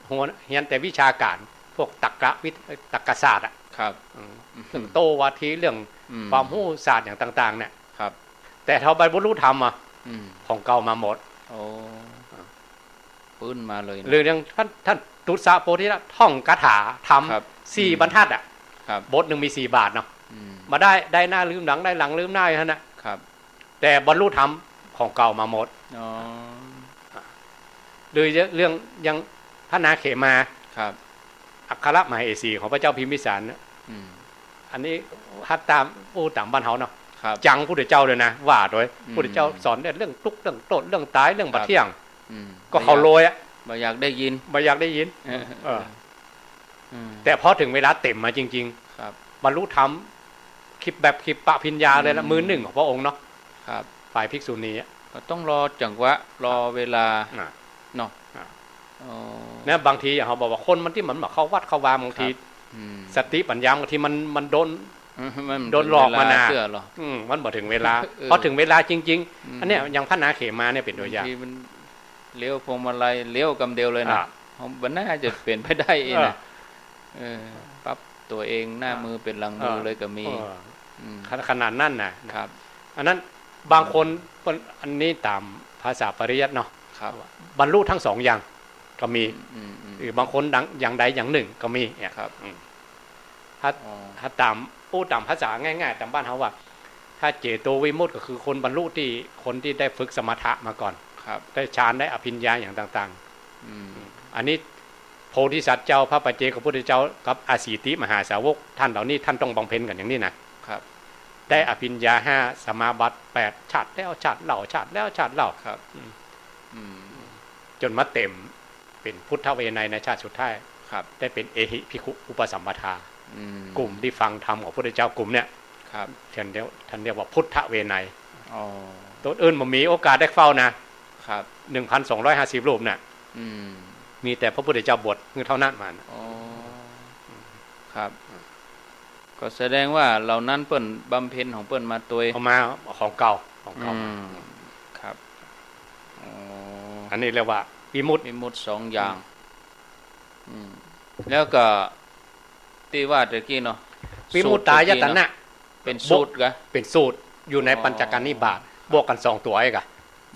หัว เฮียนแต่วิชาก๋าน พวกตรรกะวิท- ตรรกศาสตร์อะ ครับ อืม เรื่องโต้วาที เรื่อง อืม ความฮู้ศาสตร์อย่างต่างๆ เนี่ย ครับ แต่เฮาไปบรรลุธรรมอะ อืม ของเก่ามาหมด โอ้ อ่า ปื้นมาเลยนะ หรืออย่างต้าน ต้านตุสสะโพธิละ ท่องคาถาธรรม ครับ สี่ อืม บรรทัดอะ ครับ บทหนึ่งมีสี่บาทเนาะ อืม บ่ได้ ได้หน้าลืมหลัง ได้หลังลืมหน้าอยู่หั้นน่ะ ครับ แต่บรรลุธรรมของเก่ามาหมด อ๋อ หรือเรื่องอย่างพระนาเขมา ครับ อัครมเหสีของพระเจ้าพิมพิสารน่ะ อืม อันนี้ฮัตตาม อู้ต๋ามบ้านเฮาเนาะ ครับ จังพุทธเจ้าเลยนะ ว่าโดย อืม พุทธเจ้าสอนเรื่องตุ๊กข์ เรื่องโต้ษ เรื่องต๋าย เรื่องบ่เที่ยง ครับ อืม ก็เขาโลยอะ บ่อยากได้ยิน บ่อยากได้ยิน เออ เออ อืม แต่พอเถิงเวลาเต๋มมาจริงๆ ครับ บรรลุธรรม คลิปแบบคลิปปริญญาเลยละ อืม มือหนึ่งของพระองค์เนาะ ครับ ฝ่ายภิกษุณีอะ ก็ต้องรอจังหวะ รอเวลา อ่ะ เนาะ อ่ะ อ๋อ เนี่ย บางทีอย่างเฮาบอกว่าคนมันตี้มันบ่เข้าวัดเข้าวา บางที ครับ อืม สติปัญญาบางทีมัน มันโดน อืม มัน โดนหลอกมานะ เวลาเตื้อเหรอ อืม มันบ่เถิงเวลา เออ พอเถิงเวลาจริงๆ อืม อันเนี้ย อย่างพระนาเขมาเนี่ยเป๋นตัวอย่าง บางทีมันเลี้ยวพวงมาลัย เลี้ยวกำเดียวเลยนะ อ่ะ มันบ่น่าจะเป๋นไปได้เองนะ เออ เออ ปั๊บตั๋วเอง หน้า อ่ะ มือเป๋นหลังมือ เออ เลยก็มี เออ อืม ข- ขนาดนั้นน่ะ ครับ อันนั้นบางคน อืม เปิ้น อันนี้ต๋ามภาษาปริยัติเนาะ ครับ บรรลุทั้งสองอย่างก็มี อืม อืม อืม หรือบางคนดัง อย่างใดอย่างหนึ่งก็มีเนี่ย ครับ อืม ถ้า อ๋อ ถ้าต๋าม อู้ต๋ามภาษาง่ายๆ ต๋ามบ้านเฮาว่า ถ้าเจโตวิมุตติก็คือคนบรรลุตี้ คนตี้ได้ฝึกสมถะมาก่อน ครับ ได้ฌาน ได้อภิญญาอย่างต่างๆ อืม อันนี้โพธิสัตว์เจ้า พระปัจเจกพุทธเจ้ากับอสีติมหาสาวก ต้านเหล่านี้ต้านต้องบำเพ็ญกั๋นอย่างนี้นะ ครับ ได้อภิญญาห้า สมาบัติแปด ชาติแล้วชาติเล่า ชาติแล้วชาติเล่า ครับ อืม อืม จ๋นมาเต๋มเป๋นพุทธวินัยในชาติสุดท้าย ครับ ได้เป๋นเอหิภิกขุอุปสัมปทา อืม กลุ่มตี้ฟังธรรมของพุทธเจ้ากลุ่มเนี่ย ครับ ต้านเรียก ต้านเรียกว่าพุทธวินัย อ๋อ ตั๋วอื่นบ่มีโอกาสได้เฝ้านะ ครับ หนึ่งพันสองร้อยห้าสิบรูปน่ะ อืม มีแต่พระพุทธเจ้าบวชหื้อเต้านั้นมาน่ะ อ๋อ ครับ ก็แสดงว่าเหล่านั้นเปิ้นบำเพ็ญของเปิ้นมาตวย เอามาของเก่า ของเก่า อืม ครับ อ๋อ อันนี้เรียกว่าวิมุตติ วิมุตติสองอย่าง อืม แล้วก็ตี้ว่าตะกี้เนาะ วิมุตตายตนะ สูตรตะกี้เนาะ เป๋นสูตรกะ เป๋นสูตร อยู่ใน อ๋อ ปัญจกนิบาต บวกกั๋นสองตั๋วเองกะ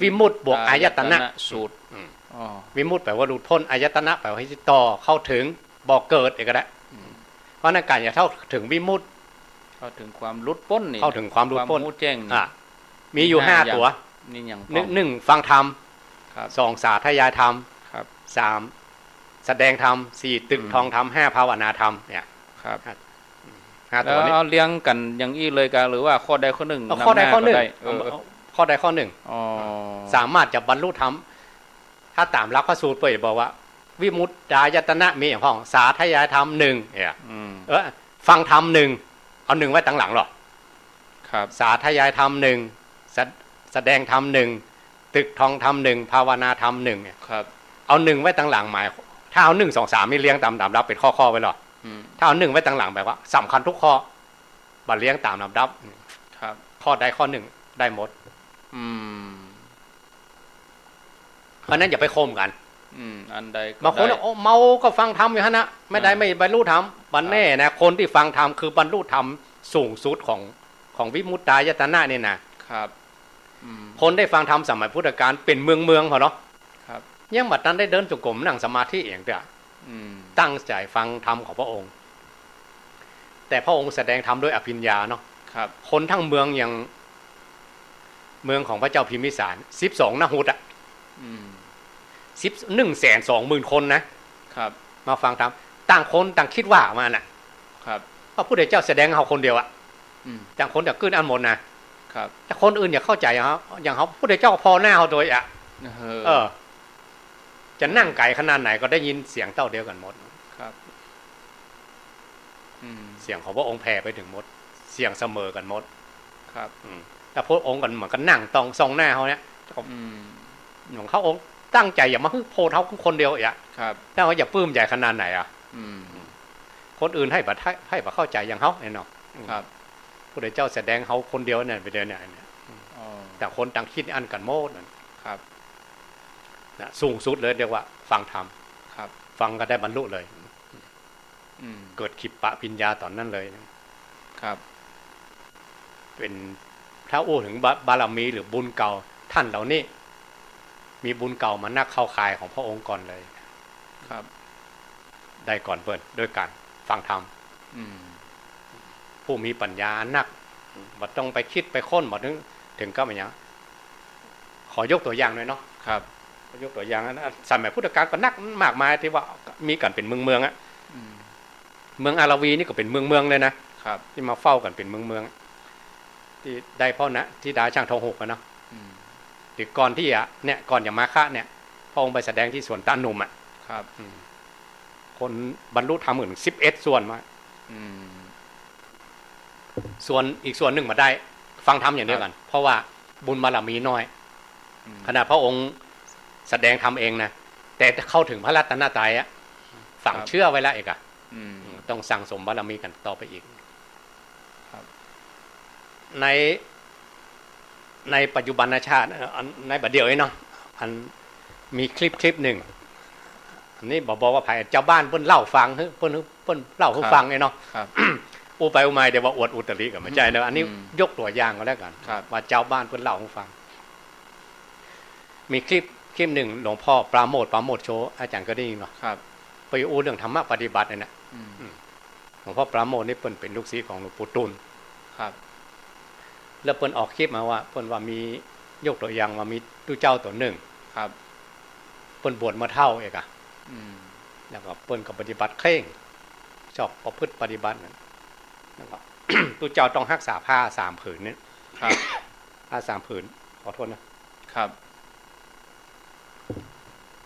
วิมุตติบวกอายตนะ อายตนะสูตร อืม อ๋อ วิมุตติแป๋ว่าหลุดป๊น อายตนะแป๋ว่าหื้อต่อ เข้าเถิง บ่เกิดเองก็ได้ อืม เพราะนั้นก๋านจะเข้าเถิงวิมุตติ เข้าเถิงความหลุดป๊นนี่ เข้าเถิงความหลุดป๊น ความฮู้แจ้งนี่ อ่ะ มีอยู่ มีห้า ห้าอย่าง ตั๋ว นี่อย่าง หนึ่ง พ่อง หนึ่ง ฟังธรรม ครับ สอง สาธยายธรรม ครับ สาม แสดงธรรม สี่ ตึก อืม ทองธรรม ห้า ภาวนาธรรม เนี่ย ครับ ห้า ห้าตั๋วนี้ แล้วเอาเรียงกั๋นอย่างอี้เลยกะ หรือว่าข้อใดข้อหนึ่ง เอาข้อใดข้อหนึ่ง นำหน้าก็ได้ เออ เอา เอาข้อใดข้อหนึ่ง อ๋อ สามารถจะบรรลุธรรม ถ้าต๋ามหลักพระสูตรเปิ้นบอกว่า วิมุตตายตนะมีอย่างพ่อง สาธยายธรรมหนึ่ง เนี่ย อืม เออ ฟังธรรมหนึ่ง เอาหนึ่งไว้ตังหลังหรอ ครับ สาธยายธรรมหนึ่ง แส- แสดงธรรมหนึ่ง ตึกทองธรรมหนึ่ง ภาวนาธรรมหนึ่ง เนี่ย ครับ เอาหนึ่งไว้ตังหลังหมาย ถ้าเอาหนึ่ง สอง สาม นี่เรียงต๋ามลำดับเป๋นข้อๆ ไว้หรอ อืม ถ้าเอาหนึ่งไว้ตังหลังแป๋ว่าสำคัญทุกข้อ บ่เรียงต๋ามลำดับ ครับ ข้อใดข้อหนึ่งได้หมด อืม เพราะนั้นอย่าไปข่มกั๋น อืม อันใดก็ได้ บางคนบอก โอ้ เมาก็ฟังธรรมอยู่หั้นนะ ไม่ได้ อ่า ไม่บรรลุธรรม บ่แน่นะ ครับ คนตี้ฟังธรรมคือบรรลุธรรมสูงสุดของ ของวิมุตตายตนะนี่นะ ครับ อืม คนได้ฟังธรรมสมัยพุทธกาลเป๋นเมืองๆ พอเนาะ ครับ ยังบ่ตันได้เดินจงกรมนั่งสมาธิเองเตื้อ อืม ตั้งใจ๋ฟังธรรมของพระองค์ แต่พระองค์แสดงธรรมด้วยอภิญญาเนาะ ครับ คนทั้งเมืองอย่าง เมืองของพระเจ้าพิมพิสาร สิบสองนหุตอะ อืม สิบ หนึ่งแสนสองหมื่นคนนะ ครับ มาฟังธรรม ต่างคนต่างกึ๊ดว่ามาน่ะ ครับ พระพุทธเจ้าแสดงเฮาคนเดียวอะ อืม ต่างคนต่างกึ๊ดอั้นหมดนะ ครับ แต่คนอื่นอย่าเข้าใจ๋เฮา อย่างเฮา พระพุทธเจ้าผ่อหน้าเฮาโดยอะ เออ เออ จะนั่งไก๋ขนาดไหนก็ได้ยินเสียงเต้าเดียวกั๋นหมด ครับ อืม เสียงของพระองค์แผ่ไปเถิงหมด เสียงเสมอกั๋นหมด ครับ อืม แล้วพระองค์กั๋นเหมือนกั๋นนั่งตองส่องหน้าเฮาเนี่ย อืม หลวงพ่อองค์ตั้งใจ๋อย่ามาหื้อโพธิ์เฮาคนเดียวอะ ครับ แต่ว่าอย่าปลื้มใจ๋ขนาดไหนอะ อืม คนอื่นใค่บ่ ใค่ ใค่บ่เข้าใจ๋อย่างเฮาเนี่ยเนาะ อืม ครับ พุทธเจ้าแสดงเฮาคนเดียวเนี่ย ไปเดียวเนี่ย เนี่ย อ๋อ ต่างคนต่างกึ๊ดอั้นกั๋นหมดนั่น ครับ นะ สูงสุดเลยเรียกว่าฟังธรรม ครับ ฟังก็ได้บรรลุเลย อืม เกิดขิปปะปัญญาต๋อนนั้นเลย ครับ เป๋น ถ้าอู้เถิงบะ บารมีหรือบุญเก่า ต้านเหล่านี้ มีบุญเก่ามานักเข้าข่ายของพระองค์ก่อนเลย ครับ ได้ก่อนเปิ้น โดยก๋านฟังธรรม อืม ผู้มีปัญญานัก บ่ต้องไปกึ๊ดไปค้น บ่เถิง เถิงกับอะหยัง ขอยกตั๋วอย่างหน่อยเนาะ ครับ ขอยกตั๋วอย่างนะ สมัยพุทธกาลก็นักมากมายตี้ว่ามีกั๋นเป๋นเมืองๆ อะ อืม เมืองอาราวีนี่ก็เป๋นเมืองๆ เลยนะ ครับ ตี้มาเฝ้ากั๋นเป๋นเมืองๆ ตี้ได้พ่อนะ ธิดาช่างทองหกอะเนาะ อืม ตี้ก่อนตี้จะ เนี่ย ก่อนจะมาฆะเนี่ย พระองค์ไปแสดงตี้สวนตาลหนุ่มอะ ครับ อืม คนบรรลุธรรมเถิงสิบเอ็ดส่วนมา อืม ส่วนอีกส่วนนึ่งบ่ได้ ฟังธรรมอย่างเดียวกั๋น ครับ เพราะว่าบุญบารมีน้อย อืม ขนาดพระองค์แสดงธรรมเองนะ แต่เข้าเถิงพระรัตนตรัยอะ ฝัง ครับ เจื้อไว้แล้วเอกอะ อืม ต้องสั่งสมบารมีกั๋นต่อไปอีก ครับ ใน ในปัจจุบันชาติ เอ่อ อัน ในบัดเดี่ยวนี้เนาะ อันมีคลิป คลิปนึ่ง อันนี้บ่บอกว่าใผ จาวบ้านเปิ้นเล่าฟัง เปิ้น เปิ้นเล่าหื้อฟังเนี่ยเนาะ ครับ อู้ไปอู้มาเดี๋ยวว่าอวดอุตริก็บ่ใจ้เนาะ อันนี้ อืม ยกตั๋วอย่างก็แล้วกั๋น ครับ ว่าจาวบ้านเปิ้นเล่าหื้อฟัง มีคลิป คลิปนึ่ง หลวงพ่อปราโมทย์ ปราโมทย์โชติ อาจ๋ารย์ก็ได้ยินเนาะ ครับ ไปอู้เรื่องธรรมะปฏิบัติเนี่ยนะ อืม อืม หลวงพ่อปราโมทย์นี่เปิ้นเป๋นลูกศิษย์ของหลวงปู่ดูล ครับ แล้วเปิ้นออกคลิปมาว่า เปิ้นว่ามี ยกตั๋วอย่างว่ามีตุ๊เจ้าตั๋วนึ่ง ครับ เปิ้นบวชมาเฒ่าเอกอะ อืม แล้วก็เปิ้นก็ปฏิบัติเคร่ง ชอบประพฤติปฏิบัตินั่น แล้วก็ ตุ๊เจ้าต้องฮักษาผ้าสามผืนเนี่ย ครับ ผ้าสามผืน ขอโทษนะ ครับ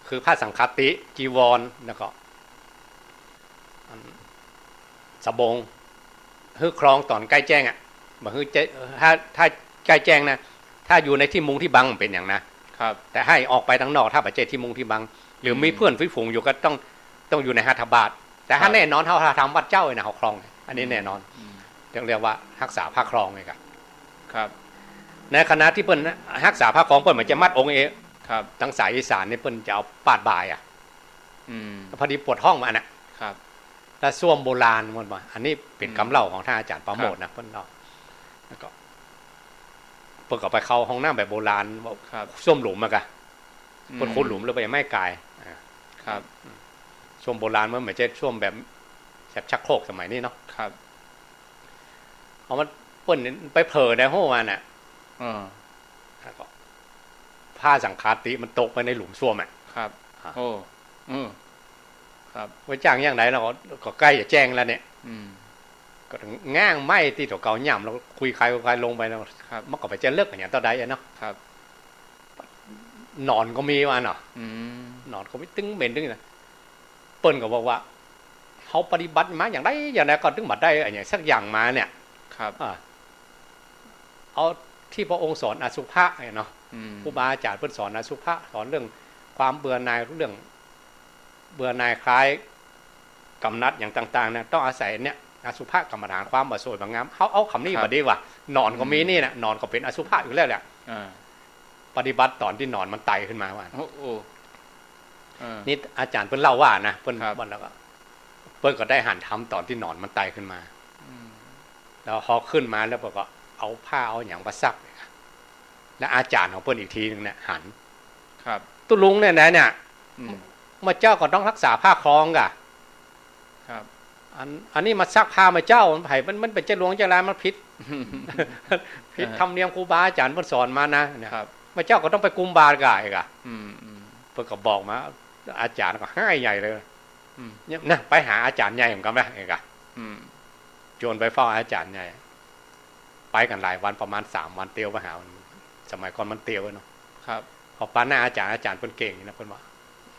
คือผ้าสังฆาติ จีวร แล้วก็ อัน สบง หื้อครองต๋อนใก้แจ้งอะ บ่หื้อแจ้ง ถ้า ถ้าใก้แจ้งนะ ถ้าอยู่ในตี้มุงตี้บังมันเป๋นหยังนะ ครับ แต่หื้อออกไปตังนอก ถ้าบ่ใจ้ตี้มุงตี้บัง หรือมี อืม เปื้อนมีฝูงอยู่ก็ต้อง ต้องอยู่ในหัตถบาตร แต่ถ้า ครับ แน่นอนเฮา เฮาทำวัดเจ้าเนี่ยเฮาครอง อันนี้แน่นอน อืม จึงเรียกว่าฮักษาผ้าครองไงครับ ครับ ในขณะตี้เปิ้นฮักษาผ้าครอง เปิ้นบ่ใจ้มัดองค์เอง ครับ ตังสายอีสานนี่เปิ้นจะเอาปาดบ่ายอะ อืม พอดีปวดห้องมาน่ะ ครับ แล้วส้วมโบราณมันว่า อันนี้เป๋น อืม กำเล่าของต้านอาจ๋ารย์ปราโมทย์นะ ครับ เปิ้นเล่า แล้วก็ เปิ้นก็ไปเข้าห้องน้ำแบบโบราณ ครับ ส้วมหลุมอะกะ อืม เปิ้นขุดหลุมแล้วไปไม้กาย อ่า ครับ ส้วมโบราณมันบ่ใจ้ส้วมแบบ แบบชักโครกสมัยนี้เนาะ ครับ เอามัน เปิ้นไปเผลอในห้องมันน่ะ เออ แล้วก็ ผ้าสังฆาติมันตกไปในหลุมส้วมอะ ครับ อ่ะ โอ้ อืม ครับ ว่าจะเอาอย่างใด แล้วก็ ก็ใก้จะแจ้งแล้วเนี่ย อืม ก็ง้างไม้ตี้ตั๋วเก่าหย่ำ แล้วก็คุยคาย คุยคายลงไปแล้ว ครับ มันก็บ่ใจ้เลิกอะหยังเต้าใดอะเนาะ ครับ หนอนก็มีว่าเนาะ อืม หนอนก็มีตึงเหม็นตึงนะ เปิ้นก็บอกว่า เฮาปฏิบัติมาอย่างใดอย่างใดก็ตึงบ่ได้อะหยังสักอย่างมาเนี่ย ครับ อ่า เอาตี้พระองค์สอนอสุภะเนี่ยเนาะ อืม ครูบาอาจ๋ารย์เปิ้นสอนอสุภะ สอนเรื่องความเบื่อหน่าย เรื่องเบื่อหน่ายคลายกำหนัดอย่างต่างๆ เนี่ย ต้องอาศัยเนี่ย อสุภะกรรมฐาน ความบ่สวยบ่งาม เฮาเอากำนี้ ครับ บ่ดีกว่า หนอนก็มีนี่นะ อืม หนอนก็เป๋นอสุภะอยู่แล้วแหละ อ่า ปฏิบัติต๋อนตี้หนอนมันไต่ขึ้นมาว่า โอ้ โอ้ เออ นี่อาจ๋ารย์เปิ้นเล่าว่านะ เปิ้น ครับ แล้วก็ เปิ้นก็ได้หันธรรมต๋อนตี้หนอนมันไต่ขึ้นมา อืม แล้วพอขึ้นมาแล้วเปิ้นก็เอาผ้าเอาหยังมาซัก แล้วอาจ๋ารย์ของเปิ้นอีกทีนึ่งเนี่ยหัน ครับ ตุ๊ลุงเนี่ยนะเนี่ย อืม มาเจ้าก็ต้องฮักษาผ้าครองก่ะ ครับ อัน อันนี้มาซักผ้ามาเจ้า มันไผ มัน มันเป๋นจรวงจราย มันผิด ผิด อ่า ธรรมเนียมครูบาอาจ๋ารย์เปิ้นสอนมานะ เนี่ย ครับ มาเจ้าก็ต้องไปกุมบาตรก่ะ อืม อืม เปิ้นก็บอกมา อาจ๋ารย์ก็ฮ้ายใหญ่เลย อืม เนี่ยนะ ไปหาอาจ๋ารย์ใหญ่เหมือนกั๋นนะ เอกอะ อืม จวนไปเฝ้าอาจ๋ารย์ใหญ่ ไปกั๋นหลายวัน ประมาณสามวัน เตียวไปหา สมัยก่อนมันเตียวเนาะ ครับ พอปะหน้าอาจ๋ารย์ อาจ๋ารย์เปิ้นเก่งนะ เปิ้นว่า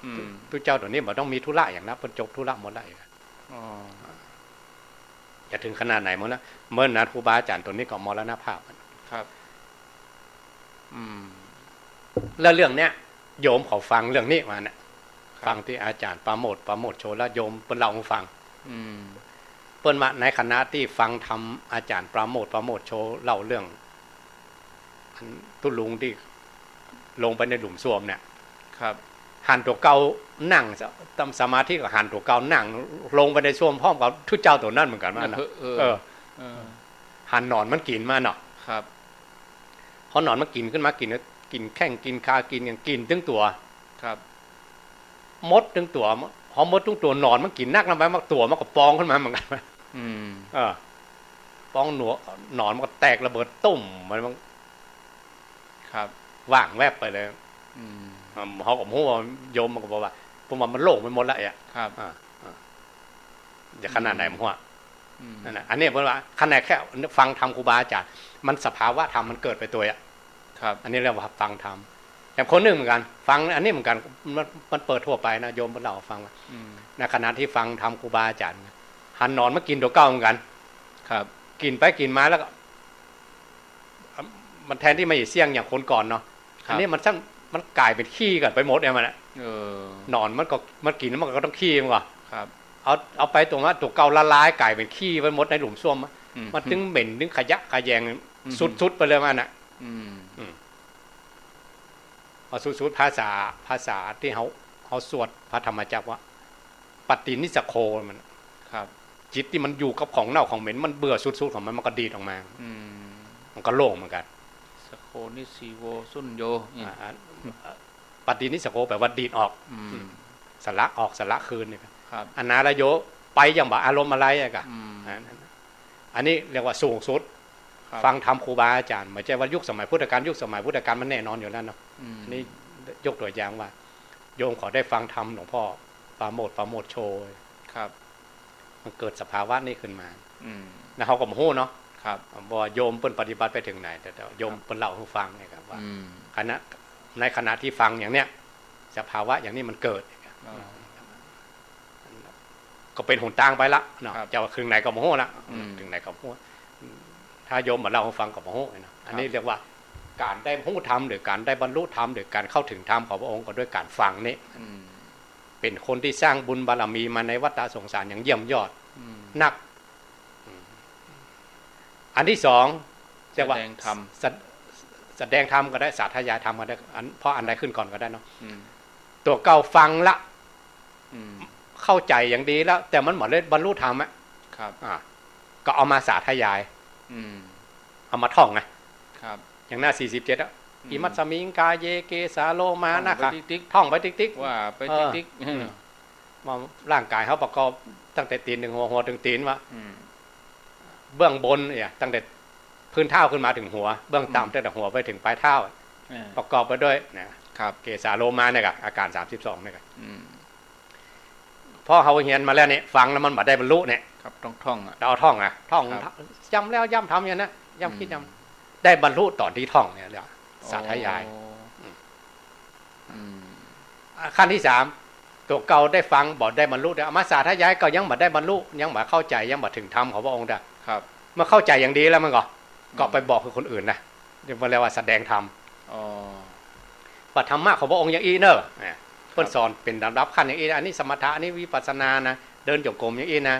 อืม ตุ๊เจ้าตั๋วนี้บ่ต้องมีธุระหยังนะ เปิ้นจบธุระหมดแล้ว อ๋อ จะถึงขนาดไหนหมดนะ เมื่อนั้นครูบาอาจ๋ารย์ตั๋วนี้ก็มรณภาพ ครับ อืม แล้วเรื่องเนี้ย โยมเขาฟังเรื่องนี้มาเนี่ย ครับ ฟังตี้อาจ๋ารย์ปราโมชย์ ปราโมชย์โชติ แล้วโยมเปิ้นเล่าหื้อฟัง อืม เปิ้นว่าในขณะตี้ฟังธรรมอาจ๋ารย์ปราโมชย์ ปราโมชย์โชติเล่าเรื่อง อันตุ๊ลุงตี้ลงไปในหลุมส้วมเนี่ย ครับ หันตั๋วเก่านั่ง ต๋ามสมาธิก็หันตั๋วเก่านั่ง ลงไปในส้วมพร้อมกับตุ๊เจ้าตั๋วนั้นเหมือนกั๋นว่าเนาะ เออ เออ เออ หันหนอนมันกิ๋นมาเนาะ ครับ พอหนอนมันกิ๋นขึ้นมา กิ๋น กิ๋นแข้ง กิ๋นขา กิ๋นหยัง กิ๋นตึงตั๋ว ครับ หมดตึงตั๋ว พอหมดตึงตั๋ว หนอนมันกิ๋นนักนำไป มันตั๋วมันก็ปองขึ้นมาเหมือนกั๋น อืม เออ ปองตั๋ว หนอนมันก็แตกระเบิดตุ้มไป มัน ครับ ว่างแวบไปเลย อืม อ่า เฮาก็บ่ฮู้ว่า โยมมันก็บอกว่า เปิ้นว่ามันโล่งไปหมดแล้วอะ ครับ อ่า อ่า จะขนาดไหน อืม บ่ฮู้อะ อืม นั่นแหละ อันนี้เปิ้นว่า ขนาดแค่ฟังธรรมครูบาอาจ๋ารย์ มันสภาวะธรรมมันเกิดไปตวยอะ ครับ อันนี้เรียกว่าฟังธรรม อย่างคนนึ่งเหมือนกั๋น ฟังอันนี้เหมือนกั๋น มัน มันเปิดทั่วไปนะ โยมเปิ้นเล่าหื้อฟังว่า อืม ในขณะตี้ฟังธรรมครูบาอาจ๋ารย์ หันหนอนมากิ๋นตั๋วเก่าเหมือนกั๋น ครับ กิ๋นไปกิ๋นมาแล้วก็ มันแทนตี้มันจะเสี้ยงอย่างคนก่อนเนาะ ครับ อันนี้มันซ่ำ มันก๋ายเป๋นขี้กั๋นไปหมดเนี่ยมันอะ เออ หนอนมันก็ มันกิ๋นแล้วมันก็ต้องขี้มันก่อ ครับ เอา เอาไปตั๋วมา ตั๋วเก่าละลายก๋ายเป๋นขี้ไปหมดในหลุมส้วมอะ อืม มันตึงเหม็น ตึงขยะแขยง อืม สุดๆ ไปเลยมันอะ อืม อืม เอาสุดๆ ภาษา ภาษาตี้เฮา เฮาสวดพระธรรมจักรว่า ปฏินิสสโค มัน ครับ จิตตี้มันอยู่กับของเน่าของเหม็น มันเบื่อสุดๆ ของมัน มันก็ดีดออกมา อืม มันก็โล่งเหมือนกั๋น สโค นิสสีโว สุญโญ นี่ อ่า อ่า ปฏินิสสโค แปลว่าดีดออก อืม อืม สละออก สละคืนเนี่ย ครับ อนาลโย ไปอย่างบ่อารมณ์อะไรอะกะ อืม อ่า อันนี้เรียกว่าสูงสุด ครับ ฟังธรรมครูบาอาจ๋ารย์ บ่ใจ้ว่ายุคสมัยพุทธกาล ยุคสมัยพุทธกาลมันแน่นอนอยู่แล้วเนาะ อืม อันนี้ยกตั๋วอย่างว่า โยมเขาได้ฟังธรรมหลวงพ่อปราโมชย์ ปราโมชย์โชติ ครับ มันเกิดสภาวะนี้ขึ้นมา อืม แล้วเฮาก็บ่ฮู้เนาะ ครับ บ่ว่าโยมเปิ้นปฏิบัติไปเถิงไหน แต่ แต่โยม ครับ เปิ้นเล่าหื้อฟังเนี่ยครับว่า อืม ขณะ ในขณะตี้ฟังอย่างเนี้ย สภาวะอย่างนี้มันเกิด อ๋อ ก็เป๋นหนตางไปละเนาะ ครับ จะว่าเถิงไหนก็บ่ฮู้ละ อืม เถิงไหนก็บ่ฮู้ ถ้าโยมมาเล่าหื้อฟังก็บ่ฮู้นะ อันนี้ ครับ เรียกว่าก๋านได้ฮู้ธรรม หรือก๋านได้บรรลุธรรม หรือก๋านเข้าเถิงธรรมของพระองค์ ก็ด้วยก๋านฟังนี่ อืม เป๋นคนตี้สร้างบุญบารมีมาในวัฏฏะสงสารอย่างเยี่ยมยอด อืม นัก อืม อันตี้สอง เรียกว่า แสดงธรรม สะ- แสดงธรรมก็ได้ สาธยายธรรมก็ได้ อัน เพราะอันใดขึ้นก่อนก็ได้เนาะ อืม ตั๋วเก่าฟังละ อืม เข้าใจ๋อย่างดีแล้ว แต่มันบ่ได้บรรลุธรรมอะ ครับ อ่า ก็เอามาสาธยาย อืม เอามาท่องไง ครับ อย่างหน้าสี่สิบเจ็ดอะ อืม อิมัสมิงกาเย เกสาโลมา ท่องไป นะคา ติ๊กๆ ท่องไปติ๊กๆ ว่าไป เออ ติ๊กๆ อืม ว่าร่างก๋ายเฮาประกอบตั้งแต่ตี๋นเถิงหัว หัวเถิงตี๋นวะ อืม เบื้องบนเนี่ย ตั้งแต่พื้นเท้าขึ้นมาเถิงหัว เบื้องต่ำ อืม ตั้งแต่หัวไปเถิงปลายเท้า เออ ประกอบไปด้วยนะ ครับ เกสาโลมาเนี่ยกะ อาก๋ารสามสิบสองเนี่ยกะ อืม พอเฮาเฮียนมาแล้วเนี่ย ฟังแล้วมันบ่ได้บรรลุเนี่ย ครับ ต้องท่องอะ เฮาท่องอะ ท่อง ครับ ย้ำแล้วย้ำทำอย่างนั้น ย้ำกึ๊ดย้ำ อืม ได้บรรลุต๋อนตี้ท่องเนี่ยเรียกว่าสาธยาย อ๋อ อืม อืม อ่ะ ขั้นตี้สาม ตั๋วเก่าได้ฟัง บ่ได้บรรลุ แต่เอามาสาธยายก็ยังบ่ได้บรรลุ ยังบ่เข้าใจ๋ ยังบ่เถิงธรรมของพระองค์เด้อ ครับ เมื่อเข้าใจ๋อย่างดีแล้วมันก็ อืม ก็ไปบอกคือคนอื่นนะ เรียกว่า เรียกว่าแสดงธรรม อ๋อ ว่าธรรมะของพระองค์อย่างอี้เน่อ อ่ะ ครับ เปิ้นสอนเป๋นลำดับขั้นอย่างอี้นะ อันนี้สมถะ อันนี้วิปัสสนานะ เดินจงกรมอย่างอี้นะ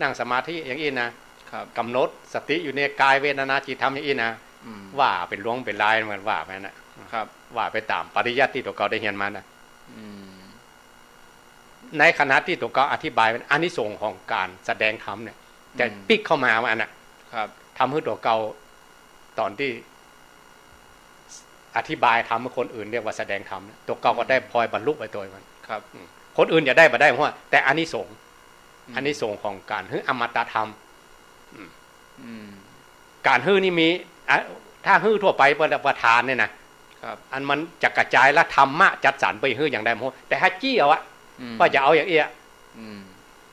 นั่งสมาธิอย่างอี้นะ ครับ ก๋ำหนดสติอยู่ในก๋ายเวทนาจิตธรรมอย่างอี้นะ อืม ว่าเป๋นลวงเป๋นลาย มันว่าไปนะ ครับ ว่าไปต๋ามปริยัติตี้ตั๋วเก่าได้เฮียนมานะ อืม ในขณะตี้ตั๋วเก่าอธิบายอานิสงส์ของก๋านแสดงธรรมเนี่ย จะ อืม ปิ๊กเข้ามาว่าอันน่ะ ครับ ทำหื้อตั๋วเก่าต๋อนตี้อธิบายธรรมหื้อคนอื่น เรียกว่าแสดงธรรมเนี่ย ตั๋วเก่าก็ อืม ได้พลอยบรรลุไปตวยมัน ครับ อืม คนอื่นจะได้บ่ได้ เพราะว่า แต่อานิสงส์ อืม อานิสงส์ของก๋านหื้ออมตะธรรม อืม อืม ก๋านหื้อนี่มี อ่ะ ถ้าหื้อทั่วไปเปิ้นเรียกว่าทานเนี่ยนะ ครับ ครับ อันมันจะกระจายและธรรมะจัดสรรไปหื้ออย่างใดบ่ฮู้ แต่ถ้าจี้เอาอะ อืม ว่าจะเอาอย่างอี้อะ อืม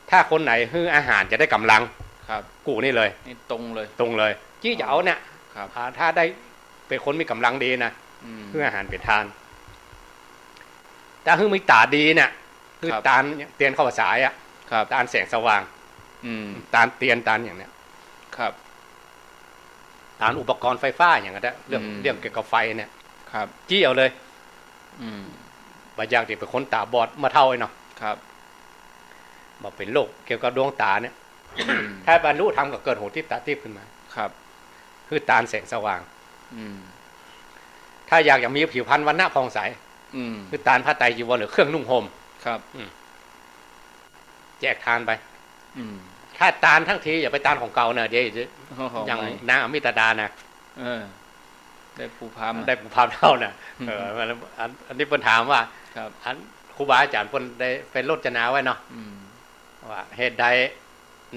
ถ้าคนไหนหื้ออาหารจะได้ก๋ำลัง ครับ กู๋นี่เลย นี่ตรงเลย ตรงเลย จี้จะเอาเนี่ย ครับ อ่า ถ้าได้เป๋นคนมีก๋ำลังดีนะ อืม หื้ออาหารเป๋นตาน ถ้าหื้อมีต๋าดีเนี่ย คือ ครับ ตานเตียนเข้าสายอะ ครับ ตานแสงสว่าง อืม ตานเตียน ตานอย่างเนี้ย ครับ ตานอุปกรณ์ไฟฟ้าอย่างเนี้ย เรื่อง อืม เรื่องเกี่ยวกับไฟเนี่ย ครับ จี้เอาเลย อืม บ่อยากจะเป๋นคนต๋าบอดเมื่อเฒ่าไอ้เนาะ ครับ บ่เป๋นโรคเกี่ยวกับดวงต๋าเนี่ย อืม ถ้าบรรลุธรรมก็เกิดหูทิพย์ต๋าทิพย์ขึ้นมา ครับ คือตานแสงสว่าง อืม ถ้าอยากจะมีผิวพรรณวรรณะผ่องใส อืม คือตานผ้าไตรจีวรหรือเครื่องนุ่งห่ม ครับ อืม แจกตานไป อืม ถ้าตานทั้งทีอย่าไปตานของเก่านะ เดี๋ยว ของ อย่าง ใหม่ นางอมิตดานะ เออ ได้ปูพาม ได้ปูพามเฒ่านะ อืม เออ อัน อันนี้เปิ้นถามว่า ครับ อันครูบาอาจ๋ารย์เปิ้นได้ไปโรจนาไว้เนาะ อืม ว่าเหตุใด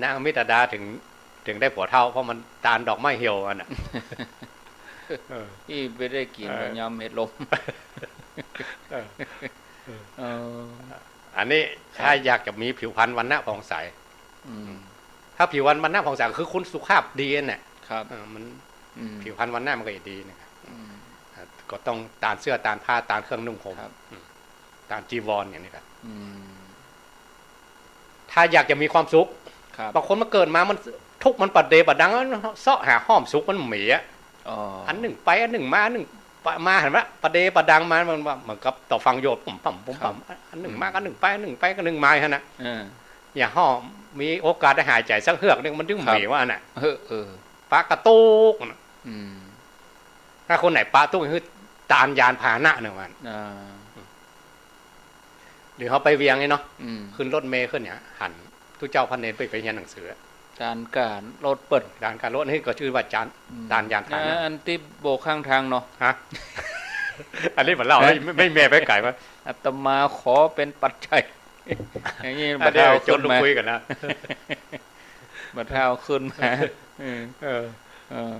นางอมิตดาถึง ถึงได้ผัวเฒ่า เพราะมันตานดอกไม้เหี่ยวอันน่ะ เออ อี้ไปได้กิ๋น เออ ก็ยามเห็ดลม เออ เออ อันนี้ ครับ ถ้าอยากจะมีผิวพรรณวรรณะผ่องใส อืม ถ้าผิวพรรณวรรณะผ่องใสคือคุณสุขภาพดีนั่นแหละ ครับ เออ มัน อืม ผิวพรรณวรรณะมันก็จะดีนะครับ อืม อ่ะ ก็ต้องตานเสื้อ ตานผ้า ตานเครื่องนุ่งห่ม ครับ อืม ตานจีวรอย่างนี้ครับ อืม ถ้าอยากจะมีความสุข ครับ บางคนมันเกิดมามันทุกข์มันปะเดปะดัง เซาะหาห้อมสุขมันบ่มีอะ อ๋อ อันนึ่งไปอันนึ่งมา อันนึ่งไปมา หันว่าปะเดปะดังมา มันว่าเหมือนกับต่อฟังโยชน์ ปุ๊มปั๊มปุ๊มปั๊ม ครับ อันนึ่งมา อืม อันนึ่งไป อันนึ่งไป อันนึ่งมาหั้นน่ะ เออ อย่าห้อมมีโอกาสได้หายใจ๋สักเฮือกนึ่ง มันจึง ครับ มีว่าน่ะ เออ เออ ปะกะตุ๊กข์น่ะ อืม ถ้าคนไหนปะตุ๊กข์คือตานยานพาหนะเนี่ยว่า อ่า หรือเฮาไปเวียงนี่เนาะ อืม ขึ้นรถเมล์ขึ้นเนี่ย หันตุ๊เจ้าพระเณรไป ไปเฮียนหนังสือ ตานก้ารถเปิ้น ตานก้ารถนี่ก็จื้อว่าจาน อืม ตานยานพาหนะ อันตี้โบกข้างตางเนาะ ฮะ อันนี้ผมเล่า เอ๊ะ ไม่ ไม่แม่ไปไก๋มา อาตมาขอเป๋นปัจจัย อย่างนี้ อันนี้ บ่าเฒ่า จนลุก ขึ้นมา คุยกั๋นนะ บ่าเฒ่าขึ้นมา เออ เออ เออ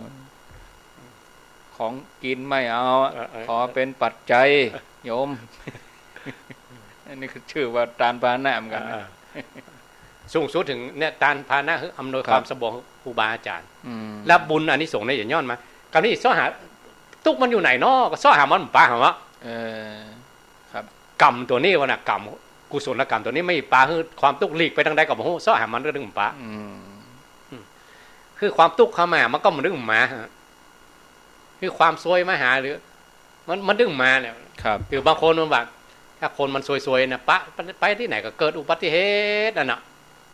ของกิ๋นไม่เอา เออ เออ ขอเป๋นปัจจัย โยม อันนี้ก็จื้อว่าตานพาหนะเหมือนกั๋นนะ เออ สูงสุดเถิงเนี่ย ตานพาหนะคืออำนวย ครับ ความสะดวกครูบาอาจ๋ารย์ อืม และบุญอานิสงส์เนี่ยจะย้อนมา กำนี้เซาะหาตุ๊กข์มันอยู่ไหนน้อ ก็เซาะหามันบ่ปะหาว่า เออ ครับ กรรมตั๋วนี้วะน่ะ กรรม กุศลกรรมตั๋วนี้ไม่ปะ คือความตุ๊กข์หลีกไปตางใดก็บ่ฮู้ เซาะหามันก็ดึงบ่ปะ อืม อืม คือความตุ๊กข์เข้ามา มันก็บ่ดึงมา คือความซวยมาหา หรือ มัน มันดึงมาเนี่ย ครับ คือบางคนมันว่า ถ้าคนมันซวยๆ นะ ปะ ไป ไปตี้ไหนก็เกิดอุบัติเหตุนั่นน่ะ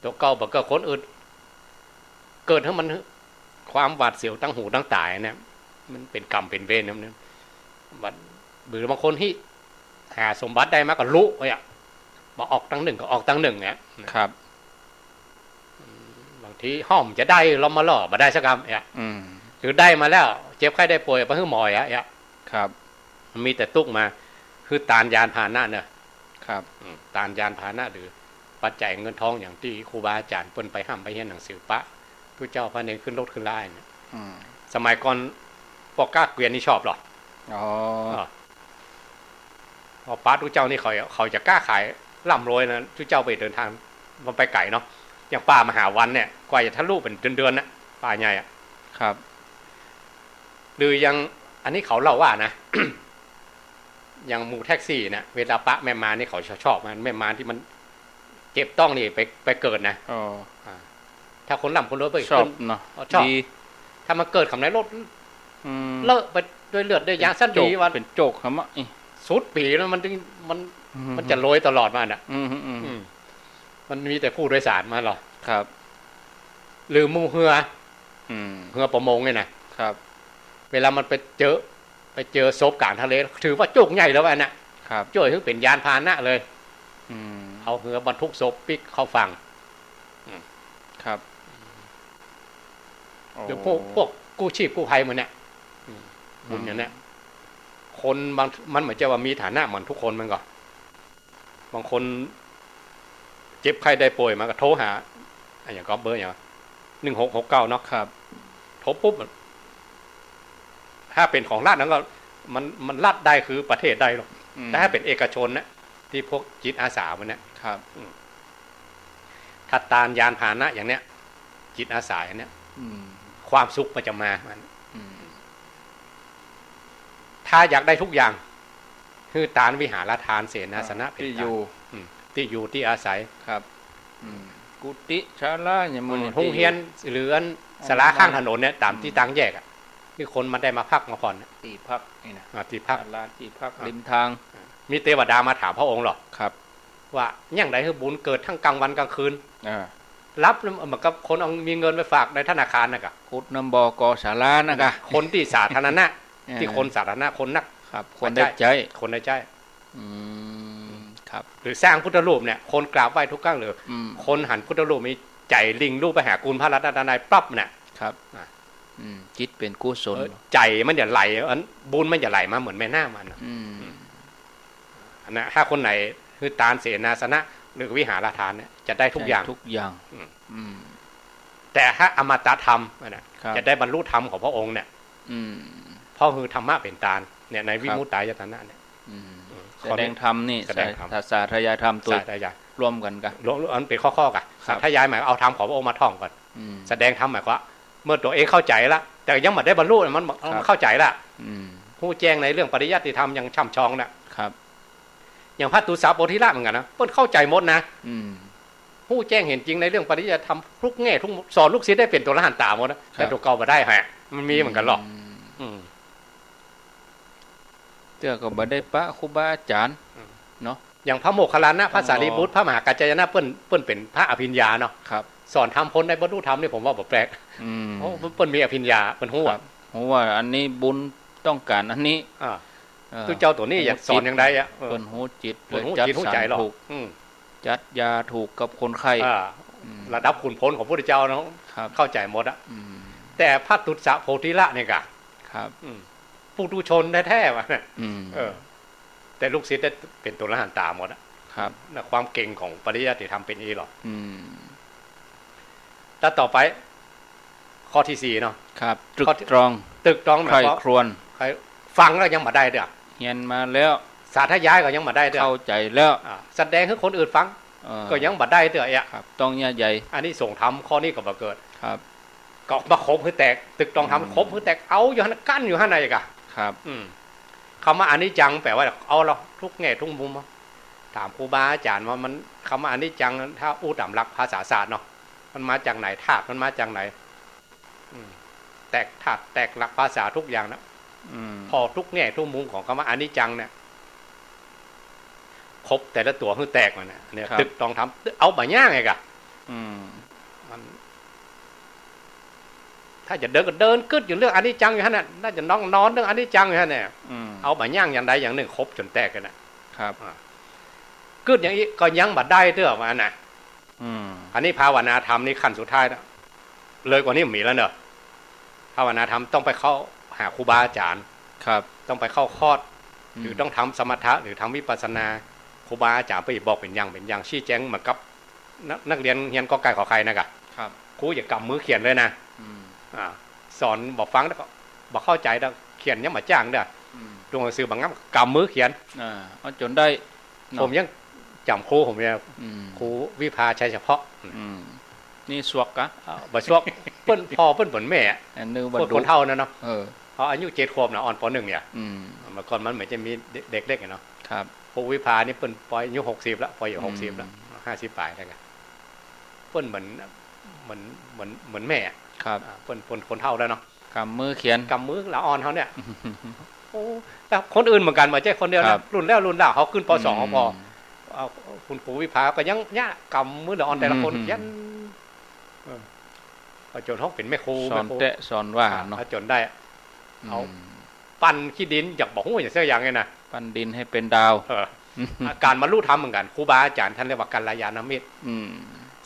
ตั๋วเก่าบ่เกิด คนอื่น เกิดหื้อมัน ความหวาดเสียวตางหูตางต๋าเนี่ย มันเป๋นกรรมเป๋นเวรนะ มัน บัด หรือบางคนที่หาสมบัติได้มาก็ลุเนี่ย บ่ออกตางนึ่งก็ออกตางนึ่งเนี่ย ครับ บางทีห้อมจะได้ลอมมาล่อ บ่ได้สักกำเนี่ย อืม หรือได้มาแล้ว เจ็บไข้ได้ป่วย ไปหื้อหมอเนี่ย ครับ มันมีแต่ตุ๊กข์มา คือตานยานพาหนะเนอะ ครับ อืม ตานยานพาหนะ หรือปัจจัยเงินทอง อย่างตี้ครูบาอาจ๋ารย์เปิ้นไปฮ่ำไปเฮียนหนังสือปะ ตุ๊เจ้าพระเณรขึ้นรถขึ้นลาเนี่ย อืม สมัยก่อนปอก๊าเกวียนนี่ชอบเหรอ อ๋อ อ่ะ ปอปะตุ๊เจ้านี่เขา เขาจะก๊าขายร่ำรวยนะ ตุ๊เจ้าไปเดินตาง มันไปไก๋เนาะ อย่างป่ามหาวันเนี่ย กว่าจะทะลุเป๋นเดือนๆ น่ะ ป่าใหญ่อะ ครับ หรืออย่าง อันนี้เขาเล่าว่านะ อย่างหมู่แท็กซี่เนี่ย เวลาปะแม่มารนี่เขาชอบ ชอบมัน แม่มารตี้มันเจ็บต๊องนี่ไป ไปเกิดนะ อ๋อ อ่า ถ้าคนร่ำคนรวยไป ชอบ ขึ้น เนาะ อ๋อ ชอบ ดี ถ้ามันเกิดกำในรถ อืม เลอะไปด้วยเลือดด้วยยาง เป๋น สันดี โจก วัน เป๋นโจกหำอะ อี้ สุดปี๋แล้วมันจึง มัน อืม มันจะรวยตลอดมาน่ะ อืม อืม อืม อืม มันมีแต่ผู้โดยสารมาเหรอ ครับ หรือหมู่เฮือ อืม เฮือประมงเนี่ยนะ ครับ เวลามันไปเจอ ไปเจอศพก๋างทะเล ถือว่าโจกใหญ่แล้วอันน่ะ ครับ จ้วยหื้อเป๋นยานพาหนะเลย อืม เอาเฮือบรรทุกศพปิ๊กเข้าฝั่ง อืม ครับ หรือพวก โอ้ พวกกู้ชีพกู้ภัยหมู่เนี่ย อืม บุญอย่างเนี้ย อืม คนบาง มันเหมือนจะว่ามีฐานะเหมือนทุกคนมันก็ บางคนเจ็บไข้ได้ป่วยมาก็โทรหา อะหยังก็เบอร์หยังวะ หนึ่งหกหกเก้า เนาะ ครับ โทรปุ๊บ ถ้าเป๋นของรัฐนั้นก็ มัน มันรัฐได้คือประเทศได้หรอก อืม แต่ถ้าเป๋นเอกชนนะ ตี้พวกจิตอาสามันเนี่ย ครับ อืม ถ้าตานยานพาหนะอย่างเนี้ย จิตอาสาอย่างเนี้ย อืม ความสุขมันจะมา มัน อืม ถ้าอยากได้ทุกอย่าง หื้อตานวิหารทาน เสนาสนะ อ่า เป๋น ตี้อยู่ อืม ตี้อยู่ตี้อาศัย ครับ อืม กุฏิศาลาอย่าง อืม มื้อนี้ โฮงเฮียน ตี้อยู่ หรืออัน อัน ศาลาข้างถนนเนี่ย ต๋าม อืม ตี้ตางแยกอะ ตี้คนมาได้มาพักมาผ่อนเนี่ย ตี้พักนี่นะ อ่า ตี้พัก ศาลาตี้พัก อ่า ริมตาง อ่า มีเตวดามาถามพระองค์หรอ ครับ ว่าอย่างใดหื้อบุญเกิดทั้งกลางวันกลางคืน อ่า รับแล้วเหมือนกับคนเอามีเงินไปฝากในธนาคารน่ะกะ ขุดน้ำบ่อก่อศาลาน่ะกะ คนตี้สาธารณะ เออ ตี้คนสาธารณะ คนนัก ครับ คนได้ใจ๊ คนได้ใจ๊ อืม ครับ หรือสร้างพุทธรูปเนี่ย คนกราบไหว้ทุกครั้งเลย อืม คนหันพุทธรูปมีใจ๋หลิ่งลู่ไปหาคุณพระรัตนตรัยปั๊บเนี่ย ครับ อ่ะ อืม จิตเป๋นกุศล เออ ใจ๋มันจะไหล อันบุญมันจะไหลมาเหมือนแม่น้ำมันน่ะ อืม อันนั้น ถ้าคนไหนหื้อตานเสนาสนะ หรือวิหารทานเนี่ย จะได้ทุกอย่าง ได้ทุกอย่าง อืม อืม แต่ถ้าอมตะธรรมอันน่ะ ครับ จะได้บรรลุธรรมของพระองค์เนี่ย อืม เพราะหื้อธรรมะเป๋นตานเนี่ย ใน ครับ วิมุตตายตนะเนี่ย อืม อืม แสดงธรรมนี่ แสดงธรรม สา สาธยายธรรมตัว สาธยาย รวมกั๋นกะ รวม อันเป๋นข้อๆ กะ ครับ สาธยายหมายเอาธรรมของพระองค์มาท่องก่อน อืม แสดงธรรมหมายความว่า เมื่อตั๋วเองเข้าใจ๋ละ แต่ยังบ่ได้บรรลุน่ะ มัน ครับ มันเข้าใจ๋ละ อืม ฮู้แจ้งในเรื่องปริยัติธรรมอย่างช่ำชองน่ะ ครับ อย่างพระตุสสะโพธิละเหมือนกั๋นนะ เปิ้นเข้าใจ๋หมดนะ อืม ฮู้แจ้งเห็นจริงในเรื่องปริยัติธรรมทุกแง่ทุกมุม สอนลูกศิษย์ได้เป๋นตั๋วอรหันต๋าหมดนะ ครับ แต่ตั๋วเก่าบ่ได้ฮะ มันมีเหมือนกั๋นหรอก อืม อืม เตื้อก็บ่ได้ปะครูบาอาจ๋ารย์ อืม เนาะ อย่างพระโมคคัลลานะ พระสารีบุตร อ๋อ พระมหากัจจายนะ เปิ้น เปิ้นเป๋นพระอภิญญาเนาะ ครับ สอนธรรมคนได้บรรลุธรรมนี่ผมว่าบ่แปลก อืม โอ้ เปิ้น เปิ้นมีอภิญญา เปิ้นฮู้อะ ครับ ฮู้ว่าอันนี้บุญต้องก๋านอันนี้ อ่า เออ ตุ๊เจ้าตั๋วนี้อยากสอนอย่างใดอะ เออ เปิ้นฮู้จิต เปิ้นฮู้จิต ฮู้ใจ๋หรอก จัดสรรถูก อืม จัดยาถูกกับคนไข้ อ่า อืม ระดับขุนพลของพุทธเจ้าเนาะ ครับ เข้าใจ๋หมดอะ อืม แต่พระตุสสะโพธิละเนี่ยกะ ครับ อืม ปุถุชนแท้ๆ ว่ะ อืม เออ แต่ลูกศิษย์ได้เป๋นตั๋วอรหันต๋าหมดอะ ครับ น่ะ ความเก่งของปริยัติธรรมเป๋นอี้หรอ อืม แล้วต่อไป ข้อตี้สี่เนาะ ครับ ตรึกตรอง ตรึกตรองหมายความ ใคร่ครวญ ใคร่ ฟังแล้วยังบ่ได้เตื้อ เฮียนมาแล้ว สาธยายก็ยังบ่ได้เตื้อ เข้าใจ๋แล้ว อ่า แสดงหื้อคนอื่นฟัง เออ ก็ยังบ่ได้เตื้อเอะ ครับ ต้องเยียะใย อานิสงส์ธรรมข้อนี้ก็บ่เกิด ครับ ก็มาขบหื้อแตก ตรึกตรองธรรม อืม ขบหื้อแตก เอาอยู่หั้น กั้นอยู่หั้นน่ะอีกอะ ครับ อืม กำว่าอนิจจังแป๋ว่าเอาละ ทุกแง่ทุกมุมอะ ถามครูบาอาจ๋ารย์ว่ามัน กำว่าอนิจจัง ถ้าอู้ต๋ามหลักภาษาศาสตร์เนาะ มันมาจากไหน ธาตุมันมาจากไหน อืม แตกธาตุแตกหลักภาษาทุกอย่างนะ อืม ผ่อทุกแง่ทุกมุมของกำว่าอนิจจังเนี่ย ขบแต่ละตั๋วหื้อแตกมันน่ะ เนี่ย ครับ ตรึกตรองธรรม เอาบ่าย่างไงกะ อืม มัน ถ้าจะเดินก็เดินกึ๊ดอยู่เรื่องอนิจจังอยู่หั้นน่ะ ถ้าจะนอนนอนเรื่องอนิจจังอยู่หั้นเนี่ย อืม เอาบ่าย่างอย่างใดอย่างนึ่งขบจ๋นแตกกั๋นน่ะ ครับ อ่า กึ๊ดอย่างอี้ก็ยังบ่ได้เตื้อว่าอันน่ะ อืม อันนี้ภาวนาธรรมนี่ขั้นสุดท้ายแล้ว เลยกว่านี้บ่มีแล้วเนอะ ภาวนาธรรมต้องไปเข้าหาครูบาอาจ๋ารย์ ครับ ต้องไปเข้าคอร์ส อืม หรือต้องทำสมถะ หรือทำวิปัสสนา ครูบาอาจ๋ารย์ไปบอกเป๋นอย่างเป๋นอย่าง ชี้แจ๋งเหมือนกับ นัก นักเฮียนเฮียนกอไก่ขอไข่น่ะกะ ครับ ครูจะก๋ำมือเขียนเลยนะ อืม อ่า สอนบ่ฟังแล้วก็บ่เข้าใจ๋ แล้วเขียนยังบ่จ้างเตื้อ อืม ตั๋วหนังสือบ่งาม ก๋ำมือเขียน อ่า เอาจ๋นได้ เนาะ ผมยังจ๋ำครูผมเนี่ย อืม ครูวิภาชัยเฉพาะ อืม นี่สวกกะ อ่า บ่สวก เปิ้นพ่อเปิ้นเป๋นแม่อะ อันนึกว่า คน ดุ คนเฒ่านั่นเนาะ เออ เขาอายุเจ็ดขวบน่ะ อ่อน ป.หนึ่ง เนี่ย อืม เมื่อก่อนมันเหมือนจะมีเด็ก เด็กเล็กอะเนาะ ครับ ครูวิภานี่เปิ้นปอยอายุหกสิบแล้ว ปอยอายุ อืม หกสิบแล้ว ห้าสิบป๋ายแล้วกะ เปิ้นเหมือน เหมือน เหมือน เหมือนแม่อะ ครับ อ่า เปิ้น เปิ้นคนเฒ่าแล้วเนาะ ก๋ำมือเขียน ก๋ำมือละอ่อนเขาเนี่ย โอ้ แต่คนอื่นเหมือนกั๋น บ่ใจ้คนเดียวนะ ครับ รุ่นแล้วรุ่นเล่า เขาขึ้น ป.สอง อืม เขาพอ เอา คุณครูวิภาก็ยังเนี่ย ก๋ำมือละอ่อนแต่ละคน อืม เขียน เออ เอาจ๋นฮ้องเป๋นแม่ครู สอน แม่ครู แต๊สอนว่า อ่า เนาะ เอาจ๋นได้ อืม เอา ปั้นขี้ดิน อยากบ่ฮู้อย่างสักอย่างเลยนะ ปั้นดินให้เป๋นดาว เออ ก๋านบรรลุธรรมเหมือนกั๋น ครูบาอาจ๋ารย์ท่านเรียกว่ากัลยาณมิตร อืม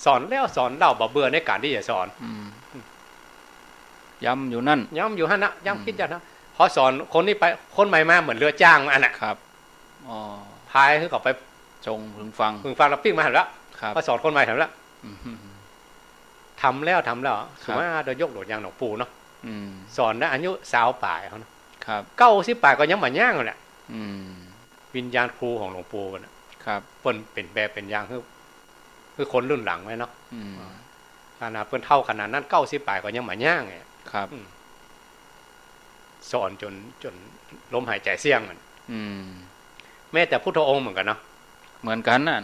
สอนแล้วสอนเล่า บ่เบื่อในก๋านตี้จะสอน อืม ย้ำอยู่หั้น ย้ำอยู่หั้นน่ะ ย้ำ อืม กึ๊ดอย่างนั้น พอสอนคนนี้ไป คนใหม่มาเหมือนเรือจ้างอันน่ะ ครับ อ๋อ พายหื้อเขาไป ส่งผึ่งฝั่ง ผึ่งฝั่งแล้วปิ๊กมาหั้นแล้ว ครับ พอสอนคนใหม่หั้นแล้ว อืม ทำแล้วทำแล้ว ครับ สมมุติว่าเรายกตั๋วอย่างหลวงปู่เนาะ อืม สอนนะ อายุซาวป๋ายเขานะ ครับ เก้าสิบป๋ายก็ยังบ่ย่างนั่นแหละ อืม วิญญาณครูของหลวงปู่น่ะ ครับ เปิ้นเป๋นแบบเป๋นอย่างหื้อ หื้อคนรุ่นหลังไว้เนาะ อืม อ่า ขนาดเปิ้นเฒ่าขนาดนั้น เก้าสิบป๋ายก็ยังบ่ย่างไง ครับ อืม สอนจ๋น จ๋นลมหายใจ๋เสี้ยงมัน อืม แม้แต่พุทธองค์เหมือนกั๋นเนาะ เหมือนกั๋นน่ะ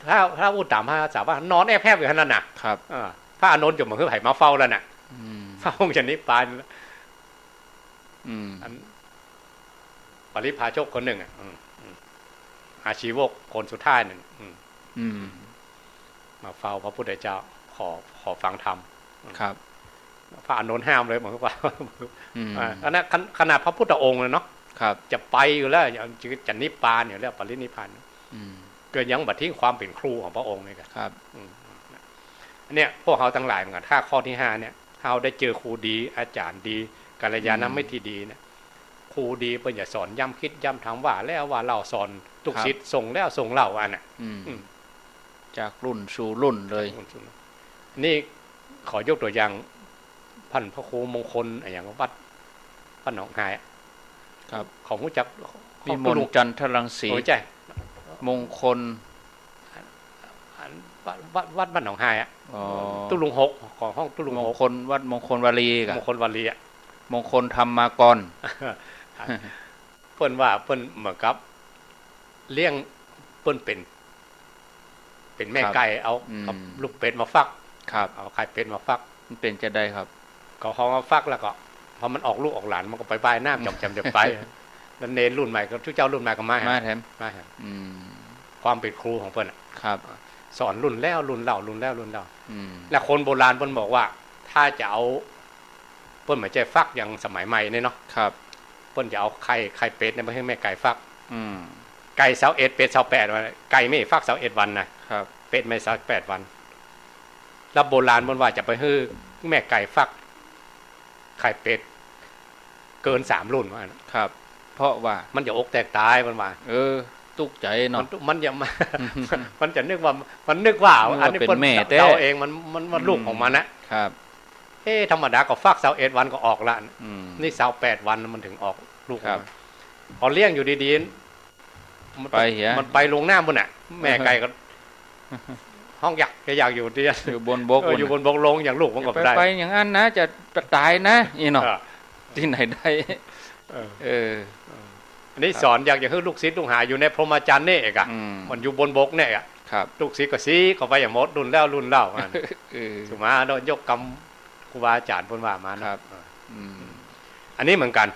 ถ้า ถ้าอู้ต๋ามภาษาว่านอนแอบแฮบอยู่หั้นน่ะ ครับ อ่า พระอานนท์จ๋นบ่หื้อใผมาเฝ้าแล้วน่ะ อืม พระองค์จะนิพพาน อืม อันปริพาชกคนนึ่งอ่ะ อืม อืม อาชีวกคนสุดท้ายนั่น อืม อืม มาเฝ้าพระพุทธเจ้า ขอ ขอฟังธรรม ครับ พระอานนท์ห้ามเลย บอกว่า อืม อ่า ขนาด ขนาดพระพุทธองค์เลยเนาะ ครับ จะไปอยู่แล้ว จะ จะนิพพานอยู่แล้ว ปรินิพพาน อืม ก็ยังบ่ทิ้งความเป๋นครูของพระองค์นี่กะ ครับ อืม อันเนี้ย พวกเฮาตังหลายเหมือนกั๋น ถ้าข้อตี้ห้าเนี่ย ถ้าเฮาได้เจอครูดี อาจ๋ารย์ดี กัลยาณมิตรตี้ดีเนี่ย อืม ครูดีเปิ้นจะสอนย้ำคิดย้ำทำ ว่าแล้วว่าเล่า สอนลูกศิษย์ ครับ ส่งแล้วส่งเล่าอันน่ะ อืม อืม จากรุ่นสู่รุ่นเลย จากรุ่นสู่รุ่น นี่ขอยกตั๋วอย่าง ท่านพระครูมงคล อะหยัง วัด วัดหนองฮายอะ ครับ เขาฮู้จัก วิมลจันทรังสี โอ้ ใจ้ มงคล อัน วัด วัด วัดหนองฮายอะ อ๋อ ตุ๊ลุงหก ของห้องตุ๊ลุงหก มงคล วัดมงคลวารีกะ มงคลวารีอะ มงคลธรรมากร เปิ้นว่าเปิ้นเหมือนกับเลี้ยง เปิ้นเป๋น เป๋นแม่ไก่ ครับ เอา อืม เอาลูกเป็ดมาฟัก ครับ เอาไข่เป็ดมาฟัก มันเป๋นจาใดครับ เขา เขามาฟักแล้วก็ พอมันออกลูกออกหลาน มันก็ไปว่ายน้ำจ่อมแจ่มแจ่มไป แล้วเณรรุ่นใหม่ก็ ตุ๊เจ้ารุ่นใหม่ก็มา มาแถม มาแถม อืม ความเป๋นครูของเปิ้นน่ะ ครับ สอนรุ่นแล้วรุ่นเล่า รุ่นแล้วรุ่นเล่า อืม และคนโบราณเปิ้นบอกว่า ถ้าจะเอา เปิ้นบ่ใจ้ฟักอย่างสมัยใหม่นี่เนาะ ครับ เปิ้นจะเอาไข่ ไข่เป็ดเนี่ยไปหื้อแม่ไก่ฟัก อืม ไก่ซาวเอ็ด เป็ดซาวแปดวัน ไก่ไม่ฟักซาวเอ็ดวันนะ ครับ เป็ดไม่ซาวแปดวัน แล้วโบราณเปิ้นว่าจะไปหื้อแม่ไก่ฟัก ไข่เป็ด เกินสามรุ่นว่าอั้น ครับ เพราะว่า มันจะอกแตกต๋าย เปิ้นว่า เออ ตุ๊กข์ใจ๋เนาะ มันตุ๊ มันจะ มันจะนึกว่า มันนึกว่า นึกว่า อันนี้เปิ้น เป๋นแม่แต๊ เดาเอง มัน มัน มันลูกของมันนะ ครับ เอ๊ะ ธรรมดาก็ฟักซาวเอ็ดวันก็ออกละ อืม นี่ซาวแปดวันมันถึงออกลูกออกมา ครับ พอเลี้ยงอยู่ดีๆ มันไปเหีย มันไปลงน้ำปู๊นน่ะ แม่ไก่ก็ฮ้องหยัก แกอยากอยู่ตี้ อยู่บนบก เออ ปู๊น อยู่บนบก ลงอย่างลูกมันก็ อย่าไป บ่ได้ ไปอย่างนั้นนะ จะ จะต๋ายนะ อี้เนาะ เออ ตี้ไหนได้ เออ เออ อันนี้สอนอยากจะหื้อลูกศิษย์ลูกหาอยู่ในพรหมจรรย์นี่เอกอะ อืม มันอยู่บนบกเนี่ยอะ ครับ ลูกศิษย์ก็ซี้เข้าไปอย่างหมด รุ่นแล้วรุ่นเล่า อัน เออ สุมาเนาะ ยกกำครูบาอาจ๋ารย์เปิ้นว่ามาเนาะ ครับ เออ อืม อันนี้เหมือนกั๋น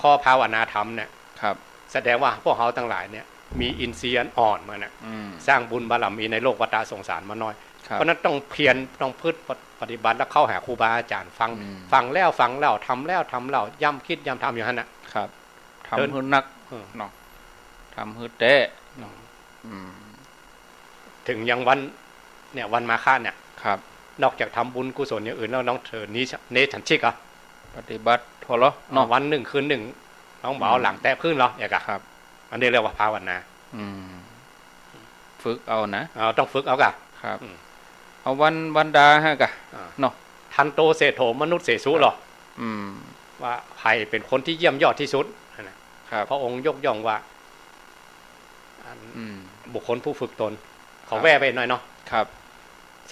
ข้อภาวนาธรรมเนี่ย ครับ แสดงว่าพวกเฮาตังหลายเนี่ย มีอินทรีย์อันอ่อนมาน่ะ อืม สร้างบุญบารมีในโลกวัฏสงสารมาน้อย ครับ เพราะฉะนั้นต้องเพียร ต้องประพฤติปฏิบัติ แล้วเข้าหาครูบาอาจ๋ารย์ ฟัง อืม ฟังแล้วฟังเล่า ทำแล้วทำเล่า ย้ำคิดย้ำทำอยู่หั้นน่ะ ครับ ทำหื้อนัก เออ เนาะ ทำหื้อแต๊ เนาะ อืม ถึงยังวัน เนี่ย วันมาฆะเนี่ย ครับ นอกจากทำบุญกุศลอย่างอื่นแล้ว น้องเถิดนี้ เนสัญชิกเหรอ ปฏิบัติทั่วเหรอ เนาะ วันหนึ่งคืนหนึ่ง น้องบ่าว อืม หลังแตะพื้นเหรอ อย่างกะ ครับ อันนี้เรียกว่าภาวนา อืม ฝึกเอานะ เอา ต้องฝึกเอากะ ครับ อืม เอาวัน วันดาฮะกะ อ่า เนาะ ทันโตเศรษฐโถมนุสเสสุเหรอ อืม ว่าใผเป๋นคนที่เยี่ยมยอดที่สุด นั่นน่ะ ครับ พระองค์ยกย่องว่า อัน อืม บุคคลผู้ฝึกตน เขา ครับ แว่ไปหน่อยเนาะ ครับ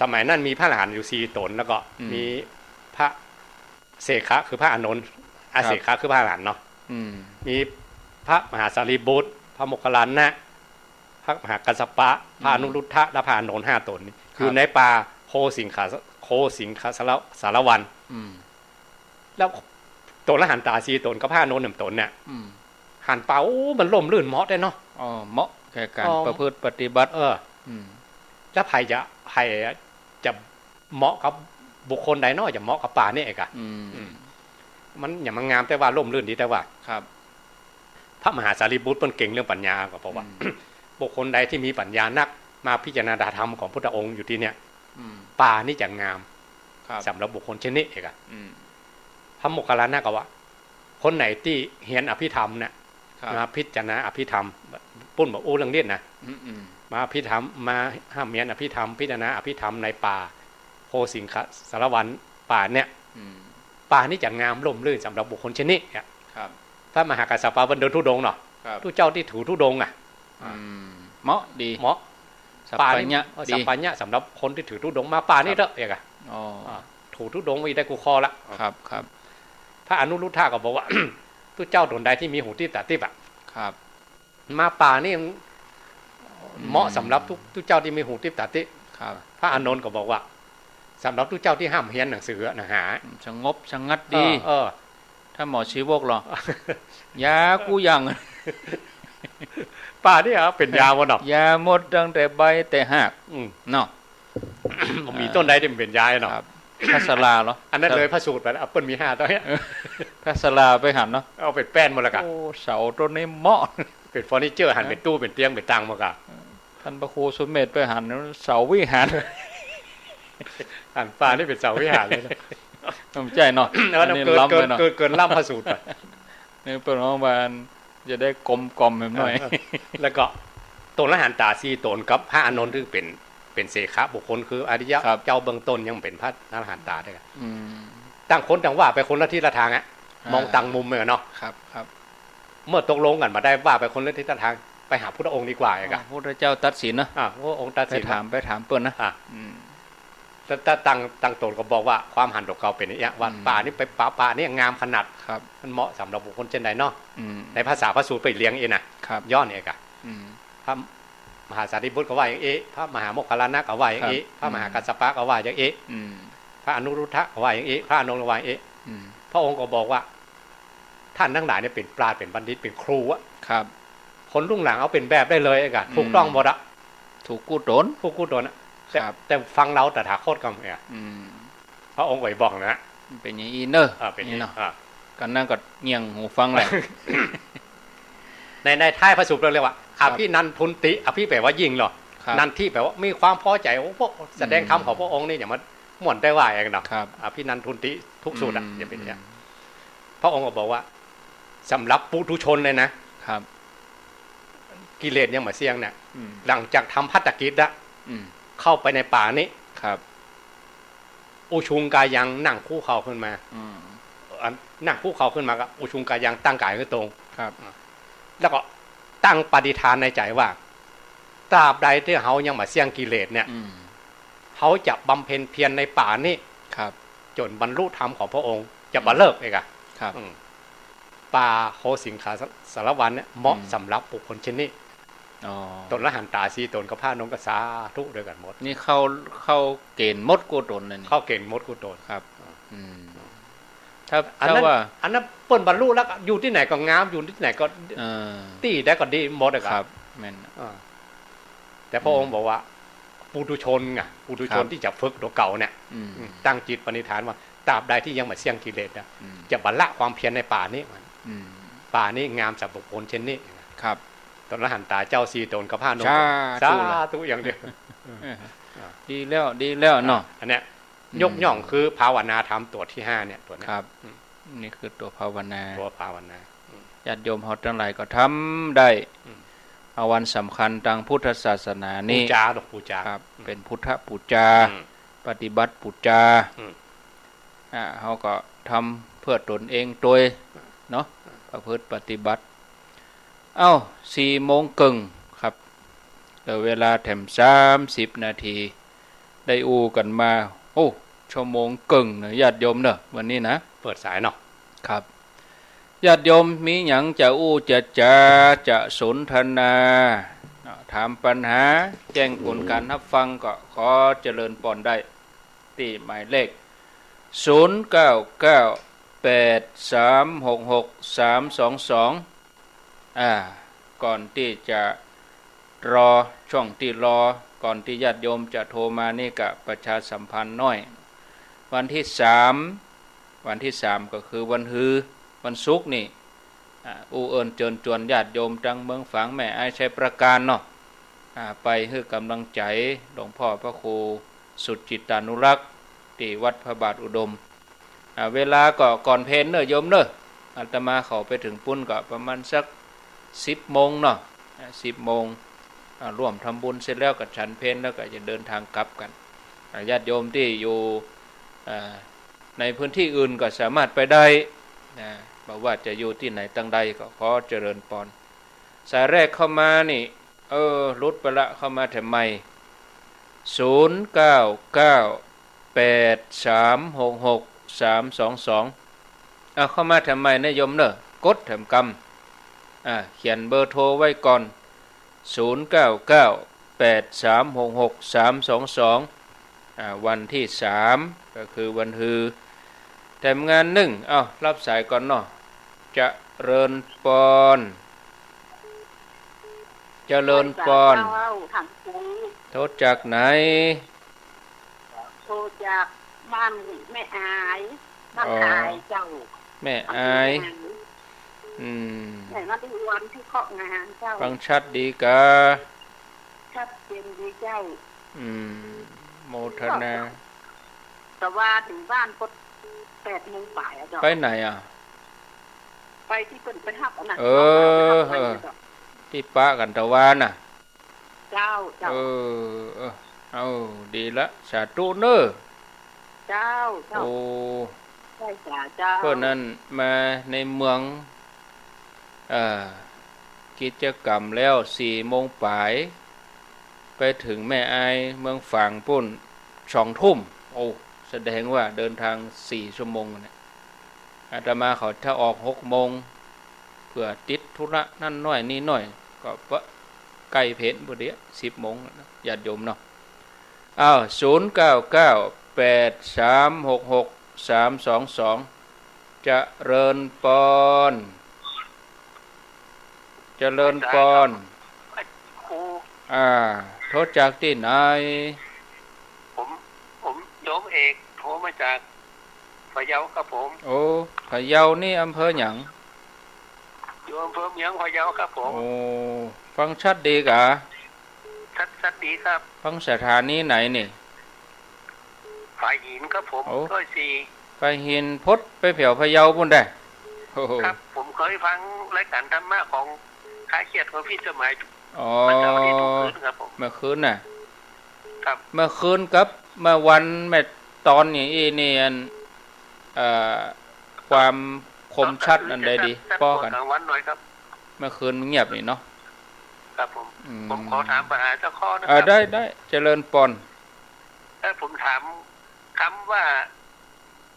สมัยนั้นมีพระอรหันต์อยู่สี่ต๋น แล้วก็ อืม มีพระเสขะ คือพระอานนท์ ครับ อาเสขะ คือพระอรหันต์เนาะ อืม มีพระมหาสารีบุตร พระโมคคัลลานะ พระมหากัสสปะ พระ อืม อนุรุทธะ และพระอานนท์ ห้าต๋นนี้ ครับ อยู่ในป่าโคสิงคา โคสิงคสาร สารวัน อืม แล้วต๋นละหันต๋าสี่ต๋นกับพระอานนท์หนึ่งต๋นเนี่ย อืม หันไป โอ้ มันร่มรื่นเหมาะแต๊เนาะ อ๋อ เหมาะแก่ก๋าน อ๋อ ประพฤติปฏิบัติ เออ อืม แล้วใผจะ ใผจะเหมาะกับบุคคลใดเนาะ จะเหมาะกับป่านี่เอกอะ อืม อืม มันอย่างมันงามแต๊ว่า ร่มรื่นดีแต๊ว่า ครับ พระมหาสารีบุตรเปิ้นเก่งเรื่องปัญญา ก็เพราะว่า อืม บุคคลใดที่มีปัญญานัก มาพิจารณาธรรมของพุทธองค์อยู่ตี้เนี่ย อืม ป่านี่จะงาม ครับ สำหรับบุคคลเช่นนี้เอกอะ อืม พระโมคคัลลานะก็ว่า คนไหนตี้เฮียนอภิธรรมเนี่ย ครับ มาพิจารณาอภิธรรม ปุ้นบ่อู้เรื่องฤทธิ์นะ อืม อืม มาอภิธรรม มาห้ามเฮียนอภิธรรม พิจารณาอภิธรรมในป่าโคสิงคสารวันป่าเนี่ย อืม ป่านี่จะงามร่มรื่นสำหรับบุคคลเช่นนี้อะ ครับ พระมหากัสสปะเปิ้นเดินธุดงค์เนาะ ครับ ตุ๊เจ้าตี้ถือธุดงค์อะ อืม เหมาะดี เหมาะ สัปปายะ ป่านี่ เออ ดี สัปปายะสำหรับคนตี้ถือธุดงค์ มาป่านี่ ครับ เต๊อะ เอกอะ อ๋อ อ่า ถือธุดงค์มาได้กู้คอละ ครับ ครับ พระอนุรุทธะก็บอกว่า ตุ๊เจ้าต๋นใดตี้มีหูติ๊บต๋าติ๊บอะ ครับ มาป่านี่ อืม เหมาะสำหรับตุ๊ ตุ๊เจ้าตี้มีหูติ๊บต๋าติ๊บ ครับ พระอานนท์ก็บอกว่า สำหรับตุ๊เจ้าตี้ฮ่ำเฮียนหนังสืออะ หนังหา อืม สงบสงัดดี เออ เออ ถ้าหมอชีวกเหรอ ยากู้อย่าง ป่านี่อะ เป๋นยาบ่เนาะ ยาหมดตั้งแต่ใบแต่ฮาก อืม เนาะ บ่มีต้นใดตี้มันเป๋นยาเนาะ ครับ พระศาลาเหรอ อันนั้นเลยพระสูตรไปแล้ว เปิ้นมีห้าต้นเนี่ย เออ พระศาลาไปหันเนาะ เอาเป๋นแป้นหมดแล้วกะ โอ้ เสาต้นนี้เหมาะ เป๋นเฟอร์นิเจอร์ หันเป๋นตู้ เป๋นเตียง เป๋นตังหมดกะ ท่านพระครูสุเมธไปหันเสาวิหาร หันป่านี่เป๋นเสาวิหารเลยนะ บ่ใจ้เนาะ เออ อันนี้ เกิน ล้ำไปเนาะ เกิน เกิน เกินล้ำพระสูตรไป นี่เปิ้นว่ามันจะได้กลมกล่อมแหมหน่อย เออ แล้วก็ ต๋นอรหันต๋าสี่ต๋นกับพระอานนท์ ซึ่งเป๋น เป๋นเสขบุคคล คืออริยะ ครับ เจ้าเบื้องต้น ยังบ่เป๋นพระอรหันต๋าเตื้อ อืม ต่างคนต่างว่าไปคนละทิศละทางอะ อ่า มองต่างมุมเลยเนาะ ครับ ครับ เมื่อตกลงกั๋นบ่าได้ ว่าไปคนละทิศละทาง ไปหาพุทธองค์ดีกว่า เอกอะ อ๋อ พุทธเจ้าตัดสินนะ อ่า พุทธองค์ตัดสิน ไปถาม ไปถามเปิ้นนะ อ่า อืม แต่ แต่ต่าง ต่างต๋นก็บอกว่าความหันตั๋วเก่าเป๋นอย่างเงี้ย ว่า อืม ป่านี่ไปป่า ป่านี่งามขนาด ครับ มันเหมาะสำหรับบุคคลเช่นใดเนาะ อืม ในภาษาพระสูตรไปเรียงเองนะ ครับ ย้อนเอกอะ อืม พระมหาสารีบุตรก็ว่าอย่างอี้ พระมหาโมคคัลลานะก็ว่าอย่างอี้ ครับ พระมหากัสสปะก็ว่าอย่างอี้ อืม พระอนุรุทธะก็ว่าอย่างอี้ พระอานนท์ก็ว่าอย่างอี้ อืม พระองค์ก็บอกว่า ท่านทั้งหลายเนี่ยเป๋นปราชญ์ เป๋นบัณฑิต เป๋นครูอะ ครับ คนรุ่นหลังเอาเป๋นแบบได้เลยเอกอะ อืม ถูกต้องหมดอะ ถูกกู้ต๋น ถูกกู้ต๋นอะ แต่ ครับ แต่ฟังเฮาตถาคตก็เอกอะ อืม พระองค์ก็บอกนะ เป๋นอย่างอี้เน่อ อ่า เป๋นอย่างอี้ นี่เนาะ อ่า กันนั้นก็เงี่ยงหูฟังแหละ ใน ในท้ายพระสูตรเปิ้นเรียกว่า ครับ อภินันทุนติ อภิแปลว่ายิ่งเนาะ ครับ นันทิแปลว่ามีความพอใจ๋ โอ้ พระแสดงธรรมของพระองค์นี่ อืม อย่างมัน ม่วนได้ว่าเอกเนาะ ครับ อภินันทุนติ ทุกสูตรอะ อืม จะเป๋นอย่างเงี้ย อืม พระองค์ก็บอกว่า สำหรับปุถุชนเลยนะ ครับ กิเลสยังบ่เสี้ยงเนี่ย อืม หลังจากทำภัตตกิจละ อืม เข้าไปในป่านี้ ครับ อุชุงกายัง นั่งคุกเข่าขึ้นมา อืม อัน นั่งคุกเข่าขึ้นมาก็ อุชุงกายัง ตั้งก๋ายหื้อตรง ครับ แล้วก็ตั้งปฏิฐานในใจ๋ว่า ตราบใดตี้เฮายังบ่เสี้ยงกิเลสเนี่ย อืม เฮาจะบำเพ็ญเพียรในป่านี้ ครับ จ๋นบรรลุธรรมของพระองค์ จะบ่เลิกเอกอะ ครับ อืม ป่าโขสิงคาสารวันเนี่ย เหมาะ อืม สำหรับบุคคลเช่นนี้ อ๋อ ต๋นอรหันต๋าสี่ต๋นกับพระอานนท์ก็สาธุด้วยกั๋นหมด นี่เข้า เข้าเก๋ณฑ์หมดกู้ต๋นเลยนี่ เข้าเก๋ณฑ์หมดกู้ต๋น ครับ อืม ถ้า อันนั้น ถ้าว่า อันนั้นเปิ้นบรรลุแล้วก็อยู่ตี้ไหนก็งาม อยู่ตี้ไหนก็ เออ ตี้ใดก็ดีหมดอะครับ ครับ แม่น อ่า แต่พระองค์ อืม บอกว่า ปุถุชนไง ปุถุชน ครับ ตี้จะฝึกตั๋วเก่าเนี่ย อืม อืม ตั้งจิตปณิธานว่า ตราบใดตี้ยังบ่เสี้ยงกิเลสนะ อืม จะบ่ละความเพียรในป่านี้ อืม ป่านี้งามสำหรับบุคคลเช่นนี้ ครับ ต๋นอรหันต๋าเจ้าสี่ต๋นกับพระอานนท์ สาธุ สาธุอย่างเดียว เออ อ่า ดีแล้ว ดีแล้วเนาะ อันเนี้ย อืม ยกย่องคือภาวนาธรรมตั๋วตี้ห้าเนี่ย ตั๋วเนี้ย ครับ อืม นี่คือตั๋วภาวนา ตั๋วภาวนา อืม ญาติโยมเฮาตังหลายก็ทำได้ อืม เอาวันสำคัญตางพุทธศาสนานี้ ปู๋จาเนาะ ปู๋จา ครับ อืม เป๋นพุทธปู๋จา อืม ปฏิบัติปู๋จา อืม อ่า เฮาก็ทำเพื่อต๋นเองตวยเนาะ ประพฤติปฏิบัติ เอ้า สี่โมงเกิ่งครับ เหลือเวลาแถมสามสิบนาที ได้อู้กั๋นมา โอ้ ชั่วโมงเกิ่งเนาะ ญาติโยมเนาะ วันนี้นะ เปิดสายเนาะ ครับ ญาติโยมมีหยังจะอู้จะจ๋า จะสนทนา อ่า ถามปัญหา แจ้งผลก๋านฮับฟังก็ขอเจริญปอนได้ ตี้หมายเลข ศูนย์เก้าเก้า แปดสามหกหก สามสองสอง อ่า ก่อนตี้จะรอ ช่วงตี้รอ ก่อนตี้ญาติโยมจะโทรมานี่ก็ประชาสัมพันธ์หน้อย วันตี้สาม วันตี้สามก็คือวันฮือ วันศุกร์นี่ อ่า อู้เอิ้นเจิญจวนญาติโยมตังเมืองฝาง แม่อาย ชัยปราการเนาะ อ่า ไปหื้อก๋ำลังใจ๋หลวงพ่อพระครูสุจิตตานุรักษ์ ตี้วัดพระบาทอุดม อ่า เวลาก็ก่อนเพลเนาะโยมเนาะ อาตมาเข้าไปเถิงปุ้นก็ประมาณสักสิบโมงเนาะ อ่า สิบโมง อ่า ร่วมทำบุญเสร็จแล้วก็ฉันเพลแล้วก็จะเดินทางกลับกั๋น อ่า ญาติโยมตี้อยู่ อ่า ในพื้นที่อื่นก็สามารถไปได้นะ บ่ว่าจะอยู่ตี้ไหนตังใดก็ขอเจริญปอน สายแรกเข้ามานี่ เออ หลุดไปละ เข้ามาแถมใหม่ ศูนย์เก้าเก้า แปดสามหกหก สามสองสอง อ่ะ เข้ามาแถมใหม่นะโยมเนอะ กดแถมกำ อ่ะ เขียนเบอร์โทรไว้ก่อน ศูนย์เก้าเก้า แปดสามหกหก สามสองสอง อ่า วันตี้สาม ก็คือวันฮือ แถมงานนึ่ง เอ้า รับสายก่อนเนาะ เจริญปอน เจริญปอน เจ้า ท่านครู โทรจากไหน โทรจากบ้านแม่อาย บ้าน อ๋อ อายเจ้า แม่อาย อำเภอแม่อาย อืม แม่มาดูวันที่เคาะงานเจ้า ฟังชัดดีกา ชัดเจนดีเจ้า อืม โมทนา แต่ว่าถึงบ้านก็แปดโมงปลายอะเจ้า ไปไหนอะ ไปตี้เปิ้นไปฮับอะนะ เออ ไปฮับไปฮับไปอะเจ้า ตี้ปะกั๋นตะวาน่ะ เจ้า เจ้า เออ เออ เอา ดีละ สาธุเน่อ เจ้า เจ้า โอ้ ใช่จ้ะ เจ้า เปิ้นนั้นมาในเมือง เอ่อ กิจกรรมแล้วสี่โมงป๋าย ไปเถิงแม่อายเมืองฝางปู๊นสองทุ่ม โอ้ แสดงว่าเดินทางสี่ชั่วโมงเนี่ย อาตมาเขาถ้าออกหกโมง เผื่อติดธุระนั่นหน้อยนี่หน้อย ก็ปะใก้เพลพอดี สิบโมงแล้วนะ ญาติโยมเนาะ อ้าว ศูนย์เก้าเก้า แปดสามหกหก สามสองสอง เจริญปอน เจริญปอน ครู อ่า โทรจากตี้ไหน ผม ผมโยมเอก โทรมาจากพะเยาครับผม โอ้ พะเยานี่อำเภอหยัง อยู่อำเภอเมืองพะเยาครับผม โอ้ ฟังชัดดีกา ชัด ชัดดีครับ ฟังสถานีไหนนี่ ฝายหินครับผม โอ้ ร้อยสี่ ฝายหิน พดไปแผวพะเยาปู๊นได้ โอ้โห ครับ ผมเคยฟังรายการธรรมะของคล้ายเขียดของพี่สมัย อ๋อ วันเสาร์อาทิตย์ทุกคืนครับผม เมื่อคืนน่ะ ครับ เมื่อคืนกับเมื่อวันแม่ตอนนี่ อี้นี่อัน เอ่อ ความคมชัดอันใดดี ชัดกว่า ป้อกั๋น กลางวันหน่อยครับ เมื่อคืนมันเงียบนี่เนาะ ครับผม อืม ผมขอถามปัญหาเจ้าข้อนะ อ่า ครับ ได้ ได้ เจริญปอน เออ ผมถามกำว่า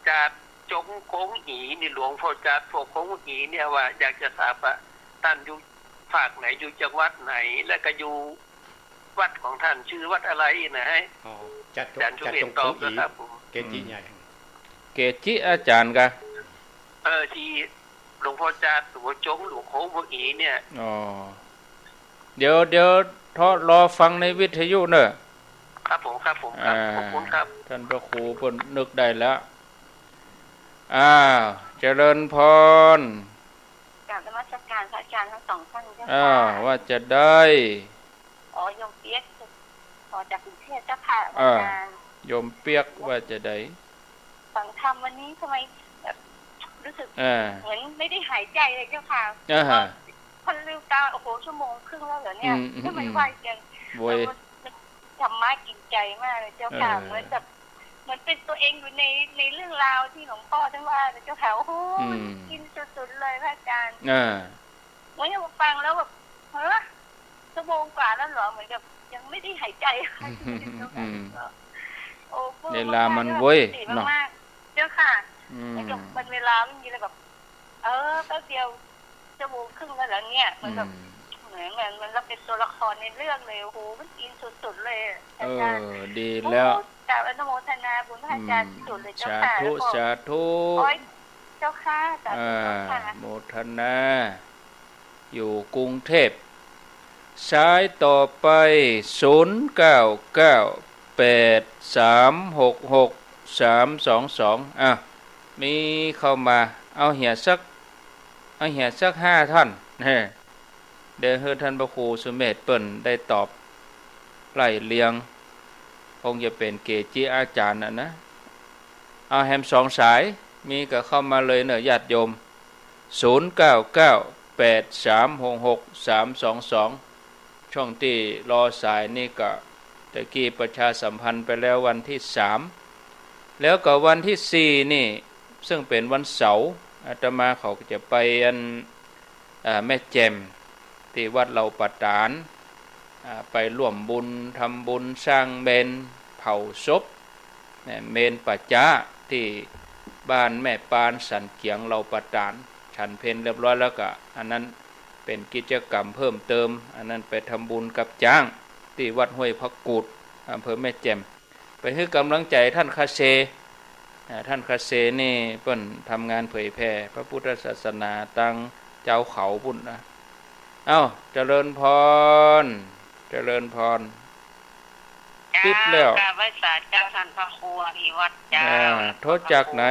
จาดจงคงอีนี่ หลวงพ่อจาดพวกคงอีเนี่ย ว่าอยากจะทราบว่าต้านอยู่ภาคไหน อยู่จังหวัดไหน และก็อยู่วัดของต้านชื่อวัดอะไรนะฮะ อ๋อ จาดจง อาจ๋ารย์สุเมธ จาดจงคงอี ตอบนะครับผม เกจิใหญ่ เกจิอาจ๋ารย์กา เออ ตี้หลวงพ่อจาด หลวงพ่อจง หลวงคงพวกอีเนี่ย อ๋อ เดี๋ยว เดี๋ยว ทอ รอฟังในวิทยุเน่อ ครับผม ครับผม ครับ อ่า ขอบคุณครับ ต้านพระครูเปิ้นนึกได้แล้ว อ้าว เจริญปอน กราบนมัสการพระอาจารย์ทั้งสองท่านเจ้าค่ะ อ้าว ว่าจะใด อ๋อ โยมเปียก อ๋อ จากกรุงเทพฯเจ้าค่ะ อ่า อาจารย์ โยมเปียกว่าจะใด ฟังธรรมวันนี้ทำไมแบบรู้สึก อ่า เหมือนไม่ได้หายใจเลยเจ้าค่ะ อ่าฮะ พอลืมตา โอ้โห ชั่วโมงครึ่งแล้วเหรอเนี่ย อืม อืม ทำไม อืม ไวจัง โว้ย เออ มัน มันธรรมะกินใจมากเลยเจ้าค่ะ เออ เหมือนกับ เหมือนเป็นตัวเองอยู่ใน ในเรื่องราวที่หลวงพ่อท่านว่าเลยเจ้าค่ะ โอ้โห อืม มันกินสุดๆเลยพระอาจารย์ อ่า เหมือนกับฟังแล้วแบบ เฮ้อ ชั่วโมงกว่าแล้วเหรอ เหมือนกับยังไม่ได้หายใจ อืม โอ้ เวลามันเว้ย สติ เนาะ มากๆ เจ้าค่ะ อืม เหมือนกับมันเวลาไม่มีเลยแบบ เออ แป๊บเดียว ชั่วโมงครึ่งแล้วเหรอเนี่ย เหมือนแบบ อืม เหมือน เหมือน เหมือนเราเป็นตัวละครในเรื่องเลย โอ้โห มันอินสุดๆเลยอะ เออ อาจารย์ ดีแล้ว โอ้ กราบอนุโมทนาบุญพระอาจารย์ อืม สุดเลยเจ้าค่ะ สาธุ แล้วก็ สาธุ โอ๊ย เจ้าค่ะ สาธุ อ่า เจ้าค่ะ โมทนา อยู่กรุงเทพฯ สายต่อไป ศูนย์เก้าเก้า แปดสามหกหก สามสองสอง อ่ะ มีเข้ามา เอาเหียสัก เอาเหียสักห้าท่าน เฮ้ เดี๋ยวหื้อต้านพระครูสุเมธเปิ้นได้ตอบไล่เรียง คงจะเป๋นเกจิอาจ๋ารย์น่ะนะ เอาแหมสองสาย มีก็เข้ามาเลยเน่อญาติโยม ศูนย์เก้าเก้า แปดสามหกหก สามสองสอง ช่วงตี้รอสายนี่ก็ ตะกี้ประชาสัมพันธ์ไปแล้ววันตี้สาม แล้วก็วันตี้สี่นี่ ซึ่งเป๋นวันเสาร์ อาตมาเขาก็จะไปอัน อ่า แม่แจ่ม ตี้วัดเหล่าป่าต๋าน อ่า ไปร่วมบุญ ทำบุญสร้างเมรุเผาศพ เนี่ย เมรุป่าจ๊า ตี้บ้านแม่ปานสันเกียงเหล่าป่าต๋าน ฉันเพลเรียบร้อยแล้วก็ อันนั้นเป๋นกิจกรรมเพิ่มเติม อันนั้นไปทำบุญกับจ๊าง ตี้วัดห้วยพระกูด อำเภอแม่แจ่ม ไปหื้อก๋ำลังใจ๋ต้านคาเซ อ่า ต้านคาเซนี่เปิ้นทำงานเผยแผ่พระพุทธศาสนาตางจาวเขาปู๊นนะ เอ้า เจริญพร เจริญพร เจ้า ปิดแล้ว กราบไหว้สาเจ้าต้านพระครูอภิวัฒน์เจ้า อ่า โทรจากไหน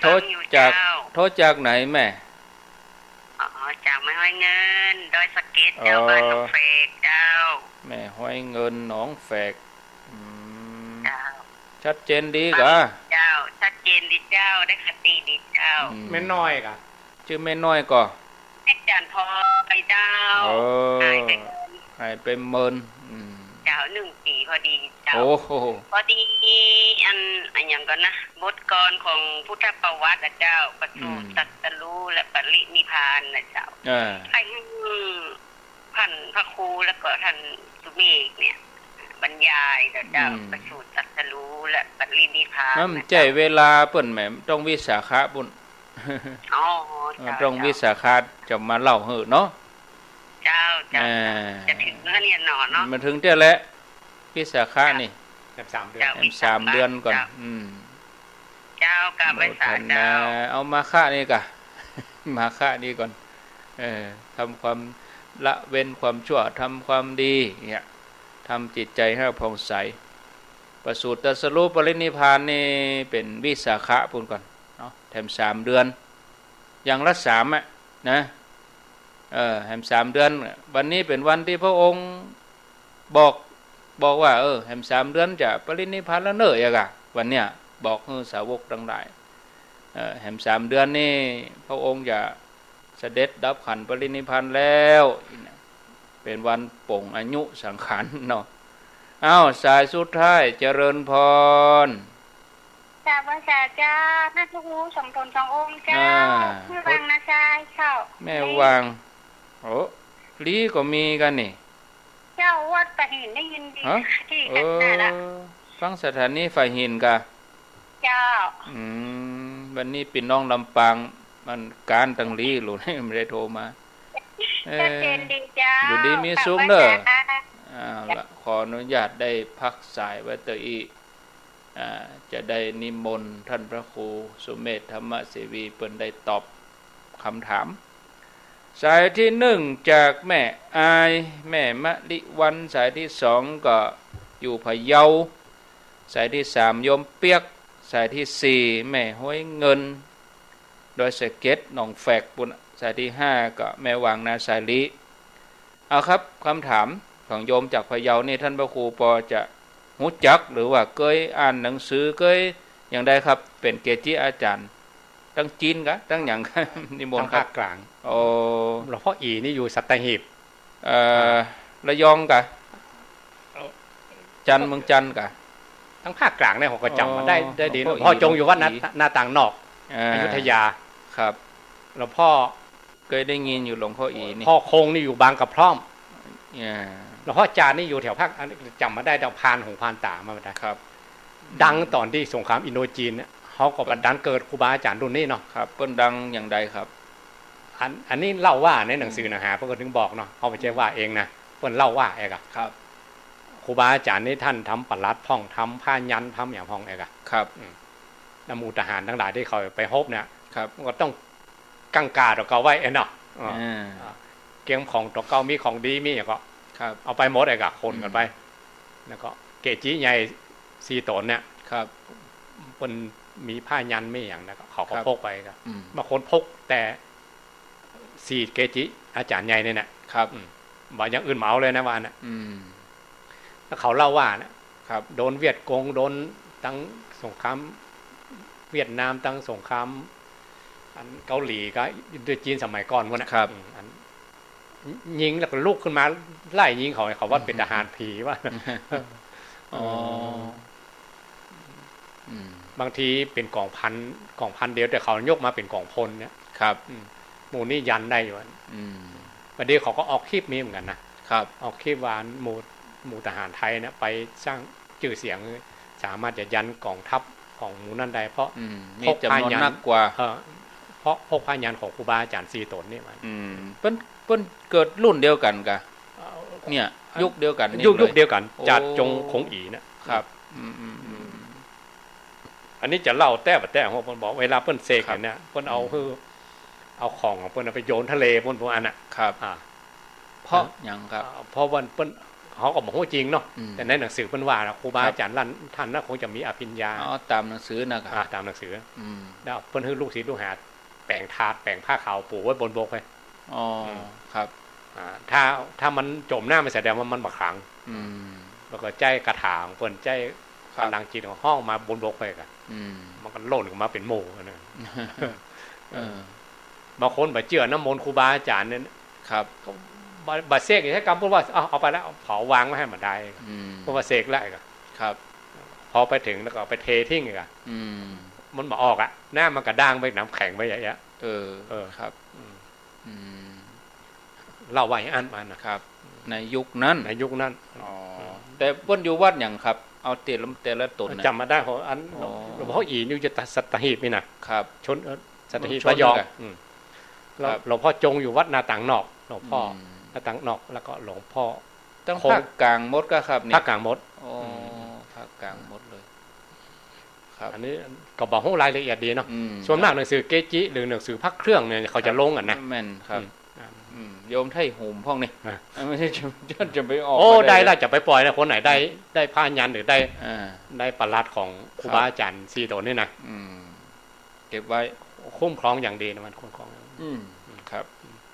ฟังอยู่ จาก เจ้า โทรจากไหนแม่ อ๋อ จากแม่ฮ้อยเงิน ดอยสะเก็ดเจ้า อ๋อ บ้านหนองแฝกเจ้า แม่ฮ้อยเงิน หนองแฝก อืม เจ้า ชัดเจนดีก่อ เจ้า ชัดเจนดีเจ้า ได้คติดีเจ้า อืม แม่น้อยก่อ จื้อแม่น้อยก่อ แม่จันทร์พรเจ้า เออ หายไป หายไปเมิน อืม เจ้า หนึ่งปี๋พอดีเจ้า โอ้โห พอดี อัน อันหยังก่อนนะ บทกลอนของพุทธประวัติอะเจ้า ประสูติ อืม ตรัสรู้และปรินิพพานนะเจ้า อ่า ใค่หื้อต้านพระครูแล้วก็ต้านสุเมฆเนี่ย บรรยายนะเจ้า อืม ประสูติ ตรัสรู้และปรินิพพาน มัน นะเจ้า ใจ้เวลาเปิ้นแหม ต้องวิสาขะปู๊น อ๋อ เออ เจ้า ต้อง เจ้า วิสาขะจะมาเล่าหื้อเนาะ เจ้า เจ้า อ่า จะเถิงแล้วเนี่ยหนอเนาะ มาเถิงเตื้อแล้ว วิสาขะนี่ เจ้า แหมสามเดือน เจ้า แหมสามเดือนก่อน วิสาขะ เจ้า อืม เจ้า กราบไหว้สาเจ้า โมทนา เอามาฆะนี่ก่อ มาฆะนี่ก่อน เออ ทำความละเว้นความชั่ว ทำความดีเนี่ย ทำจิตใจ๋หื้อผ่องใส ประสูติตรัสรู้ปรินิพพานนี่เป๋นวิสาขะปู๊นก่อนเนาะ แหมสามเดือน อย่างละสามอะนะ เออ แหมสามเดือน วันนี้เป๋นวันตี้พระองค์บอก บอกว่า เออ แหมสามเดือนจะปรินิพพานแล้วเน่อ อย่างกะ วันเนี้ย บอกหื้อสาวกตังหลาย เออ แหมสามเดือนนี่พระองค์จะเสด็จดับขันธ์ปรินิพพานแล้ว เป๋นวันปลงอายุสังขารเนาะ อ้าว สายสุดท้าย เจริญพร กราบไหว้สาเจ้า ต้านพระครูสมบูรณ์ สององค์เจ้า อ่า แม่วางนาซายเจ้า แม่วาง โอ้ ลี้ก็มีกั๋นนี่ เจ้า วัดป่าหินได้ยินดี ฮะ ตี้ เออ กั๋นน่ะละ ฟังสถานีป่าหินก่อ เจ้า อืม วันนี้ปี้น้องลำปางมันก๊านตังลี้ลูก ไม่ได้โทรมา เออ ชัดเจนดีเจ้า อยู่ดีมีสุขเน่อ กราบไหว้สา เอาละ ขออนุญาตได้พักสายไว้เตื้ออี้ อ่า จะได้นิมนต์ต้านพระครูสุเมธธรรมเสวี เปิ้นได้ตอบกำถาม สายตี้หนึ่งจากแม่อาย แม่มะลิวัลย์ สายตี้สองก็อยู่พะเยา สายตี้สามโยมเปียก สายตี้สี่แม่ฮ้อยเงิน ดอยสะเก็ด หนองแฝกปู๊น สายตี้ห้าก็แม่วางนาซายลี้ เอาครับ กำถามของโยมจากพะเยานี่ ต้านพระครูปอจะฮู้จัก หรือว่าเกยอ่านหนังสือ เกยอย่างใดครับ เป๋นเกจิอาจ๋ารย์ ตังจีนก่อ ตังหยังก่อ นิมนต์ครับ ตังภาคกลาง โอ้ หลวงพ่ออี่นี่อยู่สัตหีบ เอ่อ ระยองก่อ จันทน์ เมืองจันทน์ก่อ ตังภาคกลางเนี่ย ผมก็จ๋ำมาได้ อ๋อ ได้ดี หลวงพ่ออี่ หลวงพ่อจงอยู่วัดหน้า หลวงพ่ออี่ หน้าต่างนอก อ่า อยุธยา ครับ หลวงพ่อ เกยได้ยินอยู่หลวงพ่ออี่นี่ พ่อคงนี่อยู่บางกระพร้อม อ่า หลวงพ่อจาดนี่อยู่แถวภาค อันนี้จ๋ำมาได้ ตางผ่านหูผ่านต๋ามาได้ ครับ ดังต๋อนตี้สงครามอินโดจีนเนี่ย เขาก็บัดดันเกิดครูบาอาจ๋ารย์รุ่นนี้เนาะ ครับ เปิ้นดังอย่างใดครับ อัน อันนี้เล่าว่าในหนังสือ อืม นะฮะ เปิ้นก็ถึงบอกเนาะ เขาไม่ใช่ว่าเองนะ เปิ้นเล่าว่าเองอะ ครับ ครูบาอาจ๋ารย์นี่ต้านทำปลัดพ่อง ทำผ้ายันต์ ทำอย่างพ่องเองอะ ครับ อืม นำหมู่ทหารตังหลายตี้เขาไปฮบเนี่ย ครับ มันก็ต้อง กังก๋าตั๋วเก่าไว้เนาะ อ่า อ่า อ่า เกียมของตั๋วเก่า มีของดี มีหยังก็ ครับ เอาไปหมดไอ้กะ ขนกั๋นไป อืม แล้วก็เกจิใหญ่สี่ต๋นเนี่ย ครับ เปิ้นมีผ้ายันต์ มีหยังนะ เขาก็ ครับ พกไปกะ อืม บางคนพกแต่สี่เกจิอาจ๋ารย์ใหญ่เนี่ยนะ ครับ อืม บ่อย่างอื่นบ่เอาเลยนะ ว่าอั้นน่ะ อืม แล้วเขาเล่าว่านะ ครับ โดนเวียดกง โดนตังสงครามเวียดนาม ตังสงครามอันเกาหลีกับอินโดจีนสมัยก่อนพู้นน่ะ ครับ อืม อันยิงแล้วก็ลุกขึ้นมาไล่ยิงเขา เขาว่า อืม เป๋นทหารผีว่า อ๋อ เออ อืม บางทีเป๋นก๋องพัน ก๋องพันเดียว แต่เขายกมาเป๋นก๋องพลเนี่ย ครับ อืม หมู่นี้ยันได้อยู่อะ อืม บางทีเขาก็ออกคลิปมีเหมือนกั๋นนะ ครับ ออกคลิปว่าหมู่ หมู่ทหารไทยเนี่ยไปสร้างจื้อเสียง สามารถจะยันก๋องทัพของหมู่นั้นได้ เพราะ อืม มีจำนวนนักกว่า เออ เพราะพกพยัญชนะของครูบาอาจ๋ารย์สี่ต๋นนี่มา อืม เปิ้น เปิ้นเกิดรุ่นเดียวกั๋นกะ เอ่อ เนี่ย ยุคเดียวกั๋นนี่ ยุค เลย ยุคเดียวกั๋น โอ้ จาดจงคงอี๋นะ ครับ อืม อืม อืม อันนี้จะเล่าแต๊บ่าแต๊ เปิ้นบอกเวลาเปิ้นเสก ครับ เนี่ย เปิ้นเอา อืม หื้อ เอาของของเปิ้นน่ะไปโยนทะเลปู๊น ปู๊นอันน่ะ ครับ อ่า เพราะ นะ หยังครับ อ่า เพราะว่าเปิ้น เขาก็บ่ฮู้จริงเนาะ อืม แต่ในหนังสือเปิ้นว่านะ ครูบา ครับ อาจ๋ารย์หลายต้านน่ะคงจะมีอภิญญา อ๋อ ต๋ามหนังสือนะ ครับ อ่า ต๋ามหนังสือ อืม แล้วเปิ้นหื้อลูกศิษย์ลูกหาแป๋งถาด แป๋งผ้าขาวปูไว้บนบกเลย อ๋อ อืม ครับ อ่า ถ้า ถ้ามันจ๋มน้ำไปแสดงว่ามันบ่ขลัง อืม แล้วก็ใจ๊คาถาของเปิ้น ใจ๊ ครับ พลังจิตของห้องมาบนบกเลยกะ อืม มันก็หล่นขึ้นมาเป๋นหมู่นะ เออ เออ บางคนบ่เจื้อน้ำมนต์ครูบาอาจ๋ารย์เนี่ย ครับ ก็บ่ บ่เสก ใจ๊กำเปิ้นว่า เอา เอาไปแล้ว เผาวางไว้หื้อมันได้ อืม เพราะว่าเสกแล้วกะ ครับ พอไปเถิงแล้วก็เอาไปเททิ้งอีกอะ อืม มันบ่ออกอะ น้ำมันกระด้างไป น้ำแข็งไปอย่างเงี้ย เออ เออ ครับ อืม อืม เล่าว่าอย่างอั้นมานะ ครับ ในยุคนั้น ในยุคนั้น อ๋อ อืม แต่เปิ้นอยู่วัดหยังครับ เอาแต่ละ แต่ละต๋นน่ะ จ๋ำบ่ได้ อัน อ๋อ หลวงพ่ออี๋อยู่จะสัตหีบนี่นะ ครับ ชน เอ่อ สัตหีบ ชน ระยอง กัน อืม แล้ว ครับ หลวงพ่อจงอยู่วัดนาต่างนอก หลวงพ่อ อืม นาต่างนอก แล้วก็หลวงพ่อ ตาง คง ภาคกลางหมดก่ะครับนี่ ภาคกลางหมด อ๋อ อืม ภาคกลางหมดเลย ครับ อันนี้ก็บ่ฮู้รายละเอียดดีเนาะ อืม ส่วนมากหนังสือเกจิหรือหนังสือพระเครื่องเนี่ยเขาจะลงกั๋นนะ แม่นครับ อืม อืม โยมไถ่หุมพ่องนี่ อ่ะ ไม่ใช่จะ จะ จะไปออก โอ้ มาได้ ได้แล้ว จะไปปล่อยนะ คนไหนได้ อืม ได้พยัญชนะหรือได้ อ่า ได้ประหลัดของครูบาอาจ๋ารย์สี่ต๋นนี่นะ อืม เก็บไว้ คุ้มครองอย่างดีนะ มันคุ้มครอง อืม ครับ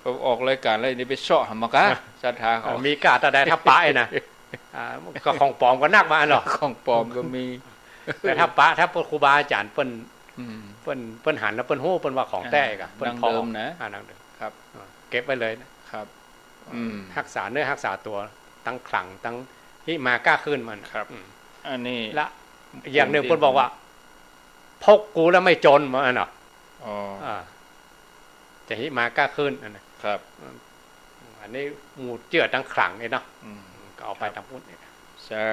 พอออกรายการแล้วนี่ไปเซาะหามาก่ะ อ่ะ ศรัทธาเขา เออ มีก้าตาใดถ้าปะไอ้นะ อ่า ก็ของปลอมก็นักมาอันเนาะ ของปลอมก็มี แต่ถ้าปะ ถ้าพวกครูบาอาจ๋ารย์เปิ้น อืม เปิ้น เปิ้นหันแล้วเปิ้นฮู้ เปิ้นว่าของแต๊ก่ะ อ่า เปิ้น ดั้งเดิมนะ อ่า ดั้งเดิม ครับ อ่า เก็บไว้เลยนะ ครับ อืม ฮักษาเนื้อฮักษาตั๋ว ตึงขลัง ตึงหิมาก้าขึ้นมัน ครับ อืม อันนี้ และอย่างหนึ่งเปิ้นบอกว่า พกกูแล้วไม่จน ว่าอั้นเนาะ อ๋อ อ่า จะหิมาก้าขึ้นอันนั้น ครับ อืม อันนี้หมู่เจื้อตึงขลังเนี่ยเนาะ อืม ก็เอาไป ครับ ตึงพุ้นเนี่ย สา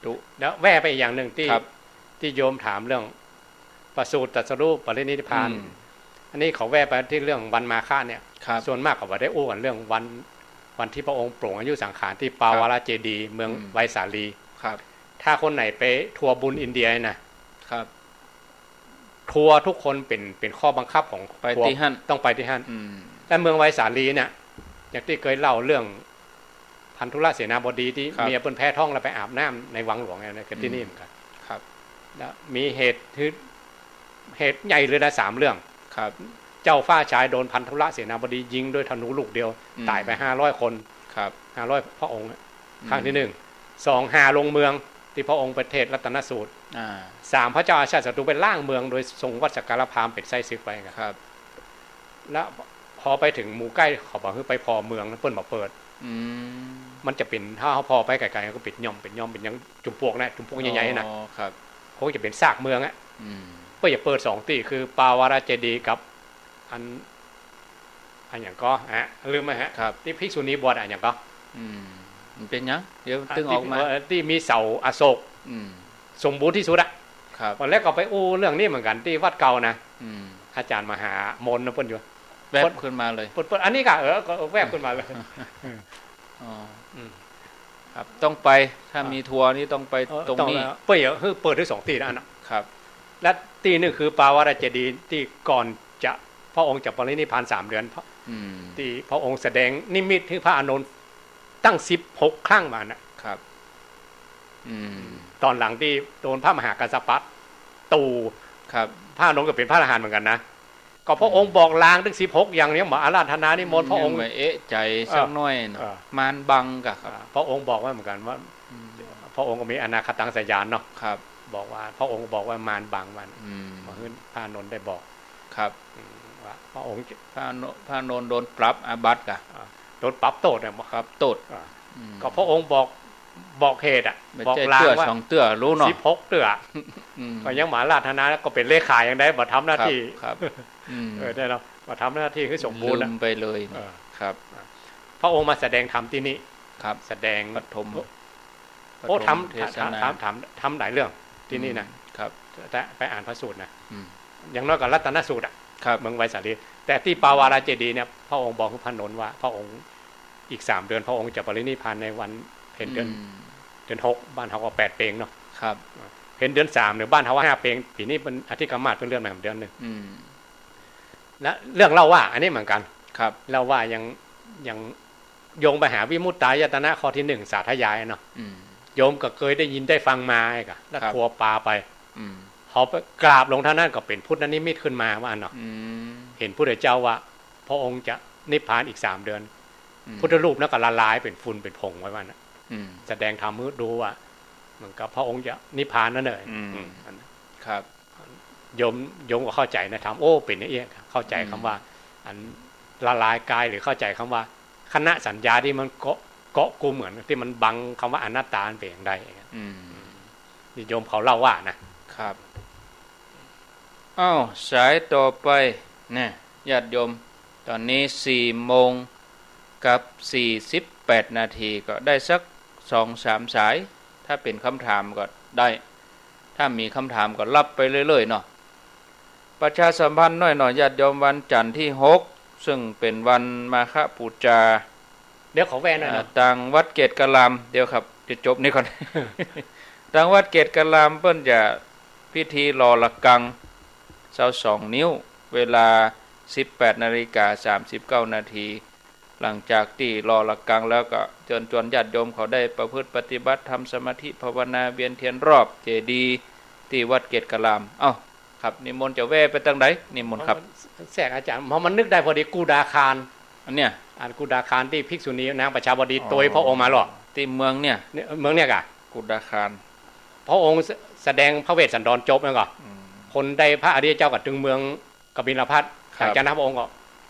ธุ แล้วแว่ไปอีกอย่างหนึ่งตี้ ครับ ตี้โยมถามเรื่องประสูติ ตรัสรู้ ปรินิพพาน อืม อันนี้เขาแว่ไปตี้เรื่องวันมาฆะเนี่ย ครับ ส่วนมากเขาบ่ได้อู้กั๋นเรื่องวัน วันตี้พระองค์ปลงอายุสังขารตี้ปาวาลเจดีย์เมือง อืม ไวสาลี ครับ ถ้าคนไหนไปทัวร์บุญอินเดียนะ ครับ ทัวร์ทุกคนเป๋น เป๋นข้อบังคับของ ไป ทัวร์ ตี้หั้น ต้องไปตี้หั้น อืม และเมืองไวสาลีเนี่ย อย่างตี้เกยเล่าเรื่องพันธุรเสนาบดีตี้ ครับ เมียเปิ้นแพ้ท้องแล้วไปอาบน้ำในวังหลวงเนี่ย ก็ตี้นี่เหมือนกั๋น ครับ แล้วมีเหตุ เหตุใหญ่เลยนะ สามเรื่อง ครับ เจ้าฟ้าชายโดนพันธุรเสนาบดียิงด้วยธนูลูกเดียว อืม ต๋ายไปห้าร้อยคน ครับ ห้าร้อยพระองค์อะ อืม ครั้งตี้หนึ่ง สอง หาลงเมืองตี้พระองค์ไปเทศน์รัตนสูตร อ่า สาม พระเจ้าอาชาติศัตรูไปล้างเมืองโดยทรงวัดสการพราหมณ์เป๋นไส้ศึกไปไง ครับ แล้วพอไปเถิงหมู่ใก้เขาบอกหื้อไปผ่อเมือง เปิ้นบ่เปิด อืม มันจะเป๋น ถ้าเฮาผ่อไปไก๋ๆ ก็เป๋นหย่อม เป๋นหย่อม เป๋นอย่างจุมปลวกนะ จุมปลวกใหญ่ๆ นะ อ๋อ ครับ คงจะเป๋นซากเมืองอะ อืม เปิ้นจะเปิดสองตี้ คือปาวาลเจดีย์กับ อัน อันหยังก่อ ฮะ ลืมไปฮะ ครับ ตี้ภิกษุณีบวชอะ อันหยังก่อ อืม มันเป๋นหยัง เดี๋ยว อ่ะ ตึงออกมา ตี้ เอ่อ ตี้มีเสาอโศก อืม สมบูรณ์ตี้สุดอะ ครับ แล้วก็ไปอู้เรื่องนี้เหมือนกั๋นตี้วัดเก่านะ อืม อาจ๋ารย์มหามนนะ เปิ้นอยู่ แวบขึ้นมาเลย เปิ้น เปิ้น อันนี้ก่ะ เออ ก็แวบขึ้นมาเลย อ๋อ อืม ครับ ต้องไป ถ้า อ่ะ มีทัวร์นี่ต้องไป เออ ตรงนี้ ต้องแล้ว เปิ้นอยากหื้อเปิดหื้อสองตี้นะอันน่ะ ครับ และตี้หนึ่งคือปาวาลเจดีย์ตี้ก่อนจะ พระองค์จะปรินิพพานสามเดือน อืม ตี้พระองค์แสดงนิมิตหื้อพระอานนท์ตั้งสิบหกครั้งมาน่ะ ครับ อืม ต๋อนหลังตี้โดนพระมหากัสสปะตู่ ครับ พระอานนท์ก็เป๋นพระอรหันต์เหมือนกั๋นนะ ก็พระองค์ อืม บอกลางตั้งสิบหกอย่างเนี่ย มาอาราธนานิมนต์พระองค์ ยังบ่เอะใจ๋สักหน้อยเนาะ เออ มารบังก่ะครับ อ่า พระองค์บอกไว้เหมือนกั๋นว่า อืม พระองค์ก็มีอนาคตังสยานเนาะ ครับ บอกว่า พระองค์บอกว่ามารบังมัน อืม มาหื้อพระอานนท์ได้บอก ครับ อืม ว่าพระองค์ พระอานนท์ พระอานนท์โดนปรับอาบัติก่ะ อ่า โดนปรับโต้ษนะ ปรับโต้ษ อ่า อืม ก็พระองค์บอก บอกเหตุอะ บ่ใจ้ บอกลาง เตื้อ ว่า สองเตื้อ ฮู้เนาะ สิบหกเตื้อ อืม ก็ยังมาอาราธนา ก็เป๋นเลขาอย่างใด บ่ทำหน้าตี้ ครับ ครับ อืม เออ ได้เนาะ บ่ทำหน้าตี้หื้อสมบูรณ์อะ ลืมไปเลย เออ ครับ พระองค์มาแสดงธรรมตี้นี่ ครับ แสดง ปฐม โอ้ ปฐม ทำ เทศนา ทำ ทำ ทำ ทำหลายเรื่องตี้นี่นะ อืม ครับ แต่ไปอ่านพระสูตรนะ อืม อย่างน้อยก็รัตนสูตรอะ ครับ เมืองไวสาลี แต่ตี้ปาวาราเจดีย์เนี่ย พระองค์บอกพระนนท์ว่า พระองค์อีกสามเดือน พระองค์จะปรินิพพานในวันเพ็ญเดือน อืม เดือนหก บ้านเฮาก็แปดเป็งเนาะ ครับ เพ็ญเดือนสาม หรือบ้านเฮาว่าห้าเป็ง ปี๋นี้เปิ้นอธิกมาศเปิ้นเลื่อนมาเดือนนึ่ง อืม และเรื่องเล่าว่า อันนี้เหมือนกั๋น ครับ เล่าว่ายัง ยัง โยมไปหาวิมุตตายตนะข้อตี้นึ่ง สาธยายเนาะ อืม โยมก็เกยได้ยินได้ฟังมาไอ้กะ แล้ว ครับ ครัวปาไป อืม เขาไปกราบลงเท่านั้นก็เป๋นพุทธนิมิตขึ้นมาว่าอั้นเนาะ อืม เห็นพุทธเจ้าว่าพระองค์จะนิพพานอีกสามเดือน อืม พุทธรูปนั้นก็ละลายเป๋นฝุ่นเป๋นผงไว้ว่าอั้นน่ะ อืม แสดงธรรมหื้อดูว่า เหมือนกับพระองค์จะนิพพานนั่นเลย อืม อืม อันนั้น ครับ โยม โยมก็เข้าใจ๋ในธรรม โอ้ เป๋นอย่างอี้ เข้าใจ๋ อืม กำว่า อันละลายกาย หรือเข้าใจ๋กำว่า คณะสัญญาตี้มันเกาะ เกาะกุมกั๋น ตี้มันบังกำว่าอนัตตามันเป๋นอย่างใด อืม นี่โยมเขาเล่าว่านะ ครับ อ้าว สายต่อไปเนี่ย ญาติโยม ต๋อนนี้สี่โมงกับสี่สิบแปดนาที ก็ได้สักสองสามสาย ถ้าเป๋นกำถามก็ได้ ถ้ามีกำถามก็ฮับไปเรื่อยๆ เนาะ ประชาสัมพันธ์หน้อยเนาะ ญาติโยม วันจันทร์ตี้หก เซิ่งเป๋นวันมาฆปู๋จา เดี๋ยวขอแวะหน่อยเนาะ อ่า ตางวัดเกตุกะลาม เดี๋ยวครับ จะจบนี่ก่อน ตางวัดเกตุกะลามเปิ้นจะพิธีหล่อระฆัง ซาวสอง นิ้ว เวลา สิบแปดนาฬิกาสามสิบเก้านาที หลังจากตี้หล่อระฆังแล้วก็เจิญจวนญาติโยมเขาได้ประพฤติปฏิบัติ ทำสมาธิภาวนา เวียนเตียนรอบเจดีย์ตี้วัดเกตุกะลาม เอ้า ครับ นิมนต์จะแวะไปตางใด นิมนต์ครับ แทรกอาจ๋ารย์ เพราะมันนึกได้พอดี กุดาคาร อันเนี้ย อันกุดาคารตี้ภิกษุณีนางประชาบดี อ๋อ โตยพระองค์มาหรอ ตี้เมืองเนี่ย เนี่ย เมืองเนี่ยก่ะ กุดาคาร พระองค์แสดงพระเวสสันดรจบแล้วก่ะ อืม คนได้พระอริยเจ้าก็ตึงเมืองกบิลพัสดุ์ ครับ หลังจากนั้นพระองค์ก็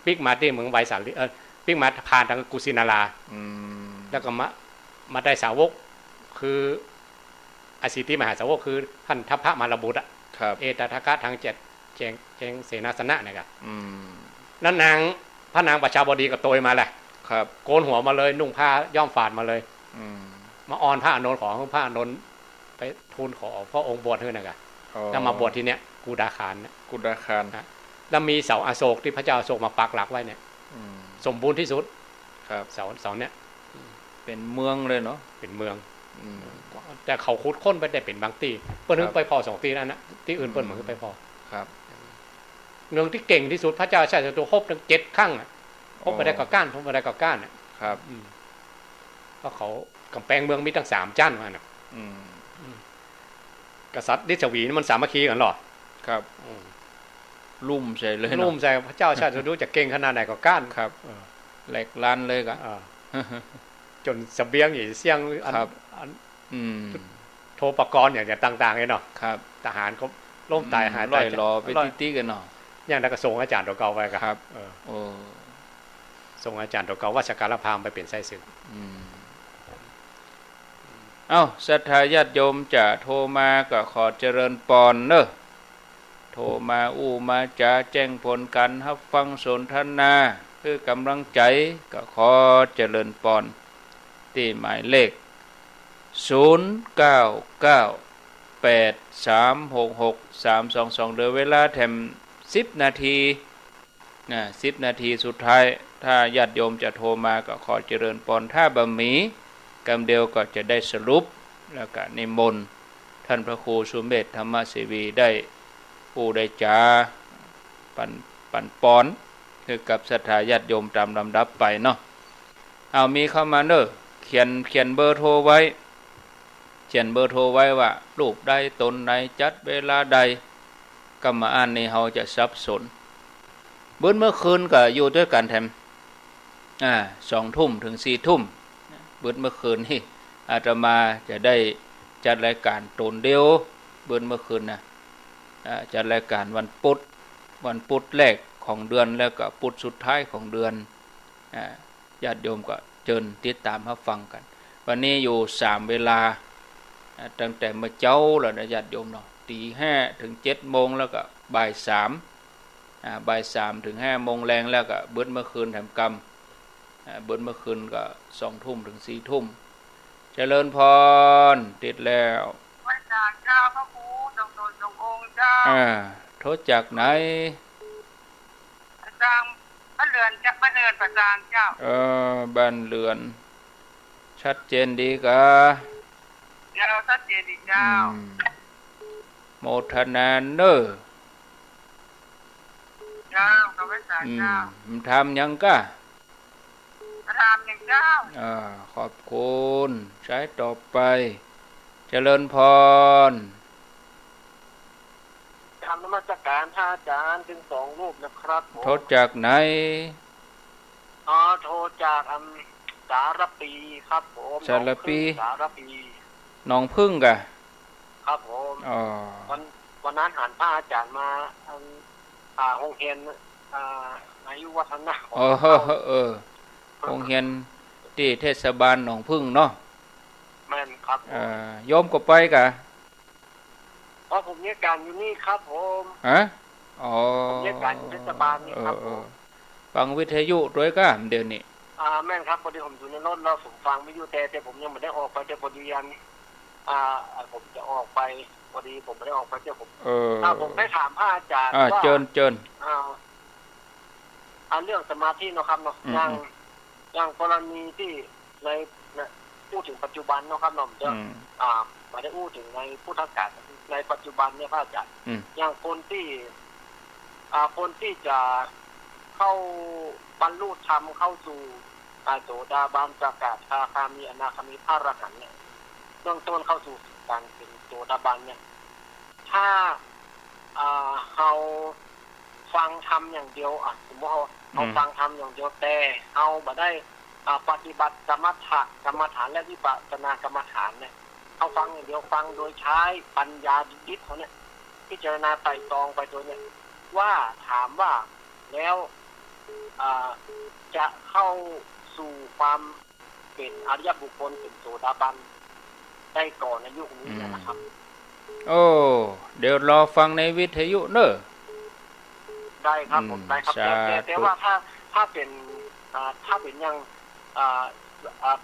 ปิ๊กมาตี้เมืองไวสาลี เอ่อ ปิ๊กมาผ่านตางกุสินารา อืม แล้วก็มา มาได้สาวก คือ อสิทธิมหาสาวกคือท่านทัพพมารบุตรอะ ครับ เอตทัคคะ ทางเจ็ด เจง เจงเสนาสนะเนี่ยก่ะ อืม นั้นนาง พระนางประชาบดีก็โตยมาแหละ ครับ โกนหัวมาเลย นุ่งผ้าย้อมฝาดมาเลย อืม มาอ้อนพระอานนท์ ขอหื้อพระอานนท์ไปทูลขอพระองค์บวชหื้อเนี่ยก่ะ อ๋อ แล้วมาบวชตี้เนี่ย กุดาคารเนี่ย กุดาคาร ฮะ แล้วมีเสาอโศกตี้พระเจ้าอโศกมาปักหลักไว้เนี่ย อืม สมบูรณ์ตี้สุด ครับ เสา เสาเนี่ย เป๋นเมืองเลยเนาะ เป๋นเมือง อืม แต่เขาขุดค้นไปได้เป๋นบางตี้ เปิ้น ครับ ไปผ่อสองตี้นั้นนะ ตี้อื่นเปิ้น อืม บ่ไปผ่อ ครับ เมืองตี้เก่งตี้สุด พระเจ้าชาติศัตรูฮบตั้งเจ็ดครั้งอะ ฮบบ่ได้ก็ก้าน ฮบบ่ได้ก็ก้านอะ ครับ อืม เพราะเขา ก๋ำแปงเมืองมีตั้งสามจั้นว่าน่ะ อืม อืม กษัตริย์ลิชวีนี่มันสามัคคีกั๋นหรอ ครับ อืม ลุ่มใส่เลยเนาะ ลุ่มใส่ พระเจ้าชาติศัตรูจะเก่งขนาดไหนก็ก้าน ครับ เออ แหลกลานเลยก่ะ อ่า จ๋นเสบียงอี้เสี้ยง อัน ครับ อัน อืม โทปกรณ์อย่างต่างๆ เนี่ยเนาะ ครับ ทหารก็ล้มต๋าย อืม หายต๋าย ร่อยหรอไป ร่อย ตี้ๆ กั๋นเนาะ อย่างนั้นก็ส่งอาจ๋ารย์ตั๋วเก่าไปก่ะ ครับ เออ โอ้ ส่งอาจ๋ารย์ตั๋วเก่า วัชการพราหมณ์ไปเป๋นไส้ศึก อืม เอ้า ศรัทธาญาติโยมจะโทรมาก็ขอเจริญปอนเนอะ โทรมาอู้มาจ๋า แจ้งผลก๋านฮับฟังสนทนา หื้อก๋ำลังใจ๋ ก็ขอเจริญปอน ตี้หมายเลข ศูนย์ เก้า เก้า แปด สาม หก หก สาม สอง สอง เหลือเวลาแถมสิบนาที นะ สิบนาทีสุดท้าย ถ้าญาติโยมจะโทรมาก็ขอเจริญปอน ถ้าบ่มี กำเดียวก็จะได้สรุป แล้วก็นิมนต์ท่านพระครูสุเมธ ธรรมเสวี ได้อู้ได้จ๋า ปั๋น ปั๋นปอน หื้อกับศรัทธาญาติโยมต๋ามลำดับไปเนาะ เอา มีเข้ามาเนอะ เขียน เขียนเบอร์โทรไว้ เขียนเบอร์โทรไว้ว่า รูปใด ต๋นใด จัดเวลาใด ก็มาอ่านนี่เฮาจะสับสน บึดเมื่อคืนก็อยู่ตวยกั๋นแถม อ่า สองทุ่มเถิงสี่ทุ่ม บึดเมื่อคืนนี่ อาตมาจะได้จัดรายก๋านต๋นเดียว บึดเมื่อคืนนะ อ่า จัดรายก๋านวันปุ๊ด วันปุ๊ดแรกของเดือน แล้วก็ปุ๊ดสุดท้ายของเดือน อ่า ญาติโยมก็เจิญติดต๋ามฮับฟังกั๋น วันนี้อยู่สามเวลา อ่า ตั้งแต่เมื่อเจ๊าแล้วนะญาติโยมเนาะ ตีห้าเถิงเจ็ดโมง แล้วก็บ่ายสาม อ่า บ่ายสามเถิงห้าโมงแลง แล้วก็เบิดเมื่อคืนแถมกำ อ่า เบิดเมื่อคืนก็สองทุ่มเถิงสี่ทุ่ม เจริญพร ติดแล้ว ไหว้สาเจ้าพระครู จงโตจงองค์เจ้า อ่า โทรจากไหน ประจางบ้านเรือน จากบ้านเรือนประจางเจ้า เออ บ้านเรือน ชัดเจนดีกา เจ้า ชัดเจนดีเจ้า อืม โมทนาเน่อ เจ้า ขอไหว้สาเจ้า อืม ถามหยังกา ถามหยังเจ้า อ่า ขอบคุณ สายต่อไป เจริญพร กราบนมัสการพระอาจารย์ทั้งสองรูปนะครับผม โทรจากไหน อ๋อ โทรจาก อืม สารภีครับผม สารภี หนองผึ้ง สารภี หนองผึ้งกา ครับผม อ๋อ วัน วันนั้นหันพระอาจารย์มา อืม อ่า โฮงเฮียน อ่า อายุวัฒนะ อ๋อ เออ โฮงเฮียนตี้เทศบาลหนองผึ้งเนาะ แม่นครับผม เอ่อ โยมก็ไปกา อ๋อ ผมเยียะก๋านอยู่นี่ครับผม ฮะ อ๋อ ผมเยียะก๋านอยู่เทศบาลนี่ครับผม เออ เออ ฟังวิทยุตวยกาเดี๋ยวนี้ อ่า แม่นครับ พอดีผมอยู่ในรถแล้วผมฟังวิทยุ แต่ แต่ผมยังบ่ได้ออกไป แต่พอดีอัน อ่า อ่า ผมจะออกไป พอดีผมบ่ได้ออกไป แต่ผม เออ อ่า ผมได้ถามพระอาจารย์ อ่า ว่า เจิญ เจิญ อ่า อ่า เรื่องสมาธิเนาะครับเนาะ อืม อย่าง อืม อย่างกรณีตี้ใน ใน อู้เถิงปัจจุบันเนาะครับเนาะ จะ อืม อ่า บ่ได้อู้เถิงในพุทธกาล ในปัจจุบันเนี่ยพระอาจารย์ อืม อย่างคนตี้ อ่า คนตี้จะเข้าบรรลุธรรมเข้าสู่ อ่า โสดาบัน สกทาคามี อนาคามี พระอรหันต์เนี่ย เบื้องต้นเข้าสู่การเป็นโสดาบันเนี่ย ถ้า อ่า เฮาฟังธรรมอย่างเดียว อ่ะ สมมุติเฮา เฮา อืม ฟังธรรมอย่างเดียว แต่เฮาบ่ได้ อ่า ปฏิบัติสมถะกรรมฐานและวิปัสสนากรรมฐานเนี่ย เฮาฟังอย่างเดียว ฟังโดยใช้ปัญญาดิบๆ เฮาเนี่ย พิจารณาไตร่ตรองไปโดยเนี่ย ว่า ถามว่า แล้ว อ่า จะเข้าสู่ความ เป๋นอริยบุคคล เป๋นโสดาบันได้ก่อในยุคนี้นะครับ อืม โอ้ เดี๋ยวรอฟังในวิทยุเน่อ ได้ครับผม อืม ได้ครับ สาธุ แต่ แต่ แต่ว่าถ้า ถ้าเป๋น อ่า ถ้าเป๋นอย่าง อ่า อ่า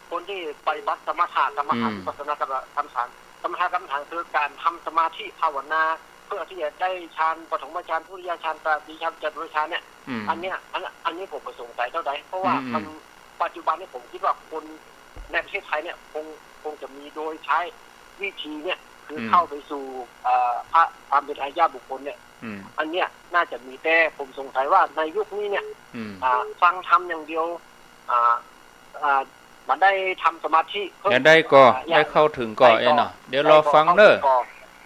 คนตี้ปฏิบัติสมถะกรรมฐาน อืม วิปัสสนากรรมฐาน สมถะกรรมฐานคือการทำสมาธิภาวนา เพื่อที่จะได้ฌานปฐมฌาน ทุติยฌาน ตติยฌาน จตุตฌานเนี่ย อืม อันเนี้ย อัน อันนี้ผมบ่สงสัยเต้าใด เพราะว่า อืม อืม มัน ปัจจุบันนี้ผมกึ๊ดว่าคนในประเทศไทยเนี่ย คง คงจะมีโดยใช้วิธีเนี่ย คือ อืม เข้าไปสู่ เอ่อ พระ ความเป๋นอริยบุคคลเนี่ย อืม อันเนี้ยน่าจะมี แต่ผมสงสัยว่าในยุคนี้เนี่ย อืม อ่า ฟังธรรมอย่างเดียว อ่า อ่า บ่ได้ทำสมาธิเพิ่ม จะได้ก่อ อ่า ได้เข้าเถิงก่อ ได้ก่อ เอ้ยเนาะ เดี๋ยวรอฟังเน่อ ได้ก่อ เข้าเถิงก่อ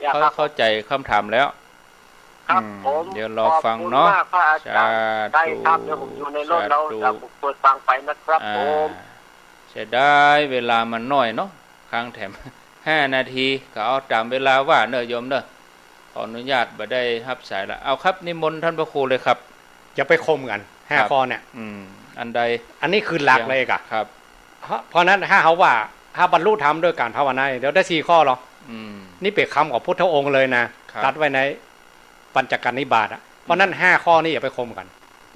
อย่าครับ เข้าใจ๋กำถามแล้ว ครับ อืม ผม เดี๋ยวรอฟังเนาะ ขอบคุณมากพระอาจารย์ สาธุ ได้ครับ เดี๋ยวผมอยู่ในรถแล้ว สาธุ เดี๋ยวผมเปิดฟังไปนะครับ อ่า ผม เสียดายเวลามันน้อยเนาะ ค้างแถม ห้านาที ก็เอาต๋ามเวลาว่าเน่อโยมเน่อ ขออนุญาตบ่ได้ฮับสายละ เอาครับ นิมนต์ท่านพระครูเลยครับ จะไปข่มกั๋น ห้า ครับ ข้อเนี่ย อืม อันใด อันนี้คือหลักเลยก่ะ ครับ เพราะ เพราะนั้นถ้าเฮาว่า ถ้าบรรลุธรรมด้วยการภาวนา เดี๋ยวได้สี่ข้อหรอ อืม นี่เป๋นกำของพุทธองค์เลยนะ ครับ ตรัสไว้ในปัญจกนิบาตอะ เพราะนั้น อืม ห้าข้อนี้อย่าไปข่มกั๋น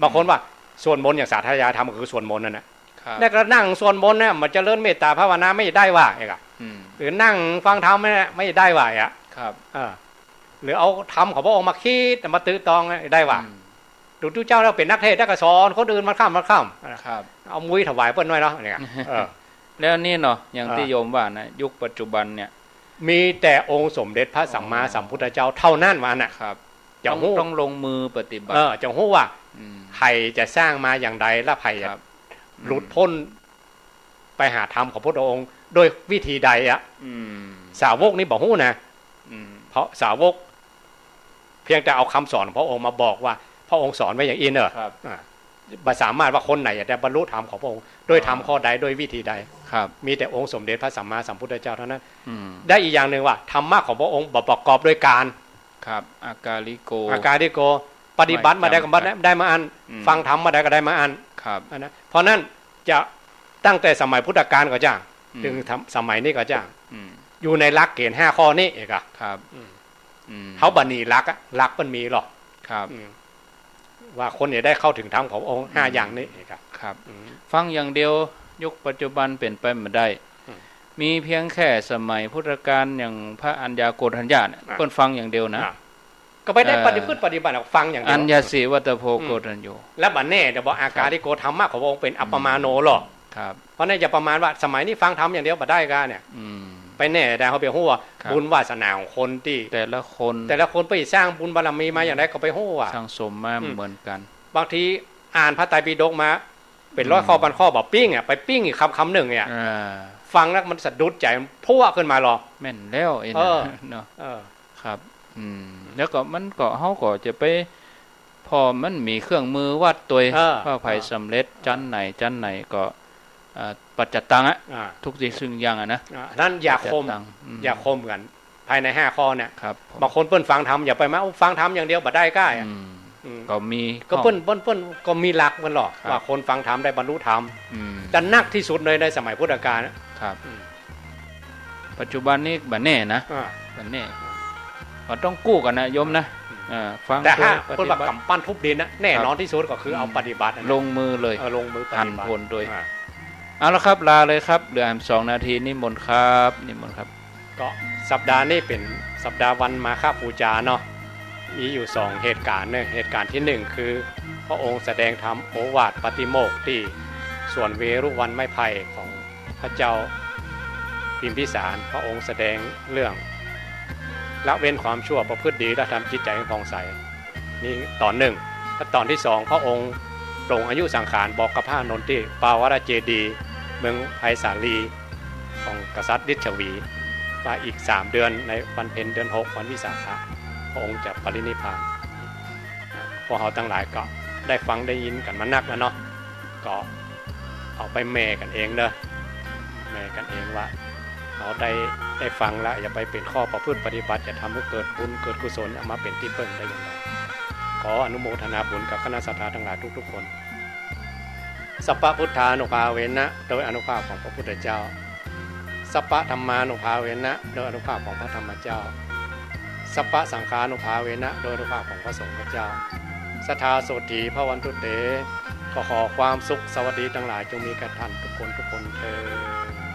บางคน อืม ว่าสวดมนต์อย่างสาธยายธรรมก็คือสวดมนต์นั่นแหละ ครับ แล้วก็นั่งสวดมนต์เนี่ย มันเจริญเมตตาภาวนาไม่ได้ว่าเองอะ อืม หรือนั่งฟังธรรมเนี่ยไม่ได้ว่าเองอะ ครับ เออ หรือเอาธรรมของพระองค์มาคิดมาตึกตองเนี่ยได้ว่า อืม ดูตุ๊เจ้าแล้วเป๋นนักเทศน์แล้วก็สอนคนอื่นวันค่ำวันค่ำ ครับ เอามุ้ยถวายเปิ้นหน่อยเนาะเนี่ย เออ แล้วนี่เนาะ อย่างตี้ อ่า โยมว่านะ ยุคปัจจุบันเนี่ย มีแต่องค์สมเด็จพระสัมมาสัมพุทธเจ้าเท่านั้นว่าน่ะ ครับ จะ ต้อง ฮู้ ต้องลงมือปฏิบัติ เออ จะฮู้ว่า อืม ใผจะสร้างมาอย่างใด และใผจะ ครับ หลุดพ้น อืม ไปหาธรรมของพระองค์โดยวิธีใดอะ อืม สาวกนี่บ่ฮู้นะ อืม เพราะสาวกเพียงแต่เอาคำสอนของพระองค์มาบอกว่าพระองค์สอนไว้อย่างอี้เน่อ ครับ อ่า บ่สามารถว่าคนไหนจะได้บรรลุธรรมของพระองค์ โดยธรรมข้อใด โดยวิธีใด ครับ มีแต่องค์สมเด็จพระสัมมาสัมพุทธเจ้าเท่านั้น อืม และอีกอย่างหนึ่งว่าธรรมะของพระองค์บ่ประกอบด้วยการ ครับ อากาลิโก อากาลิโก ปฏิบัติเมื่อใดก็ได้มาอั้น อืม ฟังธรรมเมื่อใดก็ได้มาอั้น ครับ อันนั้น เพราะนั้นจะตั้งแต่สมัยพุทธกาลก็จ้าง อืม ตึงสม- สมัยนี้ก็จ้าง อืม อยู่ในหลักเกณฑ์ห้าข้อนี้เอกอะ ครับ อืม อืม เฮาบ่หนีหลักอะ หลักมันมีหรอก ครับ อืม ว่าคนจะได้เข้าถึงธรรมขององค์ห้า อืม อย่างนี้เอกอะ ครับ อืม ฟังอย่างเดียว ยุคปัจจุบันเป๋นไปบ่ได้ อืม มีเพียงแค่สมัยพุทธกาลอย่างพระอัญญาโกณฑัญญะเนี่ย อ่ะ เปิ้นฟังอย่างเดียวนะ อ่ะ ก็ไปได้ เอ่อ ปฏิพฤติปฏิบัติฟังอย่างเดียว อัญญาสิวัตโพ อืม โกณฑัญโญ และบ่แน่ เดี๋ยวบอกอาการ ครับ ลิโกธรรมะของพระองค์เป๋นอัปปมาโณหรอก อืม ครับ เพราะนั้นอย่าประมาทว่าสมัยนี้ฟังธรรมอย่างเดียวบ่ได้ก้าเนี่ย อืม ไปแน่ได้ เฮาไปฮู้ว่า ครับ บุญวาสนาของคนตี้ แต่ละคน แต่ละคนไปสร้างบุญบารมีมาอย่างไรก็ไปฮู้ว่า สั่งสมมา อืม เหมือนกัน บางทีอ่านพระไตรปิฎกมา เป๋นร้อย อืม ข้อพันข้อ บ่ปิ้งอะ ไปปิ้งอีกคำคำนึ่งเนี่ย อ่า ฟังแล้วมันสะดุดใจ๋ มันพั่วขึ้นมาหรอ แม่นแล้วไอ้นั่น เออ เนาะ เออ ครับ อืม แล้วก็มันก็ เฮาก็จะไป พอมันมีเครื่องมือวัดตวย เออ ว่าใผ เออ สำเร็จ เออ จั้นไหน จั้นไหนก็ เอ่อ ปัจจัตตังอะ อ่า ทุกสิ่งสิ่งอย่างอะนะ อ่า นั้นอย่าข่ม ปัจจัตตัง อืม อย่าข่มกั๋น ภายในห้าข้อเนี่ย ครับผม บางคนเปิ้นฟังธรรม อย่าไปมา โอ้ ฟังธรรมอย่างเดียวบ่ได้ก้าอะ อืม อืม ก็มี ก็เปิ้น เปิ้น เปิ้นก็มีหลักมันหรอก ครับ ว่าคนฟังธรรมได้บรรลุธรรม อืม จะนักที่สุดเลยในสมัยพุทธกาลอะ ครับ อืม ปัจจุบันนี้บ่แน่นะ อ่า บ่แน่ ก็ต้องกู้กั๋นนะโยมนะ อืม เออ ฟัง แต่ถ้า ตวย ปฏิบัติ เปิ้นว่ากำปั้นทุบดินนะ แน่นอน ครับ ที่สุดก็คือเอา อืม ปฏิบัตินะ ลงมือเลย เออ ลงมือปฏิบัติ หันผลตวย อ่า เอาละครับ ลาเลยครับ เหลือแหมสองนาที นิมนต์ครับ นิมนต์ครับ ก็สัปดาห์นี้เป๋นสัปดาห์วันมาฆบูชาเนาะ มีอยู่สองเหตุการณ์เนอะ เหตุการณ์ที่หนึ่งคือ พระองค์แสดงธรรมโอวาทปาติโมกข์ตี้สวนเวรุวัณไม้ไผ่ของพระเจ้าพิมพิสาร พระองค์แสดงเรื่องละเว้นความชั่วประพฤติดีและทำจิตใจ๋ให้ผ่องใส นี่ตอนหนึ่ง และตอนที่สอง พระองค์ปลงอายุสังขารบอกกับพระอานนท์ตี้ปาวรเจดีย์เมืองไผ่สาลี ของกษัตริย์ลิชวี ว่าอีกสามเดือนในวันเพ็ญเดือนหก วันวิสาขะ พระองค์จะปรินิพพาน พวกเฮาตังหลายก็ได้ฟังได้ยินกั๋นมานักแล้วเนาะ ก็เอาไปแหม่กั๋นเองเนอะ แหม่กั๋นเองว่า เฮาได้ ได้ฟังแล้ว อย่าไปเป๋นข้อประพฤติปฏิบัติ อย่าทำหื้อเกิดบุญเกิดกุศล เอามาเป๋นตี้เปิ้งได้อย่างไร ขออนุโมทนาบุญกับคณะศรัทธาตังหลายทุกๆ คน สัพพะพุทธานุภาเวนะ โดยอานุภาพของพระพุทธเจ้า สัพพะธัมมานุภาเวนะ โดยอานุภาพของพระธรรมเจ้า สัพพะสังฆานุภาเวนะ โดยอานุภาพของพระสงฆ์เจ้า สัทธาโสตถีภวันตุเต ก็ขอความสุขสวัสดีตังหลายจงมีแก่ท่านทุกคนทุกคนเทอญ